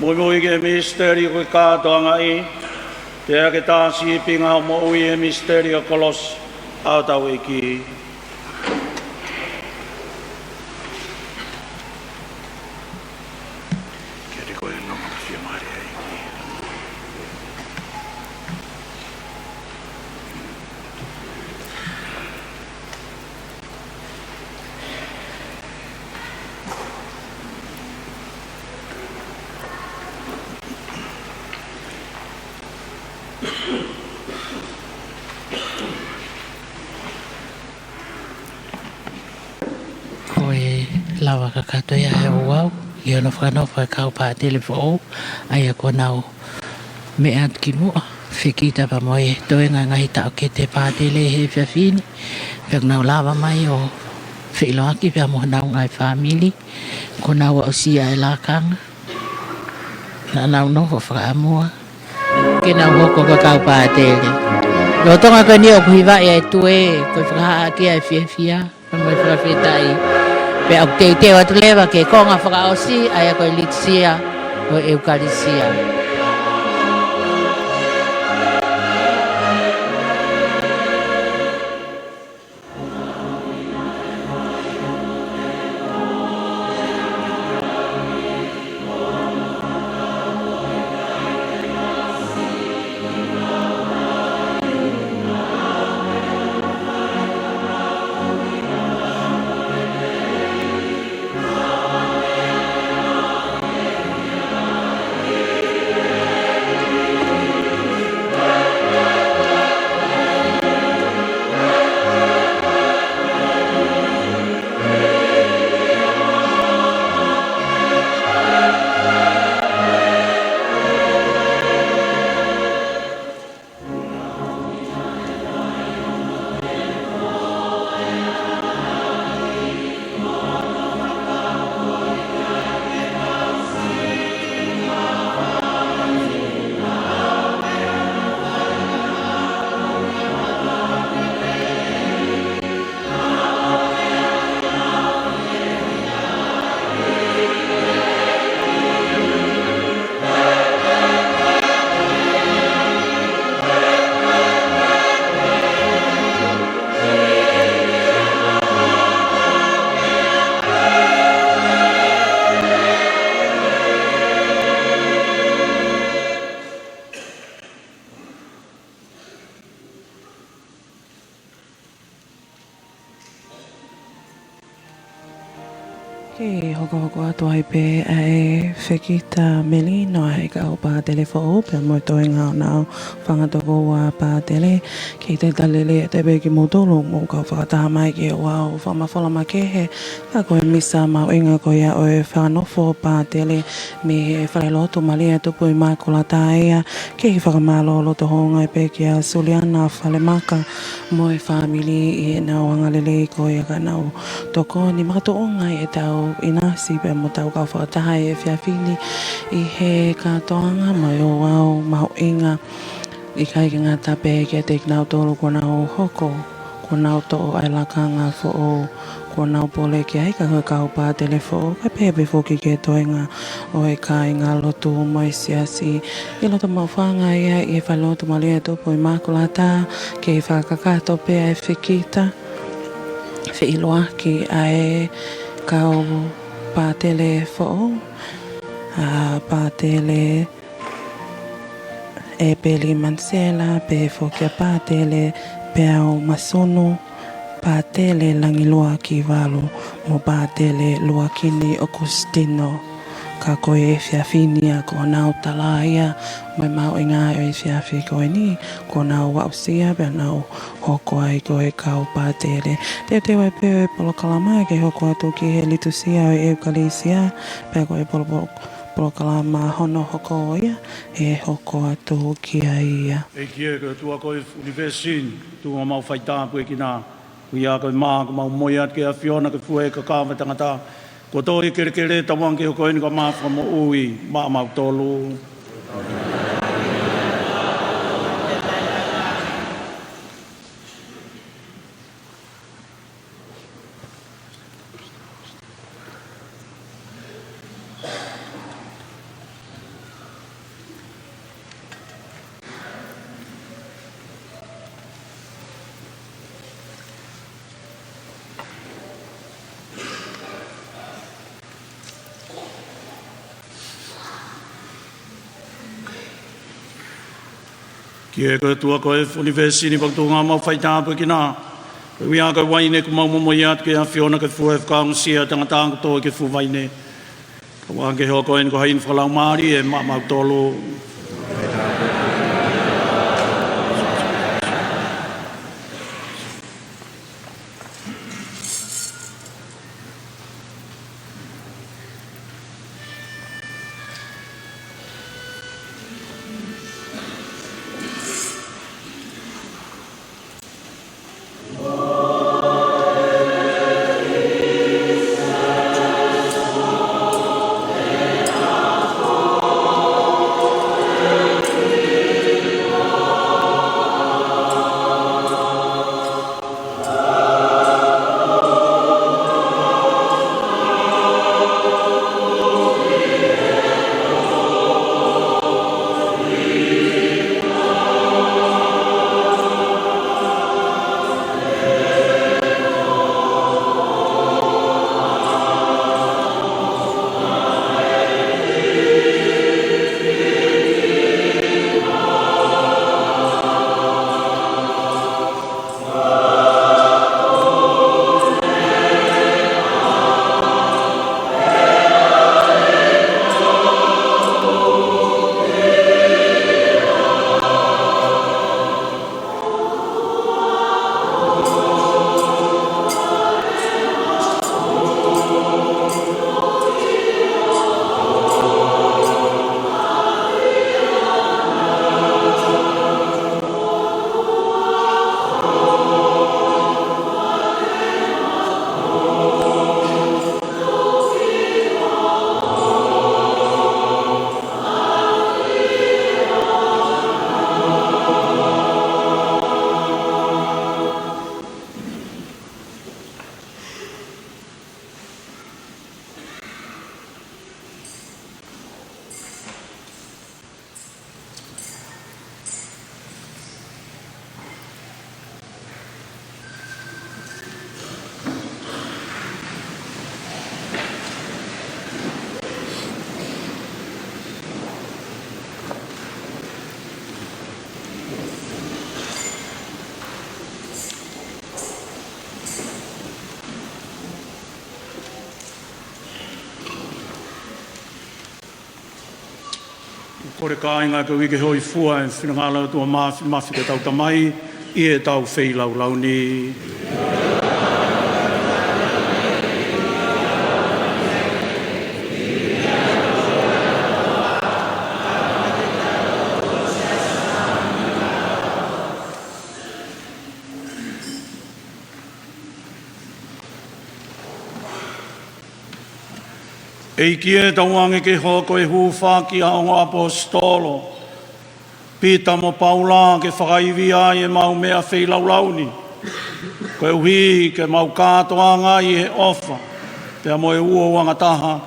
muimui ki he misiteli ʻoku ke kātoangaʻi, pea ke tā sīpinga hoʻo moʻui ʻi he misiteli ʻo e kolosi ʻa hotau ʻEiki. Kiate koe ʻa e nonga mo e fiemālie ʻa e ʻEiki. Ko e lava kakato ia ʻe he ouau, ʻi hono fakanofo ʻa e kau pātele foʻou, ʻa ia kuo nau meʻa atu ki muʻa, fekita pea mo e toenga e ngaahi taʻokete pātele he efiafi ni, pea kuo nau lava mai ʻo feʻiloaki pea mo honau ngaahi fāmili, kuo nau aʻusia e lakanga, naʻa nau nofo fakaʻamua, ke nau hoko ko e kau pātele. Lolotonga ko eni ʻoku hivaʻi ʻa e tue, ko e fakahā ʻaki ʻa e fiefia, mo e fakafetaʻi. Pea ʻoku teuteu atu leva ki he konga fakaʻosi, ʻa ia ko e litisia ʻo e ʻEukalisia. Hokohoko atu ai pē ʻa e fekita melino ʻa e kau pātele foʻou pea mo e toenga ʻo honau fanga tokoua pātele. Kei talitali atu pē kimoutolu ʻoku mou kau fakataha mai ki he ouau fakamafola makehe, ka ko e misa mahuʻinga ko ia ʻo e fakanofo pātele mei he falelotu Malia Tupu ʻImakulata ia. Kei fakamālō loto houngaʻia pē kia Suliana Falemaka mo e fāmili ʻi heʻenau angalelei ko ia ka nau tokoni makatuʻunga ʻi heʻetau ʻinasi pea mo ʻetau kau fakataha he efiafi ni ʻi he kātoanga mo e ouau mahuʻinga. ʻIkai ke ngata pē kiate kinautolu kuo nau hoko, kuo nau toʻo ʻa e lakanga foʻou kuo nau pole ki ai, ka ko e kau pātele foʻou, kae pehē pē foki ki he toenga ʻo e kāingalotu mo e siasi. ʻI loto maʻu hake ia ʻi he falelotu Malia Tupu ʻImakulata, kei fakakakato pē ʻa e fekita feʻiloaki ʻa e kau pātele foʻou, ʻa Pātele ʻEpeli Manisela, pehē foki ʻa Pātele Peau Masunu, Pātele Langilua Kivalu, mo Pātele Luakini ʻOkusitino. Ka ko e efiafi ni ia ko honau tala ia mo e mahuʻinga ʻo e efiafi ko eni, kuo nau aʻusia pea nau hoko ai ko e kau pātele. Teuteu ai pē ʻa e polokalama ke hoko atu ki he litūsia ʻo e ʻEukalisia, pea ko e polo-, polo-, polokalama hono hoko ia, ʻe hoko atu ki ai ia. ʻEiki ē, ko e ʻOtua ko e ʻunivēsi ni, tuʻunga mau faitāpuekina, ʻoku ʻikai ko e mā, ʻoku mau momoi atu ki he ʻAfiona ke fua e kakava ʻo e tangata, kuo tō ʻi he kelekele, tauange ke hoko eni ko ha mā fakamoʻui maʻamautolu. ʻEiki ē, ko e ʻOtua ko e ʻunivēsi ni, pea ko e tuʻunga mau faitāpuekina, ʻoku ʻikai ko e uaine ʻoku mau momoi atu ki he ʻAfiona ke fua e fakaongosia ʻo e tangata kuo tō ʻi he fuʻu vaine, tauange ke hoko eni ko ha inu fakalaumālie maʻamautolu. Kole kāinga ke ui ke hōifua e finangalo ʻo e ʻOtua Māfimafi ko ʻetau Tamai ʻi heʻetau feilaulau ni. ʻEiki ē, tauange ke hoko e hūfaki ʻa e ongo ʻaposetolo Pita mo Paula ke fakaivia ai ʻemau meʻa feilaulau ni, koeʻuhi ke mau kātoanga ʻi he ʻofa pea mo e uouangataha.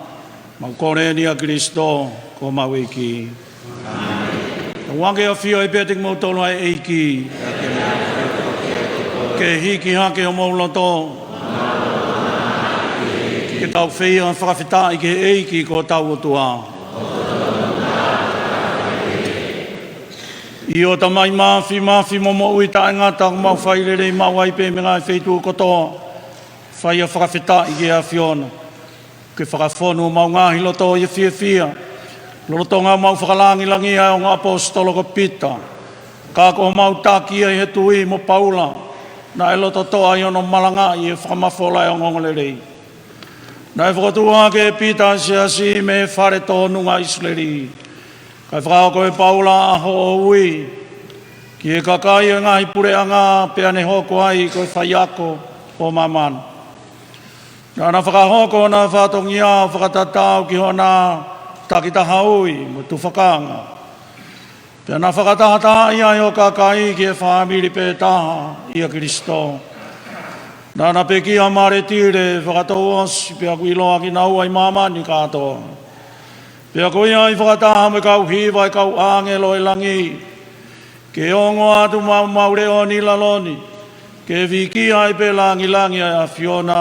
Mau kole ni ʻia Kilisitō ko homau ʻEiki. Tauange ke ʻafioʻi pē ʻa kimoutolu ʻe he ʻEiki. Ke hiki hake homou loto. Ke tau feia fakafetaʻi ki he ʻEiki ko hotau ʻOtua. ʻIo Tamai Māfimafi mo moʻui taʻengata, ʻoku mau fai lelei maʻu ai pē mei he ngaahi feituʻu kotoa, fai ʻa e fakafetaʻi ki he ʻAfiona. Ke fakafonu homau ngaahi loto ʻi he fiefia, lolotonga ʻemau fakalangilangiʻi ʻa e ongo ʻaposetolo ko Pita, ka ko homau taki ia ʻi he tui mo Paula, naʻe lototoʻa ʻi hono malangaʻi e fakamafola ʻo e ongoongolelei. Naʻe fokotuʻu hake ʻe Pita ʻa e siasi mei he fale tōnunga ʻIsileli, kae fakahoko ʻe Paula ʻa hoʻo ui ki he kakai ʻo e ngaahi puleʻanga, pea ne hoko ai ko e faiako ʻo māmani. Naʻá na fakahoko hona fatongia ʻo fakatatau ki hona takitaha ui mo tufakanga. Pea na fakatahatahaʻi ai hoʻo kakai ki he fāmili pē taha ʻia Kilisitō. Naʻá na pekia Māletile, fakatouʻosi, pea kuo ʻiloa kinaua ʻi māmani kātoa. Pea ko ia ʻi fakataha mo e kau hiva ʻo e kau ʻāngelo ʻo e langi, ke ongo atu maumau leʻo ni ʻi lalo ni, ke vīkiʻi ai pē langilangi ʻa e ʻAfiona,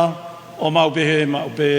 ʻo mau pehē maʻu pē.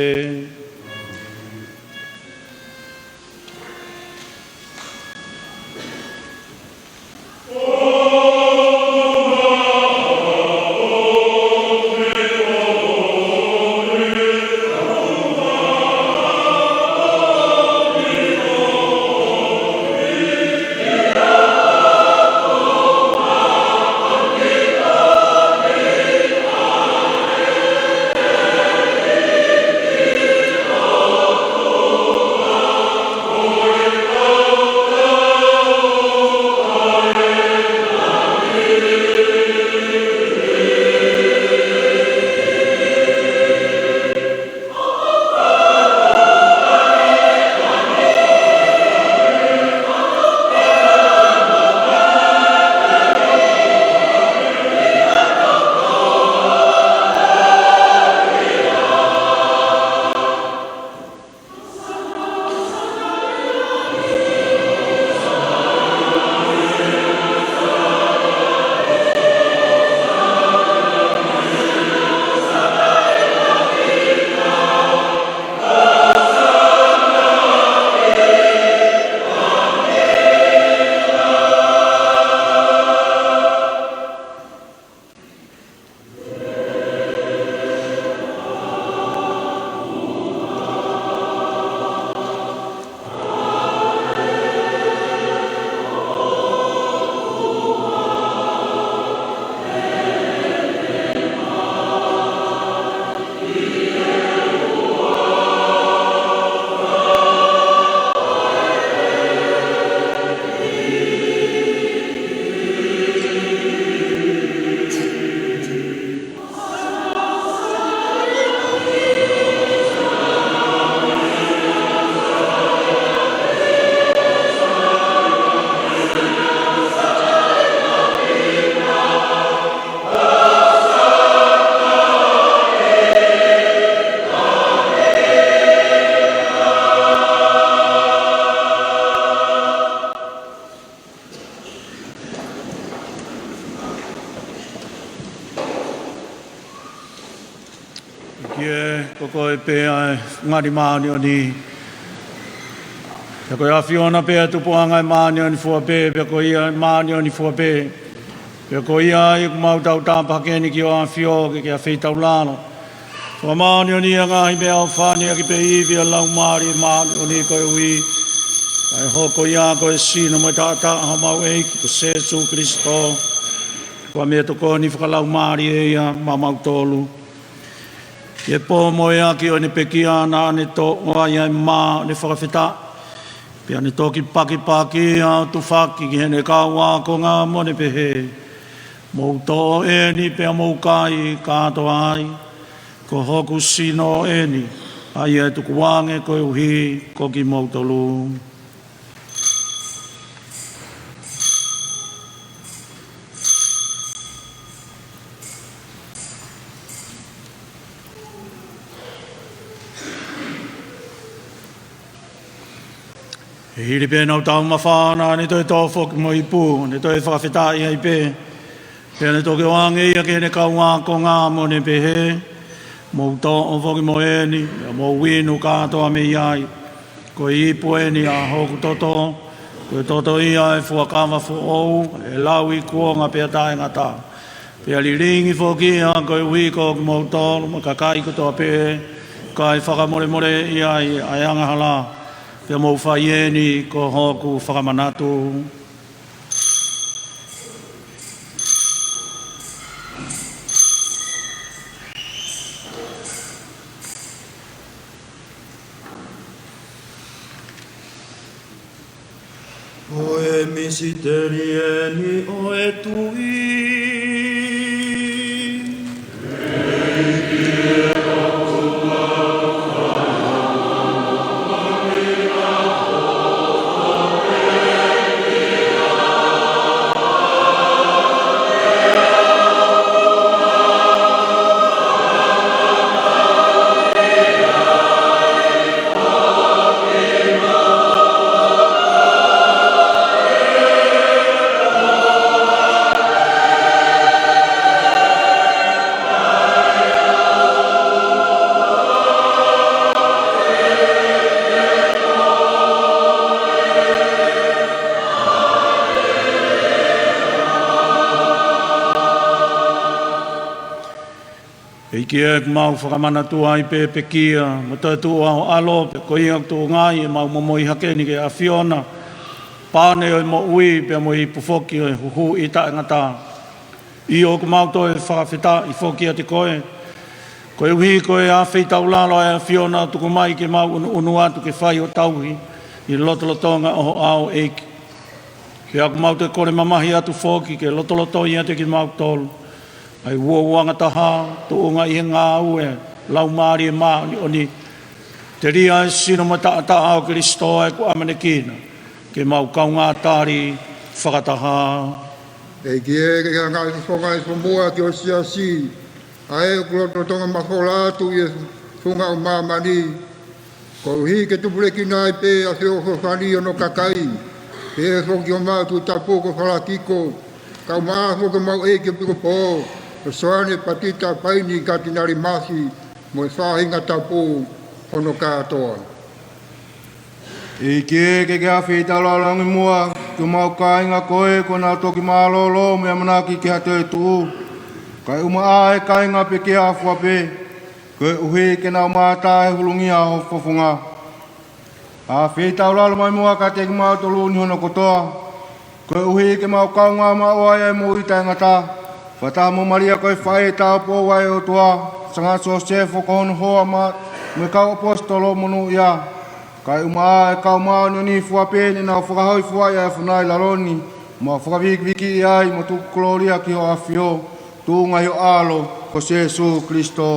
ʻEiki ē, ko koe pē ʻa e ngali māʻoniʻoni. Pea ko e ʻAfiona pē ʻa e tupuʻanga ʻo e māʻoniʻoni fua pē, pea ko ia ʻa e māʻoniʻoni fua pē. Pea ko ia ai ʻoku mau tautapa hake ni ki hoʻo ʻAfio ke ke ʻafeitaulalo, fakamāʻoniʻoniʻi ʻa e ngaahi meʻaʻofa ni ʻaki pē ivi ʻa e Laumālie Māʻoniʻoni, koeʻuhi Kae hoko ia ko e sino mo e taʻataʻa ʻo homau ʻEiki ko Sēsū Kilisitō, ko e meʻatokoni fakalaumālie ia maʻamautolu. ʻI he pō mo e ʻaki ʻo ʻene pekia naʻa ne toʻo ai ʻa e mā ʻo ne fakafetaʻi, pea ne toki pakipaki ia ʻo tufaki ki heʻene kau ākonga mo ne pehē: Mou toʻo eni pea mou kai kātoa ai. Ko hoku sino eni, ʻa ia ʻe tukuange koeʻuhi ko kimoutolu. Hili pē ʻenau taumafana, ne toe toʻo foki mo e ipu, ne toe fakafetaʻi ai pē. Pea ne toki ʻoange ia ki heʻene kau ākonga mo ne pehē: Mou toʻo foki mo eni, pea mou inu kātoa mei ai. Ko e ipu eni ʻa hoku toto, ko e toto ia ʻo e fuakava foʻou, ʻe lau ikuonga pea taʻengata, pea lilingi foki ia koeʻuhi ko kimoutolu mo e kakai kotoa pē, kae fakamolemoleʻi ai ʻa e angahala. Pea mou fai eni ko hoku fakamanatu. Ko e misiteli eni ʻo e tui. ʻEiki ē, ʻoku mau fakamanatu ai pē pekia mo e toetuʻu ʻa ho ʻAlo, pea ko ia ʻoku tuʻunga ai ʻemau momoi hake ni ki he ʻAfiona pane ʻo e moʻui pea mo e ipu foki ʻo e huhuʻi taʻengata. ʻIo, ʻoku mau toe fakafetaʻi foki kiate koe, koeʻuhi ko e afeitaulalo ʻa e ʻAfiona ʻoku tuku mai ke mau ʻunuʻunu atu ke fai ʻo tauhi ʻi he lotolotonga ʻo ho ʻao, ʻEiki. Pea ʻoku mau toe kole mamahi atu foki ke lotolotoi ʻiate kimautolu ʻa e uouangataha tuʻunga ʻi he ngāue ʻa e Laumālie Māʻoniʻoni, telia ʻa e sino mo e taʻataʻa ʻo Kilisitō ʻa ʻeku ʻamanekina ke mau kaungā tali fakataha. ʻEiki ē, ke ke hanga ʻo fofongaʻi fakamuʻa ki ho siasi, ʻa ē ʻoku lotolotonga mafola atu ʻi he funga ʻo māmani, koeʻuhi ke tupulekina ai pē ʻa e feʻofoʻofani ʻo hono kakai, pea foki ʻo maʻu tuʻu tapu ko Falakiko, kae ʻumaʻā foki homau ʻeiki ʻo e ʻEpikopō, ko Soane Patita Paini Katinali Masi, mo e faʻahinga tapu hono kātoa. ʻEiki ē, ke ke afeitaulalo ange muʻa ki homau kāinga ko ē kuo nau toki mālōlō mo e ʻamanaki ki ha toetuʻu, kae ʻumaʻā ʻa e kāinga pekia ʻa fua pē, koeʻuhi ke nau mātā ʻi he hulungia ʻo ho fofonga. Afeitaulalo mai muʻa kiate kimautolu ni hono kotoa, koeʻuhi ke mau kaungā maʻu ai ʻa e moʻui taʻengata, fakataha mo Malia ko e faʻē taupou ʻa e ʻOtua, Sangata Siosefa ko hono hoa, mo e kau ʻaposetolo monūʻia, kae ʻumaʻā ʻa e kau māʻoniʻoni ʻa fua pē ne nau fakahōifuaʻi ʻa e ʻAfiona ʻi lalo ni, mo fakavikivikiʻi ai mo tuku kolōlia ki ho ʻAfio, tuʻunga ʻi ho ʻAlo ko Sēsū Kilisitō.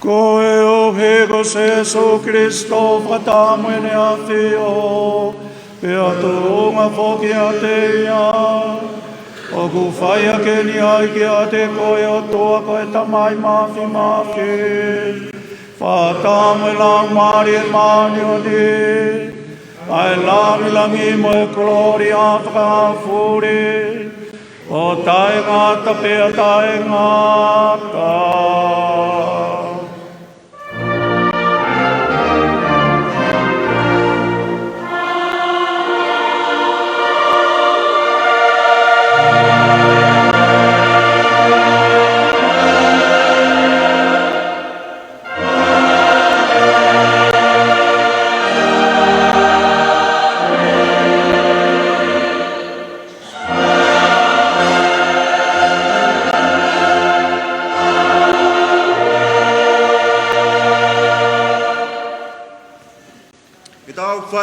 Ko e ʻOhake ko Sēsū Kilisitō, fakataha mo ʻEne ʻAfio, pea tuʻunga foki ʻiate ia, ʻoku fai hake ni ai kiate koe ʻOtua ko e Tamai Māfimafi, fakataha mo e Laumālie Māʻoniʻoni, ʻa e lāngilangi mo e kolōlia fakahaofi, ʻo taʻengata pea taʻengata.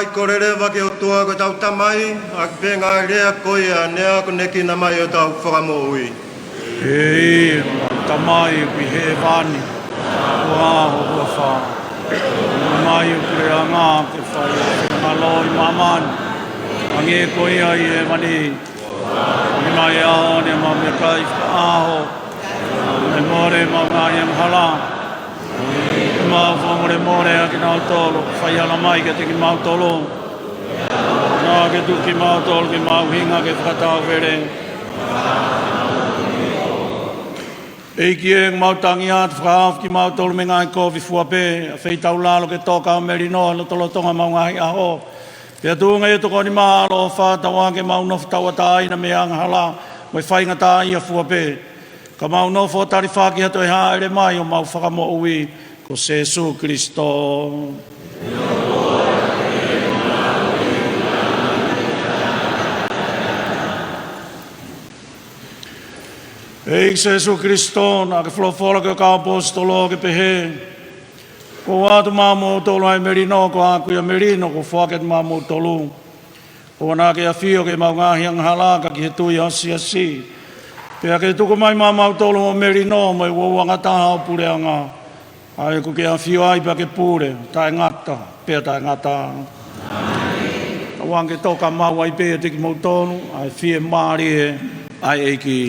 Kole leva ki he ʻOtua ko hotau Tamai, ʻaki pē ngaahi lea ko ia, neongo ʻene ʻikai ke ne ʻi ai hotau fakamoʻui. ʻE ʻi homau Tamai ʻoku ʻi hēvani, ko ho huafa. Tuku mai ho puleʻanga, ke fai ho finangalo ʻi māmani, hangē ko ia ʻi hēvani. Tuku mai ʻa e ʻaho ni haʻamau meʻakai fakaʻaho. Mole ʻemau ngaahi angahala, ʻemau fakamolemole ʻa kinautolu ʻoku fai angahala mai kiate kimautolu. Pea ʻoua naʻa ke tuku kimautolu ki he mahuʻinga, ka ke fakatauele. ʻEiki ē, ʻoku mau tangi atu, fakahaofi kimautolu mei he ngaahi kovi fua pē, ʻa e feitaulalo ke toka ho melino ʻi he lotolotonga ʻemau ngaahi ʻaho. Pea tuʻunga ʻi he tokoni māʻoniʻoni ʻa e ʻaloʻofa, tauange ke mau nofo tauʻatāina mei he angahala mo e faingataʻaʻia fua pē, ka mau nofo ʻo talifaki ʻa e toe hāʻele mai ʻo homau Fakamoʻui ko Sīsū Kalaisi. ʻEiki Sīsū Kalaisi, naʻa ke folofola ki hoʻo kau ʻaposetolo ʻo pehē: Kuo u ʻoatu maʻamoutolu ʻa e melino, ko hoku ʻa e melino kuo u foaki atu maʻamoutolu. ʻOua naʻa ke ʻafio ki heʻemau ngaahi angahala, ka ki he tui ʻa ho siasi. Pea ke tuku mai maʻamoutolu hoʻo melino mo e uouangataha ʻo ho puleʻanga, ʻa ia ʻoku ke ʻafio ai pea ke pule taʻengata pea taʻengata. Tauange ke toka maʻu ai pē ʻiate kimoutolu ʻa e fiemālie ʻa e ʻEiki.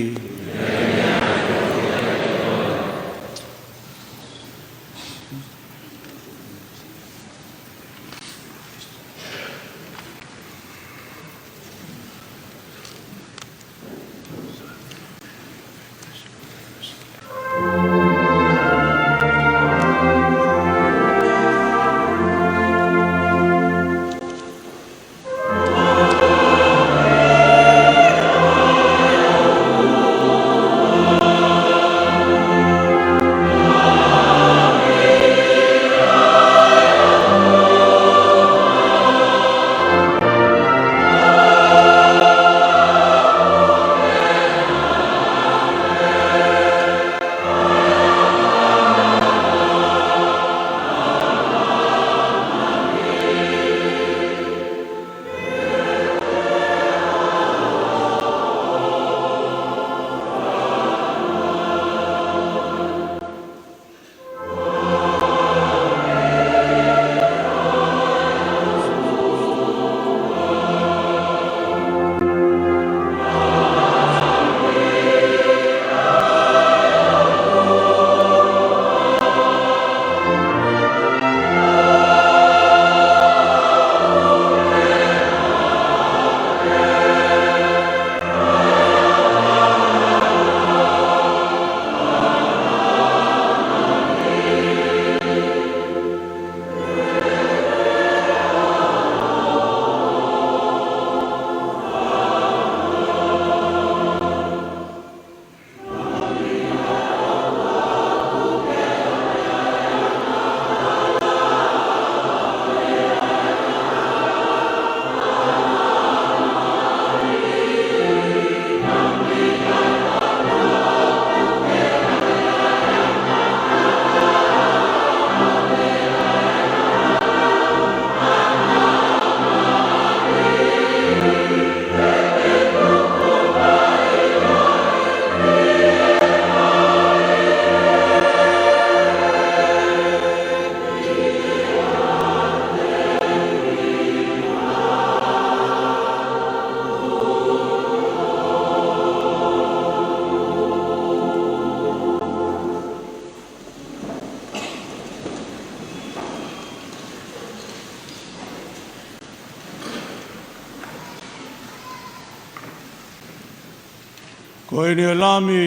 Ko eni ʻa e Lami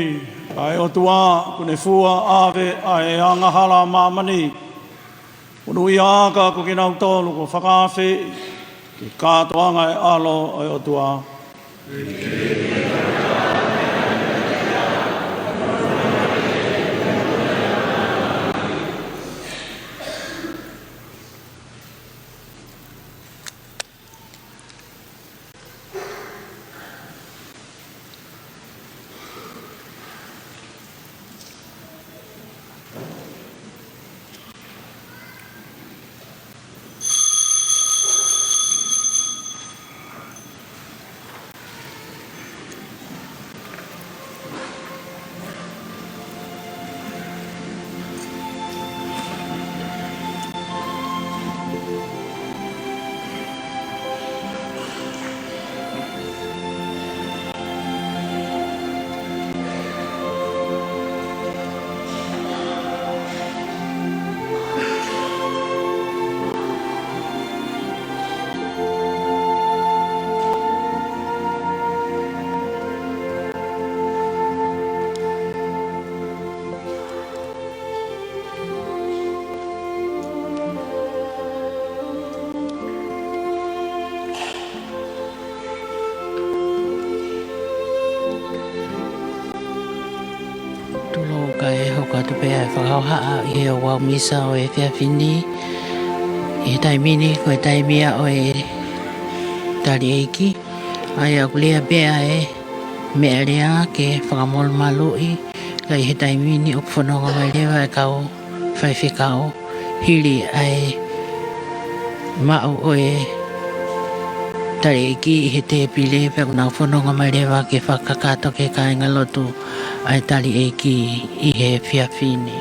ʻa e ʻOtua, kuo ne fua ʻave ʻa e angahala ʻa māmani. Monūʻia ʻa e ʻaho ko kinautolu kuo fakaafeʻi ki he kātoanga ʻo e ʻAlo ʻo e ʻOtua. fakahoko ʻi he ouau misa ʻo e efiafi ni. ʻI he taimi ni, ko e taimi ia ʻo e tali ʻeiki. ʻA ia ʻoku lea pē ʻa e meʻalea ke fakamolumaluʻi, ka ʻi he taimi ni ʻoku fononga mai leva e kau faifekau hili ʻa e maʻu ʻo e tali ʻeiki ʻi he tēpile, pea ʻoku nau fononga mai leva ke fakakakato ki he kāingalotu ʻa e tali ʻeiki ʻi he efiafi ni.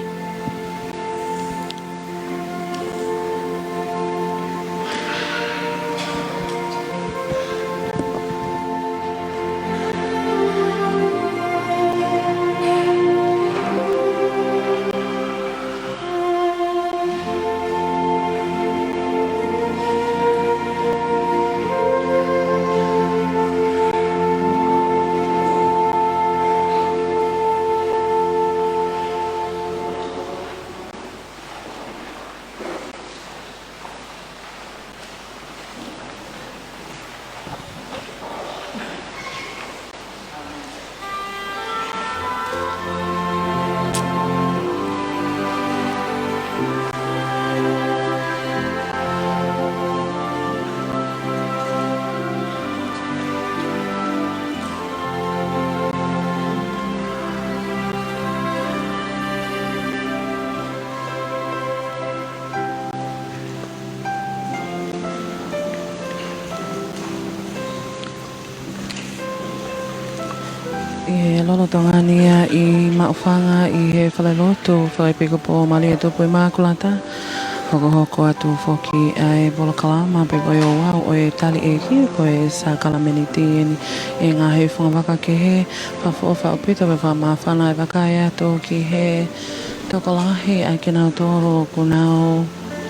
ʻI he lolotonga ni ia ʻi Maʻufanga ʻi he falelotu fakaʻepisikopo Malia Tupu ʻImakulata, hokohoko atu foki ʻa e polokalama pe ko e ouau ʻo e tali ʻeiki, ko e sākalamēniti eni ʻi he ngaahi fungavaka kehe. Fakaʻofoʻofa ʻaupito pea fakamāfana e vakai atu ki he tokolahi ʻa kinautolu ʻoku nau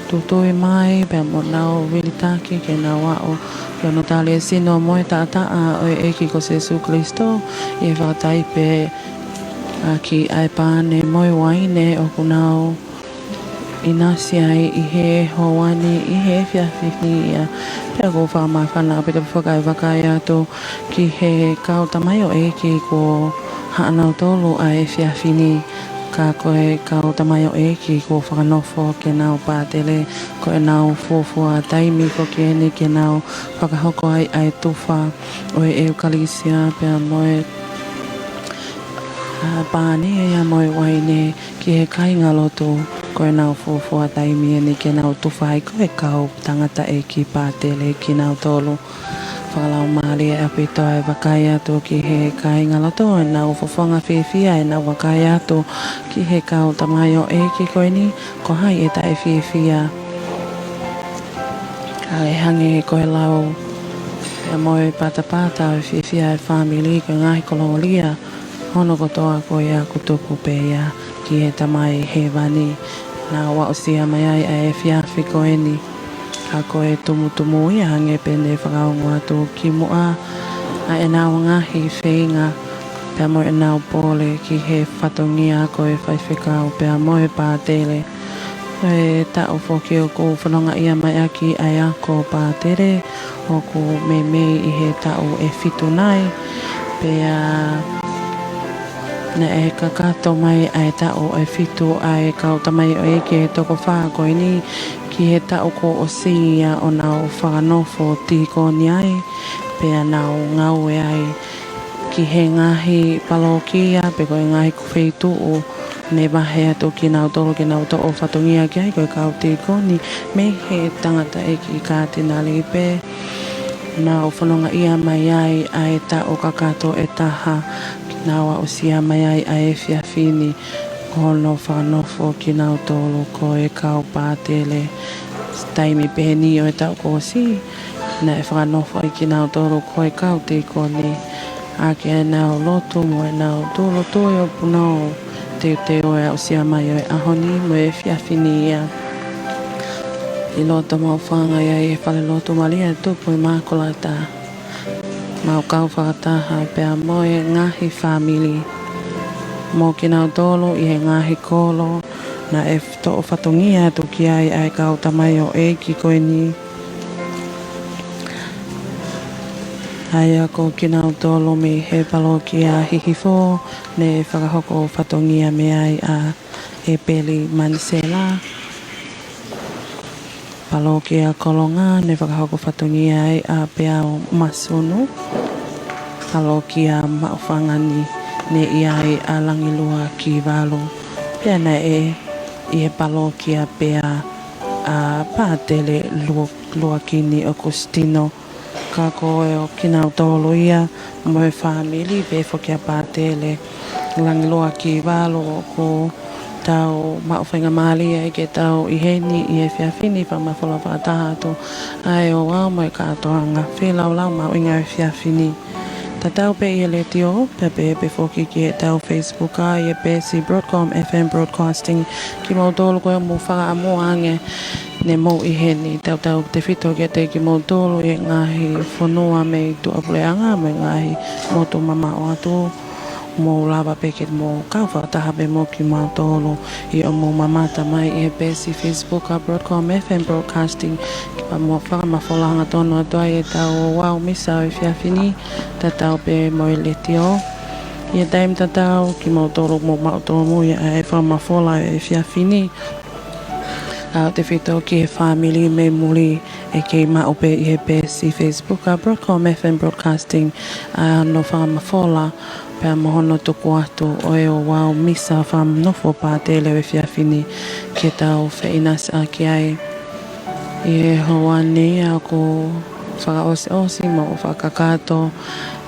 tutui mai pea mo nau vilitaki ke nau aʻu ki hono tali e sino mo e taʻataʻa ʻo e ʻEiki ko Sīsū Kalaisi ʻi he fakataipe ʻaki ʻa e pane mo e uaine ʻoku nau ʻinasi ai ʻi he houa ni ʻi he efiafi ni ia. Pea ʻoku fakamāfana ʻaupito pea fakaʻevakai atu ki he kau tamaioʻeiki kuo haʻanautolu ʻa e efiafi ni, ka ko e kau tamaioʻeiki kuo fakanofo ke nau pātele, ko ʻenau fuofua taimi foki eni ke nau fakahoko ai ʻa e tufa ʻo e ʻEukalisia pea mo e, ā, pane ia mo e uaine ki he kāingalotu. Ko ʻenau fuofua taimi eni ke nau tufa ai ko e kau tangataʻeiki pātele kinautolu. Fakalaumālie ʻaupito e vakai atu ki he kāingalotu, ʻenau fofonga fiefia, ʻenau vakai atu ki he kau tamaioʻeiki ko eni, ko hai ʻe taʻefiefia. ʻA e hangē ko e lau ia mo e patapata ʻo e fiefia e fāmili, ko e ngaahi kolōlia hono kotoa ko ia ʻoku tuku pē ia ki he Tamai Hēvani. Nau aʻusia mai ai ʻa e efiafi ko eni, ka ko e tumutumu ia hangē pē ne fakaongo atu kimuʻa ʻa ʻenau ngaahi feinga pea mo ʻenau pole ki he fatongia ko e faifekau pea mo e pātele. Ko e taʻu foki ʻoku fonongaʻia mai ʻaki ʻa e ako pātele, ʻoku meimei ʻi he taʻu ʻe fitu nai, pea naʻe kakato mai ʻa e taʻu ʻe fitu ʻa e kau tamaioʻeiki ʻe toko fā ko eni ki he taʻu kuo ʻosi ia ʻo nau fakanofo tīkoni ai, pea nau ngāue ai ki he ngaahi palokia pe ko e ngaahi feituʻu ne vahe atu kinautolu ke nau toʻo fatongia ki ai ko e kau tīkoni mei he tangataʻeiki kātinali pē. Nau fonongaʻia mai ai ʻa e taʻu kakato ʻe taha, nau aʻusia mai ai ʻa e efiafi ni ʻo hono fakanofo kinautolu ko e kau pātele. Taimi pehē ni ʻo e taʻu kuo ʻosi, naʻe fakanofo ai kinautolu ko e kau tīkoni ʻaki ʻenau lotu mo ʻenau tūʻulutui ʻo punou teuteu e aʻusia mai ʻo e ʻaho ni mo e efiafi ni ia. ʻI loto Maʻufanga ia ʻi he falelotu Malia Tupu ʻImakulata, mau kau fakataha pea mo e ngaahi fāmili mo kinautolu ʻi he ngaahi kolo naʻe toʻo fatongia atu ki ai ʻa e kau tamaioʻeiki ko eni. ʻA ia ko kinautolu mei he palokia Hihifo ne fakahoko fatongia mei ai ʻa ʻEpeli Manisela, Palokia Kolonga, ne fakahoko fatongia ai ʻa Peau Masunu, Palokia Maʻufanga ni, ne ʻi ai ʻa Langilua Kivalu, pea naʻe ʻi he palokia pea ʻa Pātele Lu-, Luakini ʻOkusitino. Ka ko e ʻo kinautolu ia mo e fāmili pea foki ʻa Pātele Langilua Kivalu ʻoku tau maʻu faingamālie ai ke tau ʻi heni ʻi he efiafi ni. Fakamafola fakataha atu ʻa e ouau mo e kātoanga feilaulau mahuʻinga ʻo e efiafi ni. Tatau pē ʻi he letiō, pea pehē pē foki ki heʻetau Facebook ʻa ʻi he peesi Broadcom F M Broadcasting, kimoutolu ko ē ʻoku mou fakaʻamu ange ne mou ʻi heni, tautautefito kiate kimoutolu ʻi he ngaahi fonua mei tuʻapuleʻanga mo e ngaahi motu mamaʻo atu, mou lava pē ke mou kau fakataha pē mo kimautolu ʻi hoʻomou mamata mai ʻi he peesi Facebook ʻa Broadcom F M Broadcasting, ke pea mo fakamafola hangatonu atu ai ʻetau ouau misa ʻo e efiafi ni, tatau pē mo e letiō. ʻI he taimi tatau, kimoutolu ʻoku mou maʻu tōmui ʻa e fakamafola ʻo e efiafi ni, tautautefito ki he fāmili mei muli, ʻe kei maʻu pē ʻi he peesi Facebook ʻa Broadcom F M Broadcasting ʻa hono fakamafola pea mo hono tuku atu ʻo e ouau misa fakanofo Pātele ʻo e efiafi ni ke tau feʻinasiʻaki ai. ʻI he houa ni ʻoku fakaʻosiʻosi mo fakakakato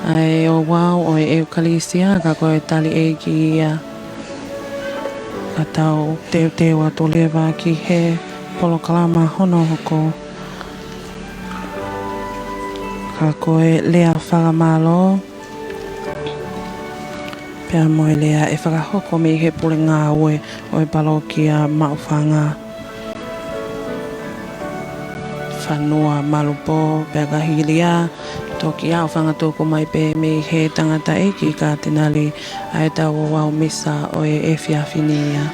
ʻa e ouau ʻo e ʻEukalisia, ka ko e tali ʻeiki ia. Ka tau teuteu atu leva ki he polokalama hono hoko. Ka ko e lea fakamālō pea mo e lea ʻe fakahoko mei he pule ngāue ʻo e palokia Maʻufanga, Fanua Malupo, pea ka hili ia, toki ʻaofangatuku mai pē mei he tangataʻeiki Katinali ʻa ʻetau ouau misa ʻo e efiafi ni ia.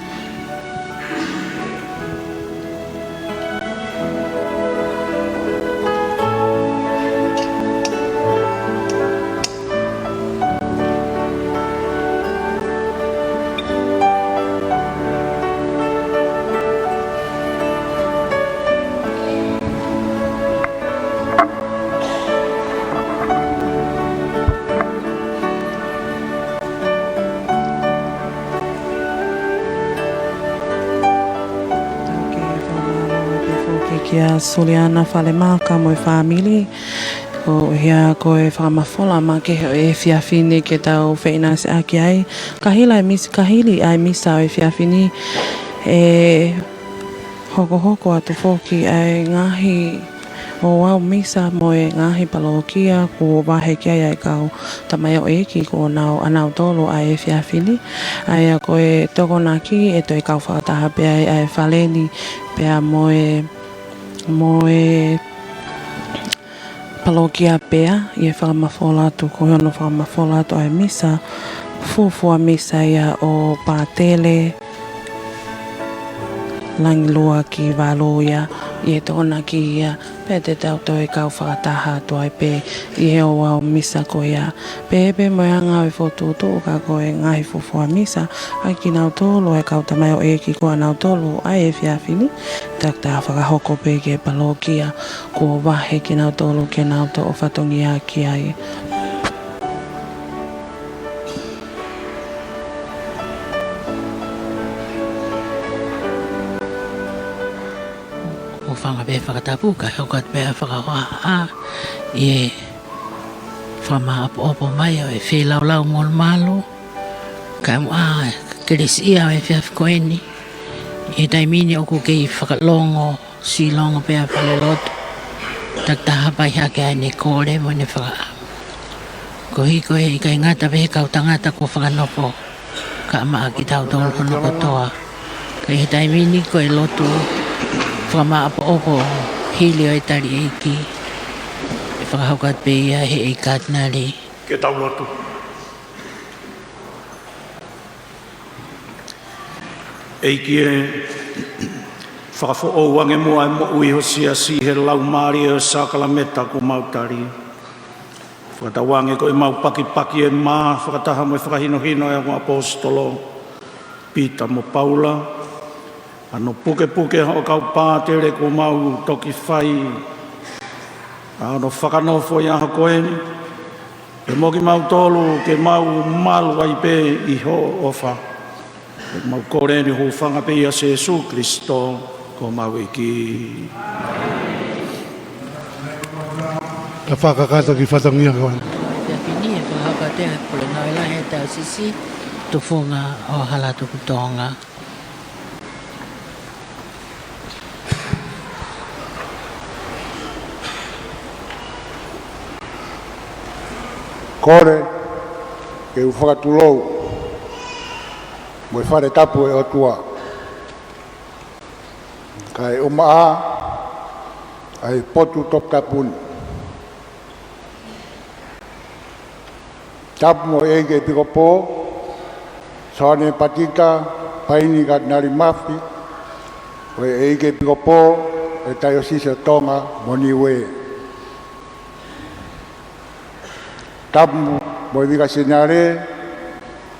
Tau kei fakamālō atu foki kia Suliana Falemaka mo e fāmili, ko ia ko e fakamafola makehe ʻo e efiafi ni ke tau feʻinasiʻaki ai. Ka hili ʻa e mis-, ka hili ʻa e misa ʻo e efiafi ni, ʻe hokohoko atu foki ʻa e ngaahi ouau misa mo e ngaahi palokia kuo vahe ki ai ʻa e kau tamaioʻeiki kuo nau ʻanautolu ʻa e efiafi ni. ʻA ia ko e Tokonaki ʻe toe kau fakataha pē ai ʻa e fale ni pea mo e, mo e palokia pea ʻi he fakamafola atu, ko hono fakamafola atu ʻa e misa, fuofua misa ia ʻo Pātele Langilua Kivalu ia ʻi he Tokonaki ia, pea te tau toe kau fakataha atu ai pē ʻi he ouau misa ko ia. Pehē pē mo e anga ʻo e fokotuʻutuʻu, ka ko e ngaahi fuofua misa ʻa kinautolu ʻa e kau tamaioʻeiki kuo ʻanautolu ʻa e efiafi ni, takitaha fakahoko pē ki he palokia kuo vahe kinautolu ke nau toʻo fatongia ki ai. ʻOku ou fakaʻamu pē fakatapu kae hoko atu pē ʻa e fakahohaʻa ʻi he fakamāʻopoʻopo mai ʻo e feilaulau molumalu, kae ʻumaʻā e kelesiʻia ʻo e efiafi ko eni. ʻI he taimi ni ʻoku kei fakalongo, silongo pē ʻa e falelotu. Takitaha pē ʻi hake ʻa ʻene kole mo ʻene fakaʻamu. Koeʻuhi ko e ʻikai ngata pē he kau tangata kuo fakanofo, kae ʻumaʻā kitautolu hono kotoa. Ka ʻi he taimi ni ko e lotu fakamāʻopoʻopo hili ʻo e tali ʻeiki, ʻe fakahoko atu pē ia ʻe he ʻEiki Katinali. Ke tau lotu. ʻEiki ē, fakafoʻou ange muʻa e moʻui ho siasi he laumālie ʻo e sākalameta kuo mau tali. Fakatauange ko ʻemau pakipaki e mā fakataha mo e fakahinohino ʻa e ongo ʻaposetolo, Pita mo Paula, ʻa hono pukepuke ʻa hoʻo kau pātele kuo mau toki fai ʻa hono fakanofo ʻi he ʻaho ko eni, ke mo kimautolu ke mau malu ai pē ʻi hoʻo ʻofa. Mau kole eni ʻi he huafa pē ʻo Sīsū Kalaisi ko homau ʻEiki. Ka fakakakato ki he fatongia ko eni. Pea pini e fakakakato e pule ngāue lahi ʻa e Tausisi, tufunga ʻo Halatukutonga. Kole ke u fakatulou mo e fale tapu ʻo e ʻOtua, kae ʻumaʻā ʻa e potu toputapu ni. Tapu mo e ʻEiki ʻEpikopō Soane Patita Paini Katinali Mafi, ko e ʻEiki ʻEpikopō ʻo e Taiosisi ʻo Tonga mo Niuē. Tapu mo e Vika Seniale,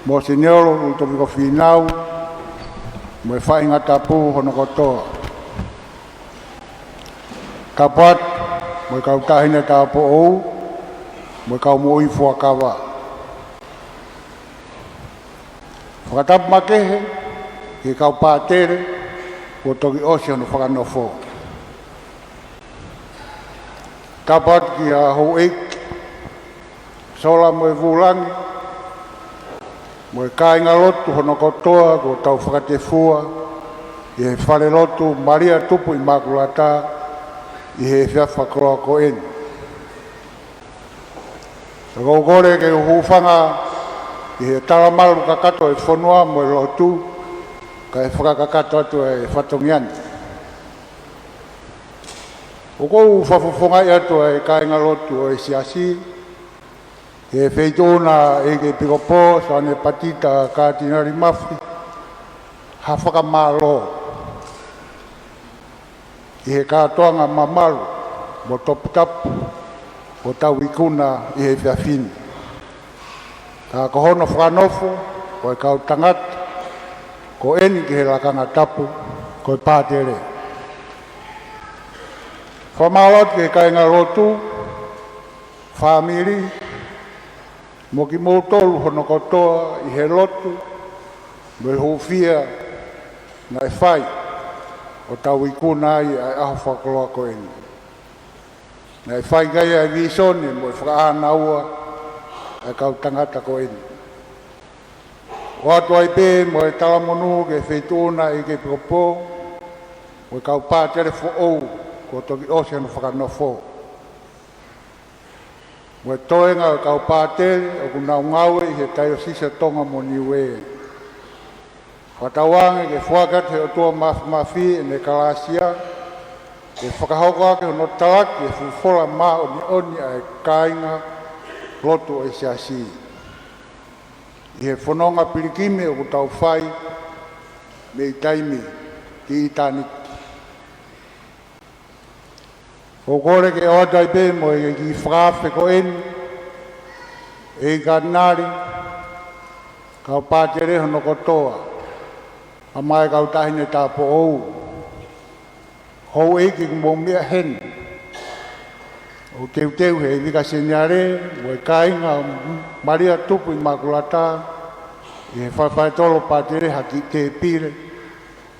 mo Seniolo Lutoviko Fīnau, mo e faʻahinga tapu hono kotoa. Tapu atu mo e kau taʻahine tāupoʻou, mo e kau moʻui fuakava. Fakatapu makehe ki he kau pātele kuo toki ʻosi hono fakanofo. Tapu atu kia Houʻeiki Sola mo e Vulangi, mo e kāingalotu hono kotoa kuo tau fakatefua ʻi he falelotu Malia Tupu ʻImakulata ʻi he efiafi fakakoloa ko eni. Ka ʻoku ou kole ke u hūfanga ʻi he talamalu kakato ʻo e fonua mo e lotu, kae fakakakato atu e fatongia ni. ʻOku ou fakafofongaʻi atu ʻa e kāingalotu ʻo e Siasi, he feituʻu na ʻa e ʻEiki ʻEpikopō Soane Patita Katinali Mafi, ha fakamālō ʻi he kātoanga mamalu mo toputapu kuo tau ikuna ʻi he efiafi ni. Ka ko hono fakanofo ʻo e kau tangata ko eni ki he lakanga tapu ko e pātele. Fakamālō atu ki he kāingalotu, fāmili, mo kimoutolu hono kotoa ʻi he lotu mo e hūfia naʻe fai ʻo tau ikuna ai ʻa e ʻaho fakakoloa ko eni. Naʻe fai ki ai ʻa e vīsone mo e fakaʻānaua ʻa e kau tangata ko eni. ʻOatu ai pē mo e talamonū ki he feituʻu na ʻa e ʻEiki ʻEpikopō mo e kau pātele foʻou kuo toki ʻosi hono fakanofo, mo e toenga ʻo e kau pātele ʻoku nau ngāue ʻi he Taiosisi ʻo Tonga mo Niuē. Fakatauange ke foaki atu ʻe he ʻOtua Māfimafi ʻene kalāsia ke fakahoko ʻaki hono talaki e fuʻu fola māʻoniʻoni ʻa e kāingalotu ʻo e Siasi ʻi he fononga pilikimi ʻoku tau fai mei taimi ki ʻitāniti. ʻOku ou kole ke ʻoatu ai pē mo e kiʻi fakaafe ko eni, ʻEiki Katinali, kau pātele hono kotoa, pea mo e kau taʻahine tāupoʻou, houʻeiki kuo mou meʻa heni, ʻo teuteu ʻe he Vika Seniale mo e kāinga ʻo Malia Tupu ʻImakulata ʻi he falefaletolo pātele ha kiʻi tēpile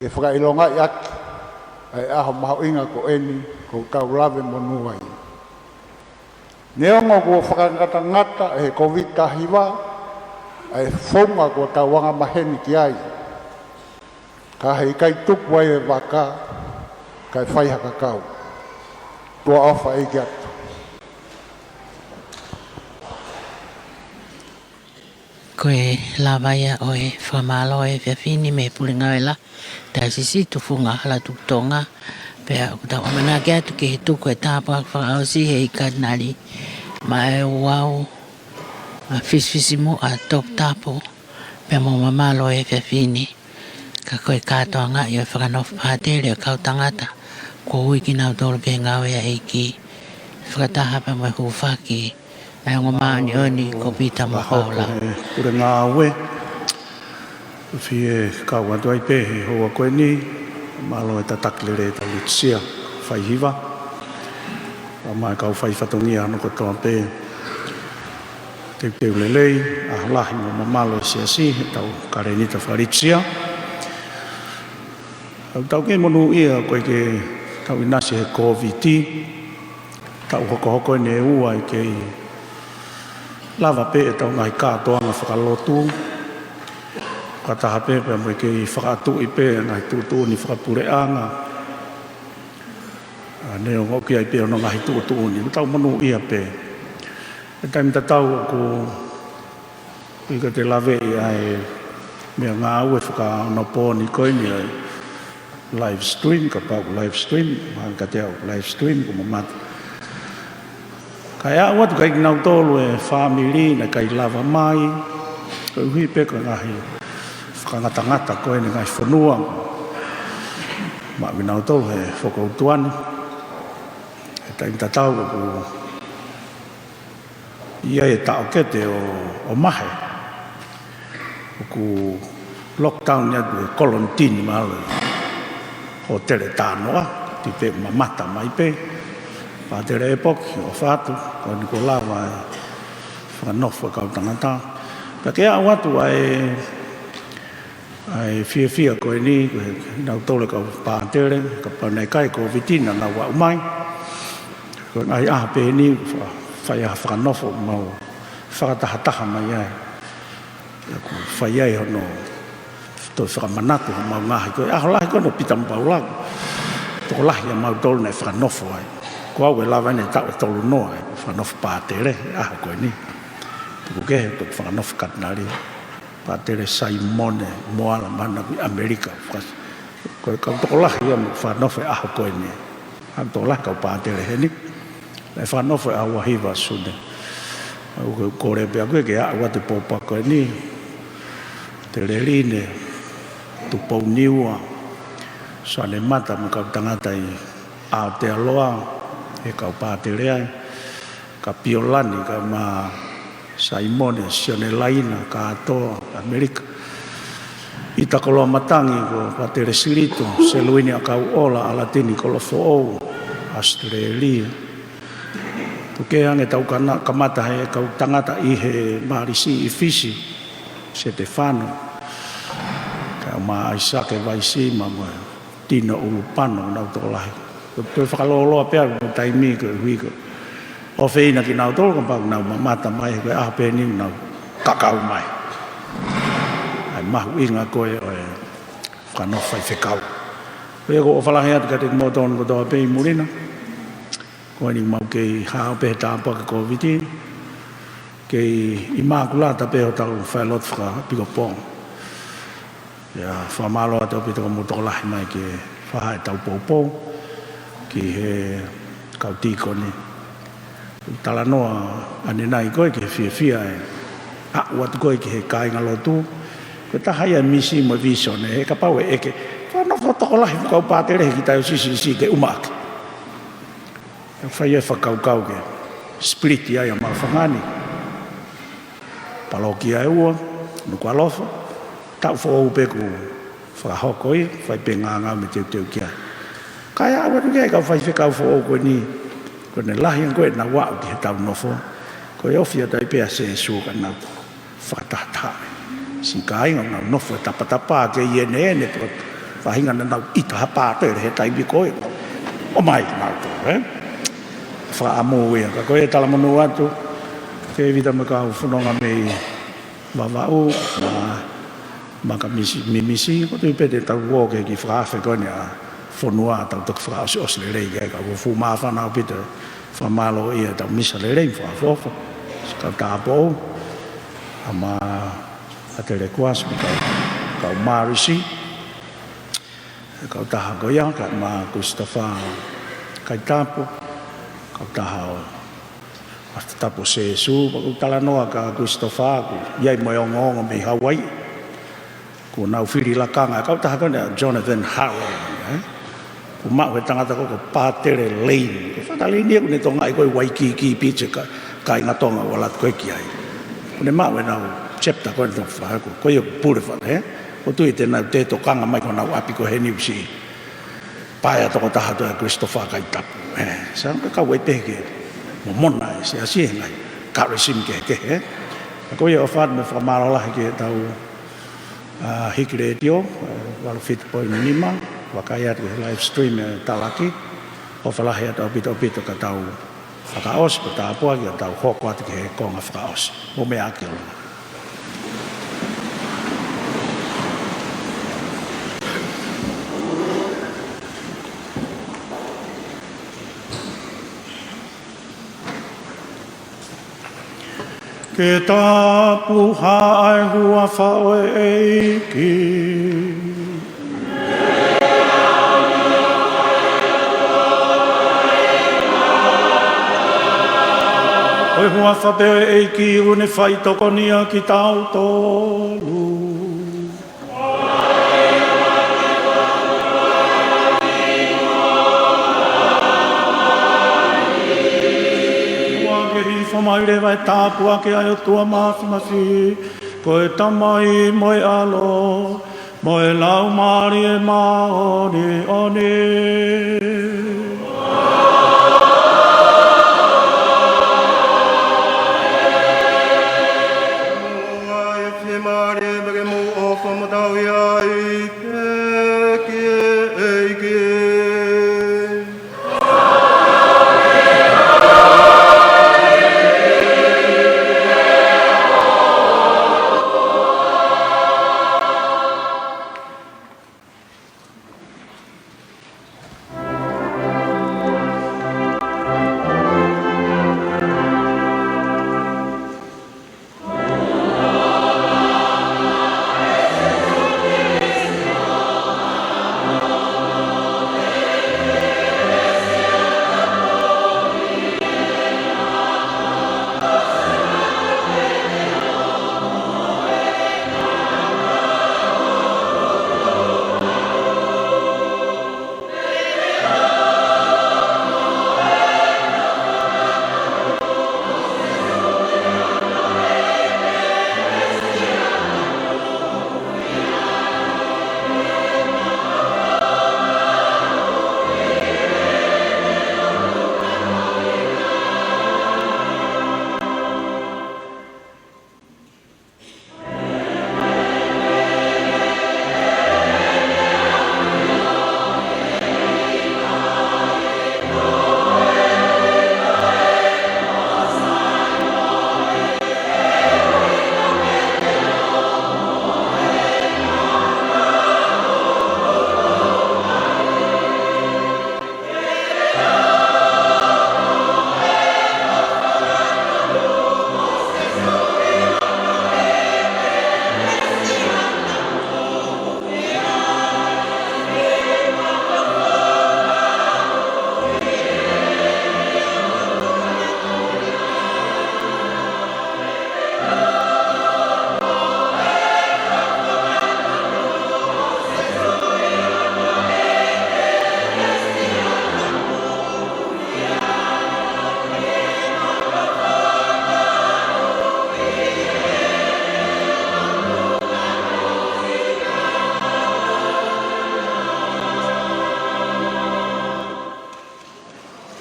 ke fakaʻilongaʻi ʻaki ʻa e ʻaho mahuʻinga ko eni ʻoku tau lave monū ai. Neongo kuo fakangatangata ʻe he Kōviti taha hiva ʻa e founga kuo tau angamaheni ki ai, ka heʻikai tuku ai e vaka kae fai ha kakau. Tuʻa ʻofa ʻeiki atu. Ko e lava ia ʻo e fakamālō ʻo e efiafi ni mei he Pule Ngāue Lahi Taiosisi Tufunga Halatukutonga. Pea ʻoku tau ʻamanaki atu ki he tuku e tāpuaki fakaʻosi ʻe he ʻEiki Katinali maʻa e ouau, ʻa e fisifisimuʻa toputapu pea mo e mamalu ʻo e efiafi ni. Ka ko e kātoangaʻi ʻo e fakanofo pātele ʻo e kau tangata kuo ui kinautolu ki he ngāue ʻa e ʻEiki, fakataha pea mo e hūfaki ʻa e ongo māʻoniʻoni ko Pita mo Paula. Pule Ngāue. Fie kau atu ai pē he houa ko eni, mālō e tataki lelei ʻetau Litisia Faihiva. Pea mo e kau faifatongia hono kotoa pē, teuteu lelei, ʻaho lahi mo mamalu e siasi, heʻetau kalēnita fakalītisia. ʻOku tau kei monūʻia ko e ke tau ʻinasi he Kōviti, taʻu hokohoko eni ʻe ua ʻi he kei lava pē ʻetau ngaahi kātoanga fakalotu, fakataha pē pea mo e kei fakaʻatuʻi pē ngaahi tuʻutuʻuni fakapuleʻanga. ʻA, neongo ʻoku ʻi ai pē hono ngaahi tuʻutuʻuni, ʻoku tau monūʻia pē. He taimi tatau ʻoku ʻikai te laveʻi ʻa e meʻangāue fakaonopooni ko eni ʻa e live stream, kapau ʻoku live stream, mahalo ka te au live stream, ʻoku mamata. Kae aʻu atu kiate kinautolu e fāmili naʻe ʻikai lava mai, koeʻuhi pē ko e ngaahi fakangatangata ko eni ngaahi fonua, maʻu kinautolu he fokoutua ni. He taimi tatau ʻoku ʻi ai e taʻokete ʻo, ʻo Mahe. ʻOku lockdown atu e kolonitini mālō. Hōtele Tānoʻa, ti pē mamata mai pē. Pātele ʻEpoki, ʻofa atu, ko eni kuo lava e fakanofo e kau tangata. Pea ke aʻu atu ʻa e ʻa e fiefia ko eni, ko e, kinautolu e kau pātele, kapau naʻe ʻikai Kōviti naʻa nau aʻu mai. Ko e ngaahi ʻaho pehē ni, fa-, fai ha fakanofo mau fakatahataha mai ai. ʻOku fai ai hono toe fakamanatu homau ngaahi, ko e ʻaho lahi ko eni ʻo Pita mo Paula. Tokolahi ʻa mautolu naʻe fakanofo ai. Ko au ʻe lava eni taʻu ʻe tolu noa e fakanofo pātele, ʻaho ko eni. Tuku kehe, toe fakanofo katinali. Pātele Saimone Moala, mahalo ʻi ʻAmelika. Faka-, ko e kau tokolahi ia mo fakanofo e ʻaho ko eni. Kau tokolahi kau pātele heni. Naʻe fakanofo e ʻaho ua hiva Sune. ʻOku ou kole pē au ke aʻu atu e pōpoaki ko eni. Tele Line, Tupou Niua, Sane Mata mo e kau tangata ʻi Aotearoa, e kau pātele ai. Kapiolani, kae ʻumaʻā Saimone, Sione Laina, Kātoa, ʻAmelika. ʻIta Koloamatangi, ko Pātele Silito, Seluini ʻAkauʻola, ʻAlatini Kolofoʻou, ʻAositelēlia. Tuku kehe ange tau kana-, kamata he kau tangata ʻi he Mālisi ʻi Fisi, Setefano. Kae ʻumaʻā ʻAisake Vaisima mo Tino Ulupano, nau tokolahi. Ko e fakalōloa pē ʻa e taimi koeʻuhi ko e ʻofeina kinautolu kapau nau mamata mai, ko e ʻaho pehē ni nau kakau mai. ʻA e mahuʻinga ko ē ʻo e fakanofo faifekau. Ko ia ʻoku ou ʻofa lahi atu kiate kimoutolu kotoa pē ʻi muli na. Ko eni mau kei hao pē he tāpuaki Kōviti. Kei ʻImākulata pē hotau failotu fakaʻepikopō. ʻIo, fakamālō atu ʻaupito ko hoʻomou tokolahi mai ke fakahā ʻetau poupou ki he kau tīkoni. Talanoa ʻanenai ko ē ki he fiefia e aʻu atu ko ē ki he kāingalotu. Ko e taha ia e misi mo e visone, he kapau ʻe ʻeke, fakanofo tokolahi fuʻu kau pātele he kiʻi taiosisi siʻisiʻi ke ʻumaʻā ke fai e fakakaukau ke split ai ʻa Maʻufanga ni. Palokia ʻe ua, Nukuʻalofa, taʻu foʻou pē kuo fakahoko ia, fai pē ngāngau mo e teuteu ki ai. Kae aʻu atu ki ai kau faifekau foʻou ko eni, ko ʻene lahi ange ko ē ʻenau aʻu ki heʻetau nofo, ko e ofi atu ai pē ʻa Sēsū ka nau fakatahataha. Siʻi kāinga ʻoku nau nofo he tapatapa ke ʻi ʻene ʻene, ko e faʻahinga naʻa nau ʻita ha pātele he taimi ko ē. ʻOmai nau tō, ē? Fakaʻamu ia, ka ko e talamonū atu, Tēvita mo e kau fononga mei Vavaʻu, ma, Maʻakamisi, Mimisi, ko e tui pē te tau ō ki he kiʻi fakaafe ko eni ʻa e fonua, tau toki fakaʻosiʻosi lelei ki ai, ka ʻoku fuʻu māfana ʻaupito, fakamālō ia ʻetau misa lelei, fakaʻofoʻofa, siʻi kau tāupoʻou, ʻa ma, ʻa Telekuasi, kau, kau Mālisi, kau taha ko ia, kae ʻumaʻā Christopher Kaitapu, kau taha ʻo ʻAfatapu Sēsū, ʻoku talanoa kia Christopher, ʻoku ʻi ai mo e ongoongo mei Hawaii. Kuo nau fili lakanga, kau taha ko eni ʻa Jonathan Howell, ē? Kuo maʻu he tangata ko ē ko Pātele Lane. Ko Fātele Lane ia ʻoku ne tokangaʻi ko ē Waikīkī Beach, ka, kāinga Tonga ʻoku ʻalu atu ko ē ki ai. Kuo ne maʻu ʻenau chapter ko eni ʻe toko fā, ko, ko ia ʻoku pule fale, ē? ʻOku ou tui te nau toe tokanga mai ki honau ʻapi ko ē he Niu Sila. Paea tokotaha atu ʻa Christopher Kaitapu. ʻE, sai ange ke kau ai pē ke momona e siasi he ngaahi karisimi kehekehe. Ko ia ʻofa atu mo e fakamālō lahi ki heʻetau, ʻa, Hiki Letiō, ʻa, valu fitu poini nima, vakai atu ki he live stream ʻe talaki, ʻofa lahi atu ʻaupito ʻaupito ka tau fakaʻosi, ko e tāpuaki ʻo tau hoko atu ki he konga fakaʻosi. Mou meʻa ā ki ʻolunga. Ke tapuhā ʻa e huafa ʻo e ʻEiki. Ko e huafa pē ʻo e ʻEiki ʻoku ne faitokonia kitautolu. Kuo hifo mai leva e tāpuaki ʻa e ʻOtua Māfimafi, ko e Tamai mo e ʻAlo, mo e Laumālie Māʻoniʻoni. Fiemālie pē ke mou ʻofa mo tauhi ai pē ki he ʻEiki.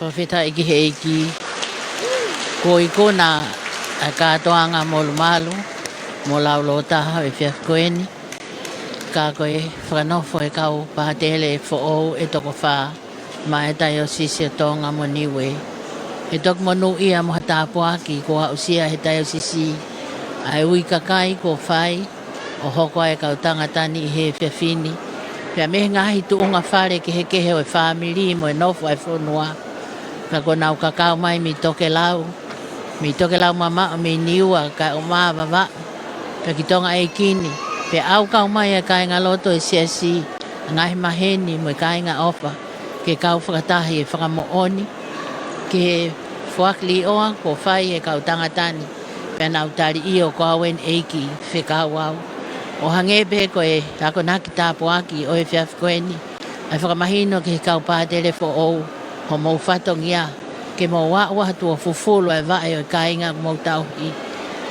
Fakafetaʻi ki he ʻEiki. Kuo ikuna ʻa e kātoanga molumalu mo laulōtaha ʻo e efiafi ko eni. Ka ko e fakanofo ʻa e kau pātele foʻou ʻe toko fā maʻa e Taiosisi ʻo Tonga mo Niue. ʻE toki monūʻia mo ha tāpuaki kuo aʻusia ʻe he Taiosisi ʻa e ui kakai kuo fai ʻo hoko ai e kau tangata ni ʻi he efiafi ni. Pea mei he ngaahi tuʻunga fale kehekehe ʻo e fāmili mo e nofo ʻa e fonua. Ka kuo nau kakau mai mei tokelau, mei tokelau mamaʻo, mei Niua, kae ʻumaʻā Vavaʻu, pea ki Tonga ʻEiki ni. Pea ʻau kau mai ʻa e kāingalotu ʻo e siasi, ʻa e ngaahi maheni mo e kāinga ʻofa, ke kau fakataha ʻi he fakamoʻoni ki he foaki līʻoa kuo fai ʻe he kau tangata ni. Pea nau tali ʻio, ko au eni ʻEiki, fekau au. ʻO hangē pē ko e akonaki tāpuaki ʻo e efiafi ko eni, ʻa e fakamahino ki he kau pātele foʻou homou fatongia, ke mou aʻu atu ʻo fufulu ʻa e vaʻe ʻo e kāinga ʻoku mou tauhi.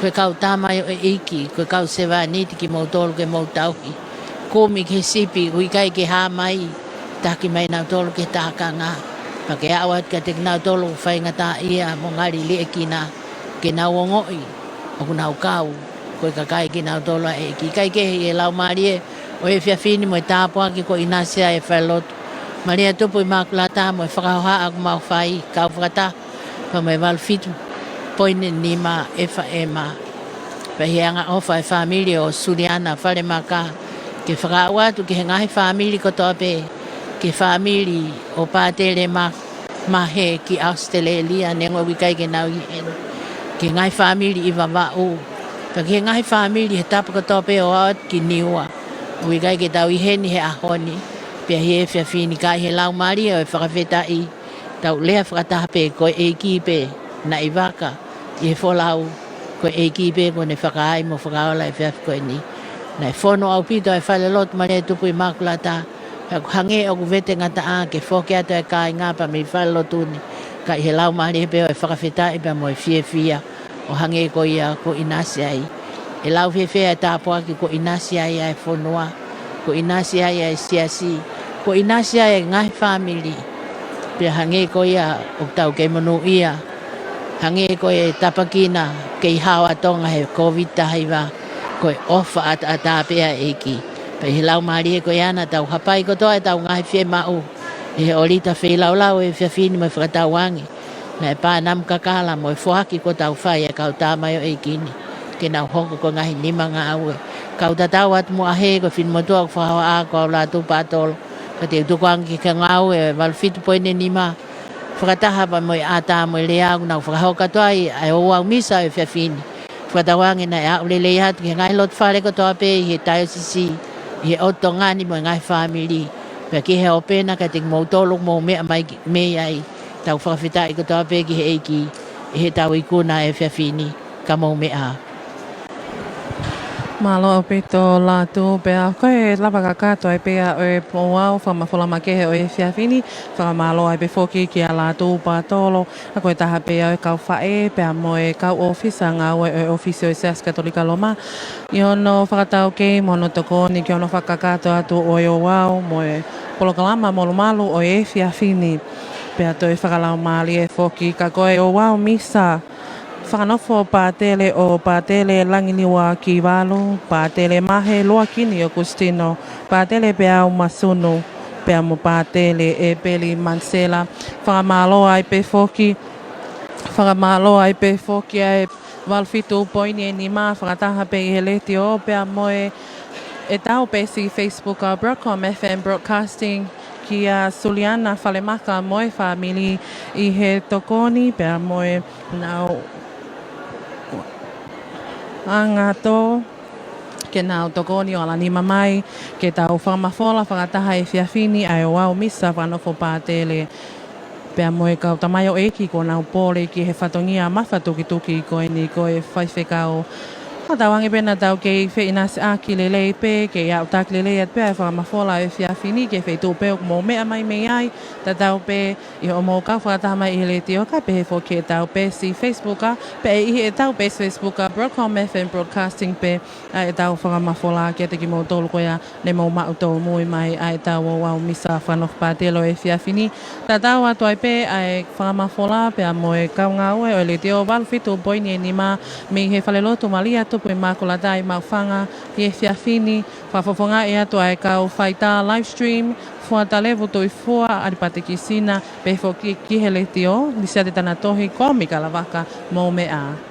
Ko e kau tama ʻo e ʻEiki, ko e kau sevāniti kimoutolu ke mou tauhi. kumi ki he sipi, ʻoku ʻikai ke hā mai, taki mai nautolu ki he tākanga. Pea ke aʻu atu kiate kinautolu ʻoku faingataʻaʻia mo ngali liʻekina, ke nau ongoʻi ʻoku nau kau, ko e kakai kinautolu ʻa e ʻEiki. Kae kehe ʻi he laumālie ʻo e efiafi ni mo e tāpuaki ko ʻInasi ʻa e falelotu Malia Tupu ʻImakulata mo e fakahohaʻa ʻoku mau fai, kau fakataha pea mo e valu fitu poini nima F M. Pea ʻi he angaʻofa e fāmili ʻo Suliana Falemaka, ke fakaaʻu atu ki he ngaahi fāmili kotoa pē, ki he fāmili ʻo Pātele Ma-, Mahe ki ʻAositelēlia, neongo ʻoku ʻikai ke nau ʻi heni. Ki he ngaahi fāmili ʻi Vavaʻu, pea ki he ngaahi fāmili he tapa kotoa pē ʻo aʻu atu ki Niua, ʻoku ʻikai ke tau ʻi heni he ʻaho ni, pea ʻi he efiafi ni, ka ʻi he laumālie ʻo e fakafetaʻi, tau lea fakataha pē ko e ʻEiki pē naʻe vaka ʻi he folau, ko e ʻEiki pē kuo ne fakaai mo fakaola e efiafi ko eni. Naʻe fonu ʻaupito e falelotu Malia Tupu ʻImakulata, pea ʻoku hangē ʻoku vete ngataʻa ke foki atu e kāinga pea mei falelotu ni, ka ʻi he laumālie pē ʻo e fakafetaʻi pea mo e fiefia, ʻo hangē ko ia ko ʻInasi ai. ʻE lau fēfē e tāpuaki ko ʻInasi ai ʻa e fonua, ko ʻInasi ai ʻa e siasi, ko ʻInasi ai e ngaahi fāmili. Pea hangē ko ia ʻoku tau kei monūʻia, hangē ko e tapakina kei hao ʻa Tonga he Covid taha hiva, ko e ʻofa ʻataʻatā pē ʻa e ʻEiki. Pea ʻi he laumālie ko ia naʻa tau hapai kotoa ʻetau ngaahi fiemaʻu ʻi he ʻōlita feilaulau e efiafi ni mo e fakatauange. Naʻe pā namu kakala mo e foaki kuo tau fai e kau tamaioʻeiki ni, ke nau hoko ko e ngaahi nima ngāue. Kau tatau atu muʻa he ko e finemotuʻa ʻoku fakahohaʻa ko Aulātū Pātolo, ka te u tukuange ki he kau ngāue ʻo e valu fitu poini nima, fakataha pea mo e ʻatā mo e lea ʻoku nau fakahoko atu ai ʻa e ouau misa ʻo e efiafi ni. Fakatauange naʻe aʻu lelei atu ki he ngaahi loto fale kotoa pē ʻi he taiosisi, ʻi he ʻotu Tonga ni mo e ngaahi fāmili. Pea ki he ʻope na kiate kimoutolu ʻoku mou meʻa mai ki, mei ai. Tau fakafetaʻi kotoa pē ki he ʻEiki ʻi heʻetau ikuna e efiafi ni, ka mou meʻa ā. Mālō ʻaupito Lātū, pea ko e lava kakato ai pē ʻa e ouau fakamafola makehe ʻo e efiafi ni, fakamālō ai pē foki kia Lātū Pātolo, ʻa ko e taha pē ʻo e kau faʻē, pea mo e kau ʻōfisa ngāue ʻo e ʻōfisi ʻo e Siasi Katolika Loma, ʻi hono fakataukei mo hono tokoni ki hono fakakakato atu ʻo e ouau mo e polokalama molumalu ʻo e efiafi ni. Pea toe fakalaumālie foki ka ko e ouau misa fakanofo Pātele ʻo Pātele Langiniua Kivalu, Pātele Mahe Luakini ʻOkusitino, Pātele Peau Masunu, pea mo Pātele ʻEpeli Mansela. Fakamālō ai pē foki, fakamālō ai pē foki ʻa e valu fitu poini nima fakataha pē ʻi he letiō pea mo e ʻetau peesi Facebook ʻa Broadcom F M Broadcasting, kia Suliana Falemaka mo e fāmili ʻi he tokoni pea mo e nau angatō ke nau tokoni ʻo ala nima mai ke tau fakamafola fakataha e efiafi ni ʻa e ouau misa fakanofo Pātele pea mo e kau tamaioʻeiki kuo nau pole ki he fatongia mafatukituki ko eni ko e faifekau. Fakatauange pē naʻa tau kei feʻinasiʻaki lelei pē, kei aʻutaki lelei atu pē ʻa e fakamafola ʻo e efiafi ni ki he feituʻu pē ʻoku mou meʻa mai mei ai, tatau pē ʻi hoʻomou kau fakataha mai ʻi he letiō kae pehē foki ki heʻetau peesi Facebook ʻa, pea ʻi heʻetau peesi Facebook ʻa Broadcom F M Broadcasting pē ʻa ʻetau fakamafola kiate kimoutolu ko ia ne mou maʻu tōmui mai ʻa ʻetau ouau misa fakanofo Pātele ʻo e efiafi ni. Tatau atu ai pē ʻa e fakamafola pea mo e kau ngāue ʻo e letiō valu fitu poini nima mei he falelotu Malia Tupu ʻImakulata ʻi Maʻufanga ʻi he efiafi ni. Fakafofongaʻi atu ʻa e kau faitā live stream, Fuata Levu Tuʻifua, ʻAlipate Kisina, pehē foki ki he letiō, Lisiate Tanatohi, Komi Kalavaka, mou meʻa ā.